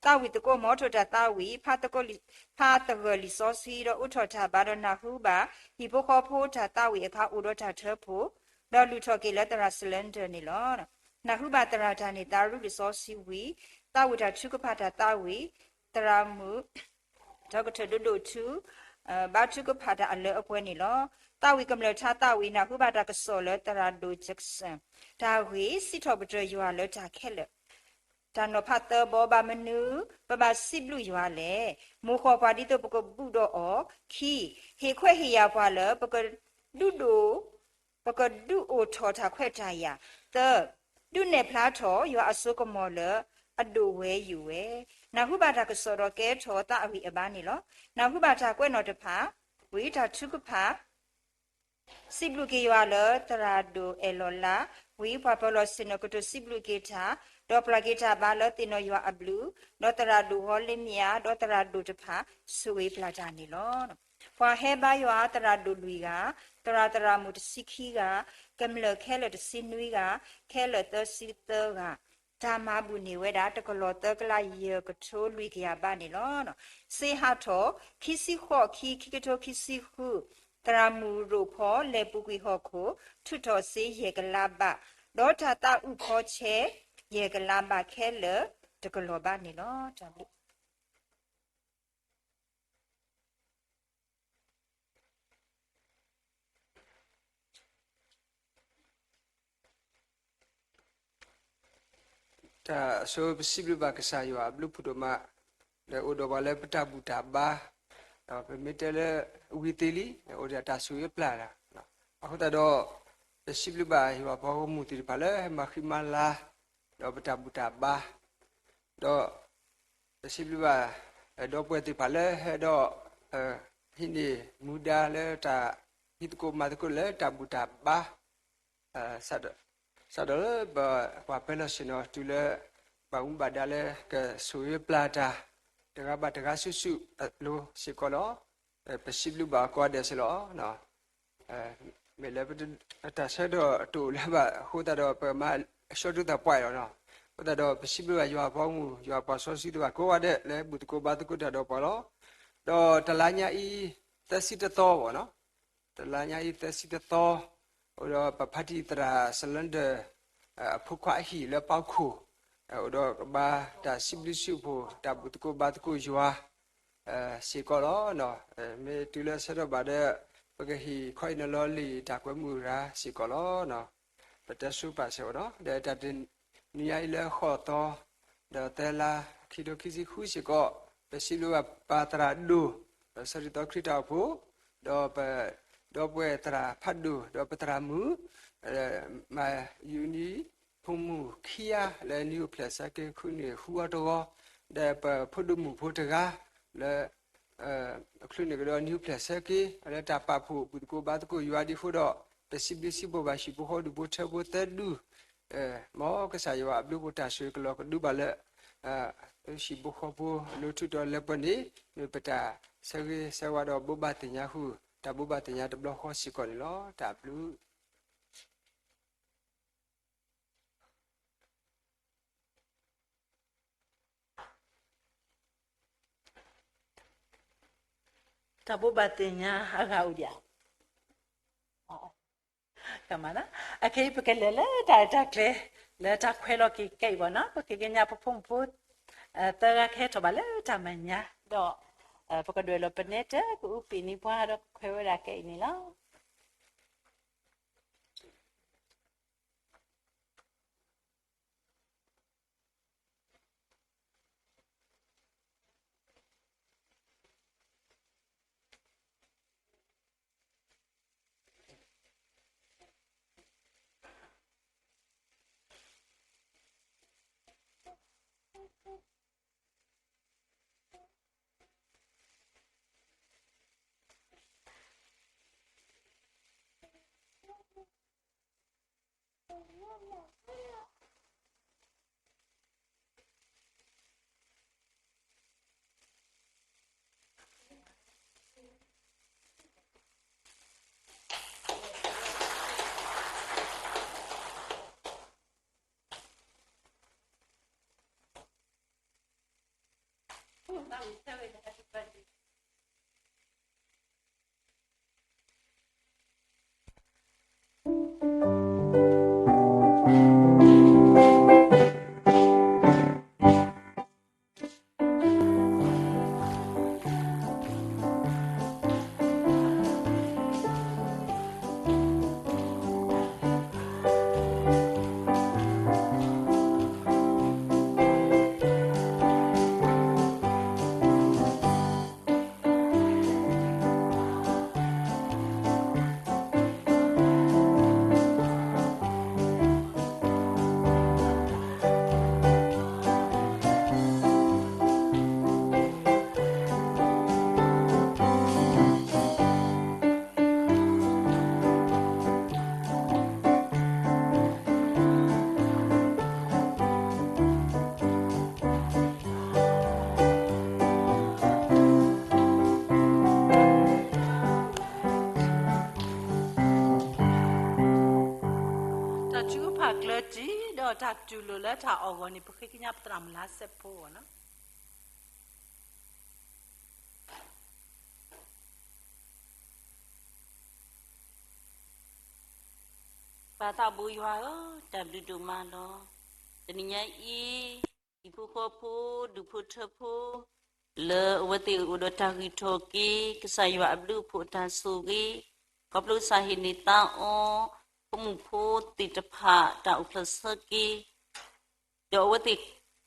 သးဝံၣ်သကိး မီထိၣ်တၢ်သးဝံၣ်, ဖးသဂၢၢ်လံာ်စီဆှံဒီးအိးထီၣ်တၢ်ဘါဒီးနၢ်ဟူဘၣ် ဟံၣ်ဖိဃီဖိတၢ်သးဝံၣ်အခါအိၣ်ဒီးတၢ်ထၢဖှိၣ်, ဒီးလုၢ်ထီၣ်က့ၤလၢသရၣ် Slander န့ၣ်လီၤ. နၢ်ဟူဘၣ်သရၣ်တၢ်န့ၣ် သးရူလံာ်စီဆှံဝံၤ, သးဝံၣ်တၢ်ထုကဖၣ်တၢ်သးဝံၣ်, သရၣ်မုၣ် ဒီကထၢၣ်ဒိၣ်ဒိၣ်ထူ ဘါထုကဖၣ်တၢ်အလၢအပှဲၤန့ၣ်လီၤ. သးဝံၣ်ကမျၢၢ်ထါသးဝံၣ် နၢ်ဟူဘၣ်တၢ်ကစီၣ်လၢသရၣ်ဒိၣ် Jackson တၢ်ဂ့ၢ် စံးထီၣ်ပတြၢၤယွၤလၢတၢ်ခဲလၢာ်, တၢ်နီၤဖးသၢဘီ ဘၣ်မနုၤပဘၣ်စံးဘျုးယွၤလဲၣ်. မိၢ်ဃီၣ်ပှၤဒ်သိးပကဘူၣ်ဒီးအီၤ, ခံ, ဟ့ၣ်ခွဲးဟ့ၣ်ယာ်ပှၤလၢ ပကဒုးဒိၣ် ပကဒုးအိၣ်ထီၣ်တၢ်ခွဲးတၢ်ယာ်, သၢ, ဒုးနဲၣ်ဖျါထီၣ်ယွၤအစိကမီၤလၢအဒိၣ်ဝဲယိာ်ဝဲ, နၢ်ဟူဘၣ်တၢ်ကစီၣ်ဒီးကဲထီၣ်သးအဂံၢ်အဘါန့ၣ်လီၤ. နၢ်ဟူဘၣ်တၢ်ကွဲးနီၣ်တဖၣ်, ဝံၤတၢ်ထုကဖၣ် စံးဘျုးက့ၤယွၤလၢသရၣ်ဒိၣ်အဲၣ်လီၤလါ, ဝံၤပှၤပၢၤလီၢ်ဆ့ၣ်နီၤကတိၤစံးဘျုးက့ၤတၢ်, ဒီးပျၢ်က့ၤတၢ်ဘါလၢသ့ၣ်နီၣ်ယွၤအဘျုး, ဒီးသရၣ်ဒိၣ်ဂီၤလ့မၠး, ဒီးသရၣ်ဒိၣ်တဖၣ် ဆိၣ်ဂ့ၤပျၢ်တၢ်န့ၣ်လီၤ. ပှၤဟဲဘါယွၤသရၣ်ဒိၣ်လွံၢ်ဂၤ, သရၣ်သရၣ်မုၣ်တဆံခံဂၤ, ကမျၢၢ်ခဲလၢာ်တဆံနွံဂၤ, ခဲလၢာ်သၢဆံသၢဂၤ, တၢ်မၤဘူၣ်န့ၢ်ဝဲဒၣ် တကလီၢ်သၢကလးယဲၢ်ကထိလွံၢ်ကယၤဘးန့ၣ်လီၤ. စ့ဟးထီၣ် ခံဆံဃိး ခံ ခံကထိခံဆံဃု, သရၣ်မုၣ်ရိၣ်ဖီ လဲၤပူၤကွံာ်ဟီၣ်ခိၣ် ထုးထီၣ်စ့ယဲၢ်ကလးဘး, ဒီးတၢ်သးအုးခီဆဲ ယဲၢ်ကလးဘးခဲလၢာ် တကလီၢ်ဘးန့ၣ်လီၤ. တၢ်ဘျုး တၢ်ဆိပစံးဘျုးဘၣ်ကစၢ်ယွၤအဘျုးဖးဒိၣ်မး, ဒီးအိၣ်ဒီးပှၤလၢပတၢ်ဘူၣ်တၢ်ဘါ, ဒီးပမ့ၢ်တဲလၢဝံၤသ့လံ, အိၣ်ဒီးတၢ်ဆိၣ်ဂ့ၤပျၢ်တၢ်, အဃိသတးဒီး ပစံးဘျုးဘၣ်ယွၤပှၤဂီၢ်မုၢ်သ့ၣ်တဖၣ်လၢဟဲမၤဃံမၤလၤ, ဒီးပတၢ်ဘူၣ်တၢ်ဘါ, ဒီး ပစံးဘျုးဘၣ် ဒီပုၢ်ဝဲၢ်သ့ၣ်တဖၣ်လၢဟဲဒီး ဟံးန့ၢ်မူဒါလၢတၢ်ဟံးသကိးမၤသကိးလၢတၢ်ဘူၣ်တၢ်ဘါ, စးဒီးလၢပပှၤပၢၤလီၢ်ဆ့ၣ်နီၤတုၤလၢ ဘၣ်မူဘၣ်ဒါလၢကဆိၣ်ဂ့ၤပျၢ်တၢ် တဂၤဘၣ်တဂၤစုာ်စုာ်အလိၤစ့ၢ်ကီးလီၤ. ပစံးဘျုးဘၣ်ကိးဂၤဒဲးစ့ၢ်လီၤ. မ့ၢ်လၢပတၢ်ဆၢထၢၣ်တအိၣ်လၢၤဘၣ်အဃိသတးဒီး ပမၤအဆှီဒုးသးပှၢ်လီၤ. အဃိသတးဒီး ပစံးဘျုးဘၣ်ယွၤအပှၤဂီၢ်မုၢ် ယွၤအပှၤစီဆှံသ့ၣ်တဖၣ်ကိးဂၤဒဲးလၢဘူၣ်သကိးဘါသကိးတၢ်ဒီးပှၤလီၤ. ဒီးတလါညါအံၤ သၢဆံတသီဘၣ်နီၤ, တလါညါအံၤသၢဆံတသီ, အိၣ်ဒီးပဖါတံၢ်သရၣ် Slander အဖိခွါအဟံၣ်လၢပီၣ်ခိၣ်, အိၣ်ဒီးကဘါတၢ်စံးဘျုးစံးဖှိၣ် တၢ်ဘူၣ်သကိးဘါသကိးယွၤ စ့ၢ်ကီးလီၤ. မ့ၢ်တုၤလၢဆၢထၢၣ်ဘၣ်ဒီး ပကဟ့ၣ်ခီအံၤနလီလံာ်တၢ်ကွဲမုာ်ရၤစ့ၢ်ကီးလီၤ. ပတဲဆိပာ်စၢၤဝဲနီၤ ဒီးတၢ်တနံၤညါအံၤလၢဃိးသီ ဒီးသၢလါ ခံထိခံဆံဃုစ့ၢ်ကီး, ပစံးဘျုးဘၣ်ပၢ်သရၣ်ဒိၣ် ဒီးဆၢထံသီခရံာ်တၢ်အိၣ်ဖှိၣ်, ဒီးပ ဒီပုၢ်ဝဲၢ်သရၣ်ဖးဒိၣ် ဒီးပသရၣ်မုၣ် မၤယူၤနံၤ ဖိမုၣ်ခံဂၤလၢနံၣ်အိၣ်ဖျဲၣ်ဆၢက့ၤ ခုနစ် ဃုအီၤတဂီၤ, ဒီးပဖိဒိၣ်မုၣ်ဖိတဂၤလၢ အချုးန့ၣ်ကဒီးနံၣ်အိၣ်ဖျဲၣ်ဆၢက့ၤ လၢတၢ်ပာ်ဖှိၣ်ဘူၣ်သကိးဘါသကိးယွၤဒ်အဃိဒီး ပစံးဘျုးစံးဖှိၣ်ဘၣ်ဟံၣ်ဖိဃီဖိဒူၣ်ဖိထၢဖိသၢဒူၣ်, မ်ကစၢ်ယွၤအဘျုးအဖှိၣ်တၢ်ဆိၣ်ဂ့ၤကလီၤကဒုဘၣ်လၢ ဟံၣ်ဖိဃီဖိအလိၤထုးဒီးလၢပှဲၤန့ၣ် မ့ၢ်ပတၢ်ဆၢဂ့ၤဆၢဝါဒီးဘိးဘၣ်သ့ၣ်ညါဃုာ် တၢ်ဘိးဘၣ်သ့ၣ်ညါတဘျီဃီစ့ၢ်ကီးန့ၣ်လီၤ. တၢ်ဘျုး တၢ်ဘိးဘၣ်သ့ၣ်ညါအဂၤအိၣ်ဒံးဧါ. အခဲအံၤပကလဲၤလၢတၢ်ရဲၣ်တၢ်ကျဲၤ လၢတၢ်ခွဲးလီၤက့ၤခဲအံၤဘၣ်နီၤ, ပကကညးပဖိမုၣ်ဖိ သၢဂၤကဟဲထီၣ်ဘၣ်လၢတၢ်မဲာ်ညါ, ဒီးပကဒွဲၣ်လီၤပနဲတၢ် ကအုပှၤန့ၢ်ပှၤဒီးကခွဲးဝဲဒၣ်ခဲအံၤန့ၣ်လီၤ. ဒီးတၢ်တူၢ်လိာ်လၢတၢ်အီၣ်ဂီၢ်န့ၣ် ပဃ့ကညးပသရၣ်မုၣ်လါစဲးဖိအဂီၢ်လီၤ. ပၢ်သးဘိယွၤဧၢ, တၢ်ဘျုးဒိၣ်မးလီၤ. တနံၤညါအံၤ, ဟံၣ်ဖိဃီဖိ, ဒူၣ်ဖိထၢဖိ, လၢအဝဲသ့ၣ်အိၣ်ဒီးတၢ်ဂံၢ်ထီၣ်က့ၤ ကစၢ်ယွၤအဘျုးအဖှိၣ်အတၢ်ဆိၣ်ဂ့ၤ, ခီဖျိကစၢ်ဟ့ၣ်န့ၢ်သါအီၤ ဖိမုၣ်ဖိသ့ၣ်တဖၣ်တၢ်အိၣ်ဖျါဆၢက့ၤ ဒီးအဝဲသ့ၣ်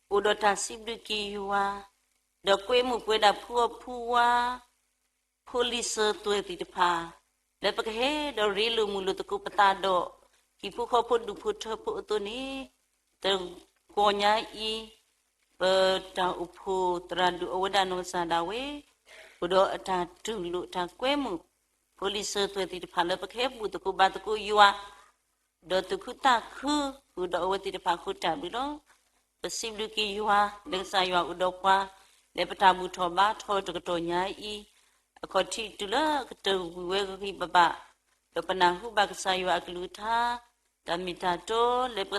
အိၣ်ဒီးတၢ်စံးဘျုးက့ၤယွၤ, ဒီးကွဲမုာ်ပဝဲဒၣ်ဖုအီၣ်ဖုဝါ ဖိလံၤစၢၤသွဲၣ်သ့ၣ်တဖၣ်, လၢပကဟဲဒီးရ့လိာ်မုာ်လိာ်သကိးပသးဒီး ဟံၣ်ဖိဃီဖိဒူၣ်ဖိထၢဖိအသိးန့ၣ်, တဂီၤညါအံၤ, ပတၢ်အိၣ်ဖှိၣ်သရၣ်ဒိၣ်အဝဲဒၣ်နီၢ်ကစၢ်ဒၣ်ဝဲ, အိၣ်ဒီးအတၢ်တူၢ်လိာ်တၢ်ကွဲမုာ် ဖိလံၤစၢၤသွဲၣ်သ့ၣ်တဖၣ်လၢပကဟဲဘူၣ်သကိးဘါသကိးယွၤ ဒီးသူၣ်ခုသးခု ဃုာ်ဒီးအဝဲသ့ၣ်တဖၣ်အဃိတၢ်ဘျုးလီၤ. ပစံးဘျုးက့ၤယွၤ လၢကစၢ်ယွၤအိၣ်ဒီးပှၤ လၢပတၢ်ဘူၣ်ထီၣ်ဘါထီၣ်တကတီၢ်ညါအံၤ, အခီၣ်ထံးတုၤလၢကတၢၢ်ဝံၤဝဲဂ့ၤဂ့ၤဘၣ်ဘၣ်, ဒီးပနၢ်ဟူဘၣ်ကစၢ်ယွၤအကလုၢ်ကထါ, တၢ်မ့ၢ်တၢ်တီ လၢပ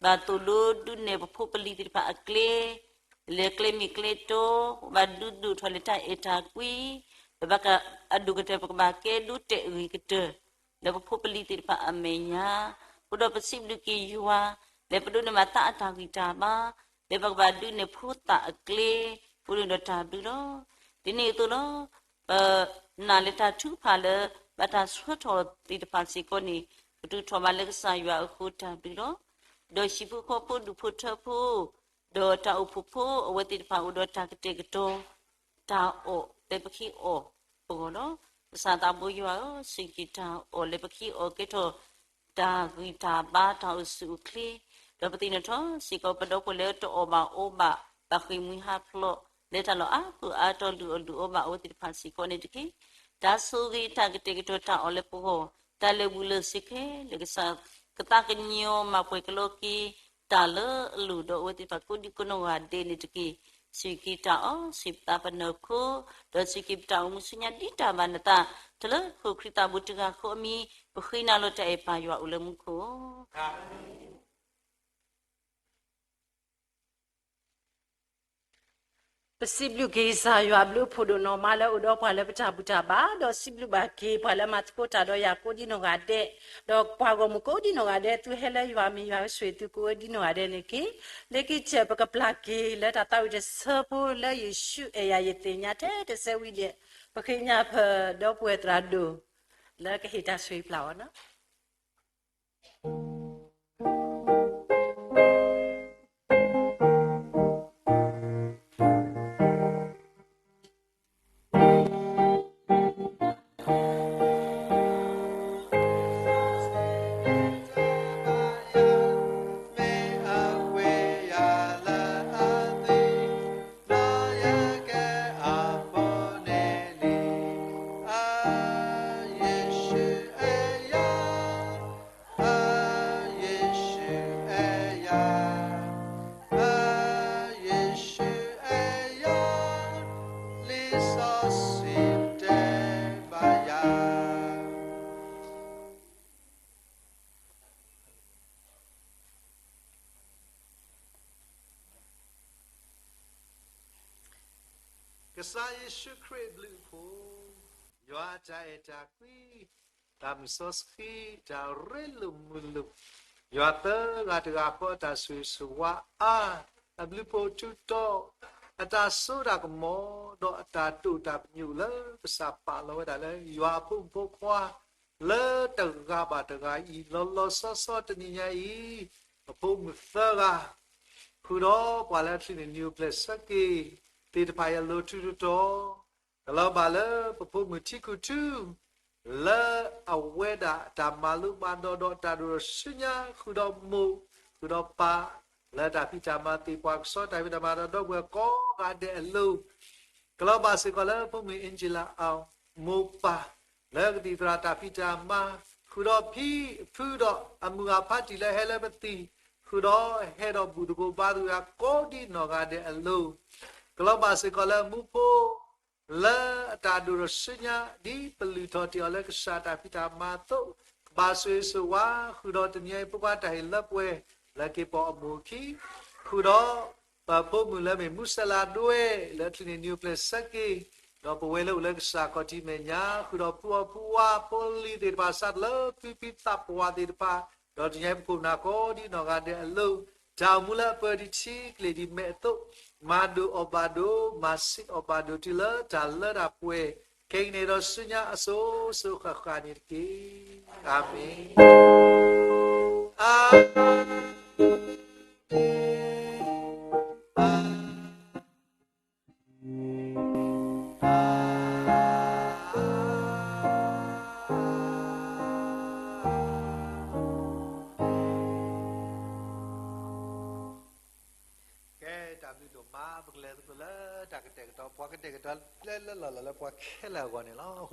ဘၣ်သိၣ်လိဒုးနဲၣ်ပဖိပလံၤသ့ၣ်တဖၣ်အကျဲ လၢကျဲမ့ၢ်ကျဲတီ, ပဘၣ်ဒုးဒိၣ်ထီၣ်လၢတၢ်အဲၣ်တၢ်ကွံ, ဒီးဘၣ်အဒိၣ်ကတၢၢ် ပကဘၣ်ကဲဒိတဲာ်အဂ့ၤကတၢၢ် လၢပဖိပလံၤသ့ၣ်တဖၣ်အမဲာ်ညါ, အဃိဒီးပစံးဘျုးက့ၤယွၤ လၢပဒိးန့ၢ်ဘၣ်သးအတၢ်ဂံၢ်တၢ်ဘါ, လၢပကဘၣ်ဒုးနဲၣ်ဖိသၣ်အကျဲ, ပဒိးန့ၢ်ဒီးတၢ်ဘျုးလီၤ. ဒ်န့ၣ်အသိးလီၤ. ပနာ်လၢတၢ်ထုကဖၣ်လၢ ဘၣ်တၢ်ဆှၢထီၣ်သ့ၣ်တဖၣ်စ့ၢ်ကီးန့ၣ်, ပတုၤထီၣ်ဘၣ်လၢကစၢ်ယွၤအဃိတၢ်ဘျုးလီၤ. ဒီးဟံၣ်ဖိဃီဖိဒူၣ်ဖိထၢဖိ ဒီးတၢ်အိၣ်ဖှိၣ်ဖိအဝဲသ့ၣ်တဖၣ်အိၣ်ဒီးတၢ်ကတဲာ်ကတီၤ တၢ်အီၣ်လၢပကဟံးအီၣ်အဂီၢ်လီၤ. ကစၢ်သးဘိယွၤဧၢ, စူၢ်က့ၤတၢ်အီၣ်လၢပကဟံးအီၣ်ကဲထီၣ် တၢ်ဂံၢ်တၢ်ဘါတၢ်အိၣ်ဆူၣ်အိၣ်ချ့, ဒီးပသ့ၣ်နီၣ်ထီၣ်စ့ၢ်ကီးပဒီပုၢ်ဝဲၢ်လၢတအီၣ်ဘၣ်အီဘၣ် ဘၣ်ဃ့ၢ်မှံဟးဖျိး လၢတၢ်လီၢ်အါပူၤအါတီၤလုၢ်အီၣ်လုၢ်အီဘၣ်အဝဲသ့ၣ်တဖၣ်စ့ၢ်ကီးန့ၣ်တက့ၢ်. တၢ်ဆိၣ်ဂ့ၤတၢ်ကတဲာ်ကတီၤတၢ်အီၣ်လၢပဂီၢ်, တၢ်လၢာ်ဘူၣ်လၢာ်စ့ၤခဲလၢာ် ကစၢ်ကသးကညီၤမၤပှဲၤကလီက့ၤ တၢ်လၢအလိၣ်ဒီးအဝဲသ့ၣ်တဖၣ်ကိးဒံကိးနီၢ်ဂၤဒဲးန့ၣ်တက့ၢ်. စူၢ်က့ၤတၢ်အီၣ် စံးပသးပနီၢ်ခိ, ဒီးစူၢ်က့ၤပတၢ်အိၣ်မူဆူညါဒ်တၢ်ဘၣ်နသး, တၢ်လၢဟီၣ်ခိၣ်ချၢသးဘိတဂၤဃီအမံၤ, ပဃ့နၤလီၤတၢ်အဲၣ်ပၢ်ယွၤအိၣ်လၢမူခိၣ် ပစံးဘျုးက့ၤကစၢ်ယွၤအဘျုးအဖှိၣ်ဒိၣ်နီၢ်မးလၢအိၣ်ဒီးပှၤလၢပတၢ်ဘူၣ်တၢ်ဘါ, ဒီးစံးဘျုးဘၣ်က့ၤပှၤလၢမၤသကိးတၢ်ဒီးယၤကိးဒံနီၢ်ဂၤဒဲး, ဒီးပှၤဂီၢ်မုၢ်ကိးဒံနီၢ်ဂၤဒဲး သုဟဲလၢယွၤမံၤယွၤကဆိၣ်ဂ့ၤသုကိးဒံနီၢ်ဂၤဒဲးန့ၣ်တက့ၢ်. လၢခံကတၢၢ် ပကပျၢ်က့ၤလၢတၢ်သးဝံၣ်တဆၢဖိလၢယ့ၣ်ၡူးအဲၣ်ယၤယသ့ၣ်ညါထဲတစဲးဝံၤဒီး, ပဃ့ကညးပဒီပုၢ်ဝဲၢ်သရၣ်ဒိၣ် လၢကဟ့ၣ်တၢ်ဆိၣ်ဂ့ၤပျၢ်အီၤန့ၣ် ကစၢ်ယ့ၣ်ၡူးခရံာ်အဘျုးအဖှိၣ်, ယွၤအတၢ်အဲၣ်တၢ်ကွံ, တၢ်မုၢ်စီဆှံ, တၢ်ရ့လိာ်မုာ်လိာ်, ယွၤသၢဂၤတဂၤဃီအတၢ်ဆိၣ်ဂ့ၤဆိၣ်ဝါအါ, အဘျုးအဖှိၣ်ထူးတီၤ, အတၢ်စိတၢ်ကမီၤ, ဒီးအတၢ်တိာ်တၢ်ပညိၣ်လၢပစၢ်ပာ်လီၤဝဲဒၣ်လၢယွၤအဖိမုၣ်ဖိခွါ လၢတဂၤဘၣ်တဂၤအံၤ လီၤလီၤဆီဆီတနံၤညါအံၤ, ပဖိမုၣ်သၢဂၤ ဃုာ်ဒီးပှၤလၢအချုးန့ၢ် new place သၢက့ၤသ့ၣ်တဖၣ်အံၤအလိၤထူးထူးတီၤတီၤ, ကလီၤဘၣ်လၢပဖိမုၣ်ထံခူထူ လၢအဝဲဒၣ်အတၢ်မၤလိမၤဒိးဒီးတၢ်ဒိၣ်ထီၣ်ဆူညါ ဃုာ်ဒီးမိၢ် ဃုာ်ဒီးပၢ် လၢတၢ်ဖံးတၢ်မၤသ့ၣ်ပှၤကဆှီ တၢ်ဖံးတၢ်မၤဒီးဒီပုၢ်ဝဲၢ်ကိးဂၤဒဲးအလိၤ, ကလီၤဘၣ်စ့ၢ်ကီးလၢဖိမုၣ် Angela အမိၢ်ပၢ် လၢကသံၣ်သရၣ်တၢ်ဖံးတၢ်မၤ, ဃုာ်ဒီးဖံဖုဒီးအမုၢ်ဂၤဖးတံၢ်လၢဟဲလၢပသံၣ်, ဃုာ်ဒီးဟဲဒီးဘူၣ်သကိးဘါသကိးယွၤကိးဒံနီၢ်ဂၤဒဲးအလိၤ, ကလီၤဘၣ်စ့ၢ်ကီးလၢမူဖိ လၢအတၢ်ဒိၣ်ထီၣ်ဆူညါ ဒ်ပလုၢ်ထီၣ်တ့ၢ်အီၤလၢကစၢ်တၢ်ဖံးတၢ်မၤအသိး, ကဘၣ်ဆိၣ်ဂ့ၤဆိၣ်ဝါ ဃုာ်ဒီးတနံၤအံၤဖိခွါတၢ်ဟ့ၣ်လၢပှဲၤ, လၢက့ၤပိာ်အမူးအခံ, ဃုာ်ဒီးပဖိမုၣ်လၢမ့ၢ်မူစဲလးဒွဲၣ် လၢချုးန့ၢ်နံၣ်အိၣ်ဖျဲၣ်ဆၢက့ၤ, ဒီးပဝဲလၢအိၣ်လၢကစၢ်ခီၣ်ထံးမဲာ်ညါ, ဃုာ်ဒီးဖုအီၣ်ဖုဝါဖိလံၤသ့ၣ်တဖၣ် စးထီၣ်လၢဖံဖံသးပှၢ်သ့ၣ်တဖၣ်, ဒီးတနံၤအံၤပခိၣ်ပနၢ်ကိးဒ်နီၢ်ဂၤဒဲးအလိၤ, တၢ်အိၣ်မူလၢအပၢၢ်ဒံးထံကျ့ၤဒံးမဲာ်အသိး, မၤဒိၣ်အီၣ်ဘၣ်ဒိၣ်, မၤဆံးအီၣ်ဘၣ်ဒိၣ်တုၤလၢတၢ်လၢတၢ်ပှဲၤ, ခဲကနံၣ်ဒီးဆူညါအစိၤစိၤဃၣ်ဃၣ်န့ၣ်တက့ၢ်. အၤမ့ၣ်. ကဲ တၢ်ဘျုးဒိၣ်မး ပကလဲၤသကိးလၢတၢ်ကတဲာ်ကတီၤ ပှၤကတဲာ်ကတီၤလၢလၢလီၢ်လီၢ်လၢပှၤခဲလၢာ်အဂီၢ်န့ၣ်လီၤ.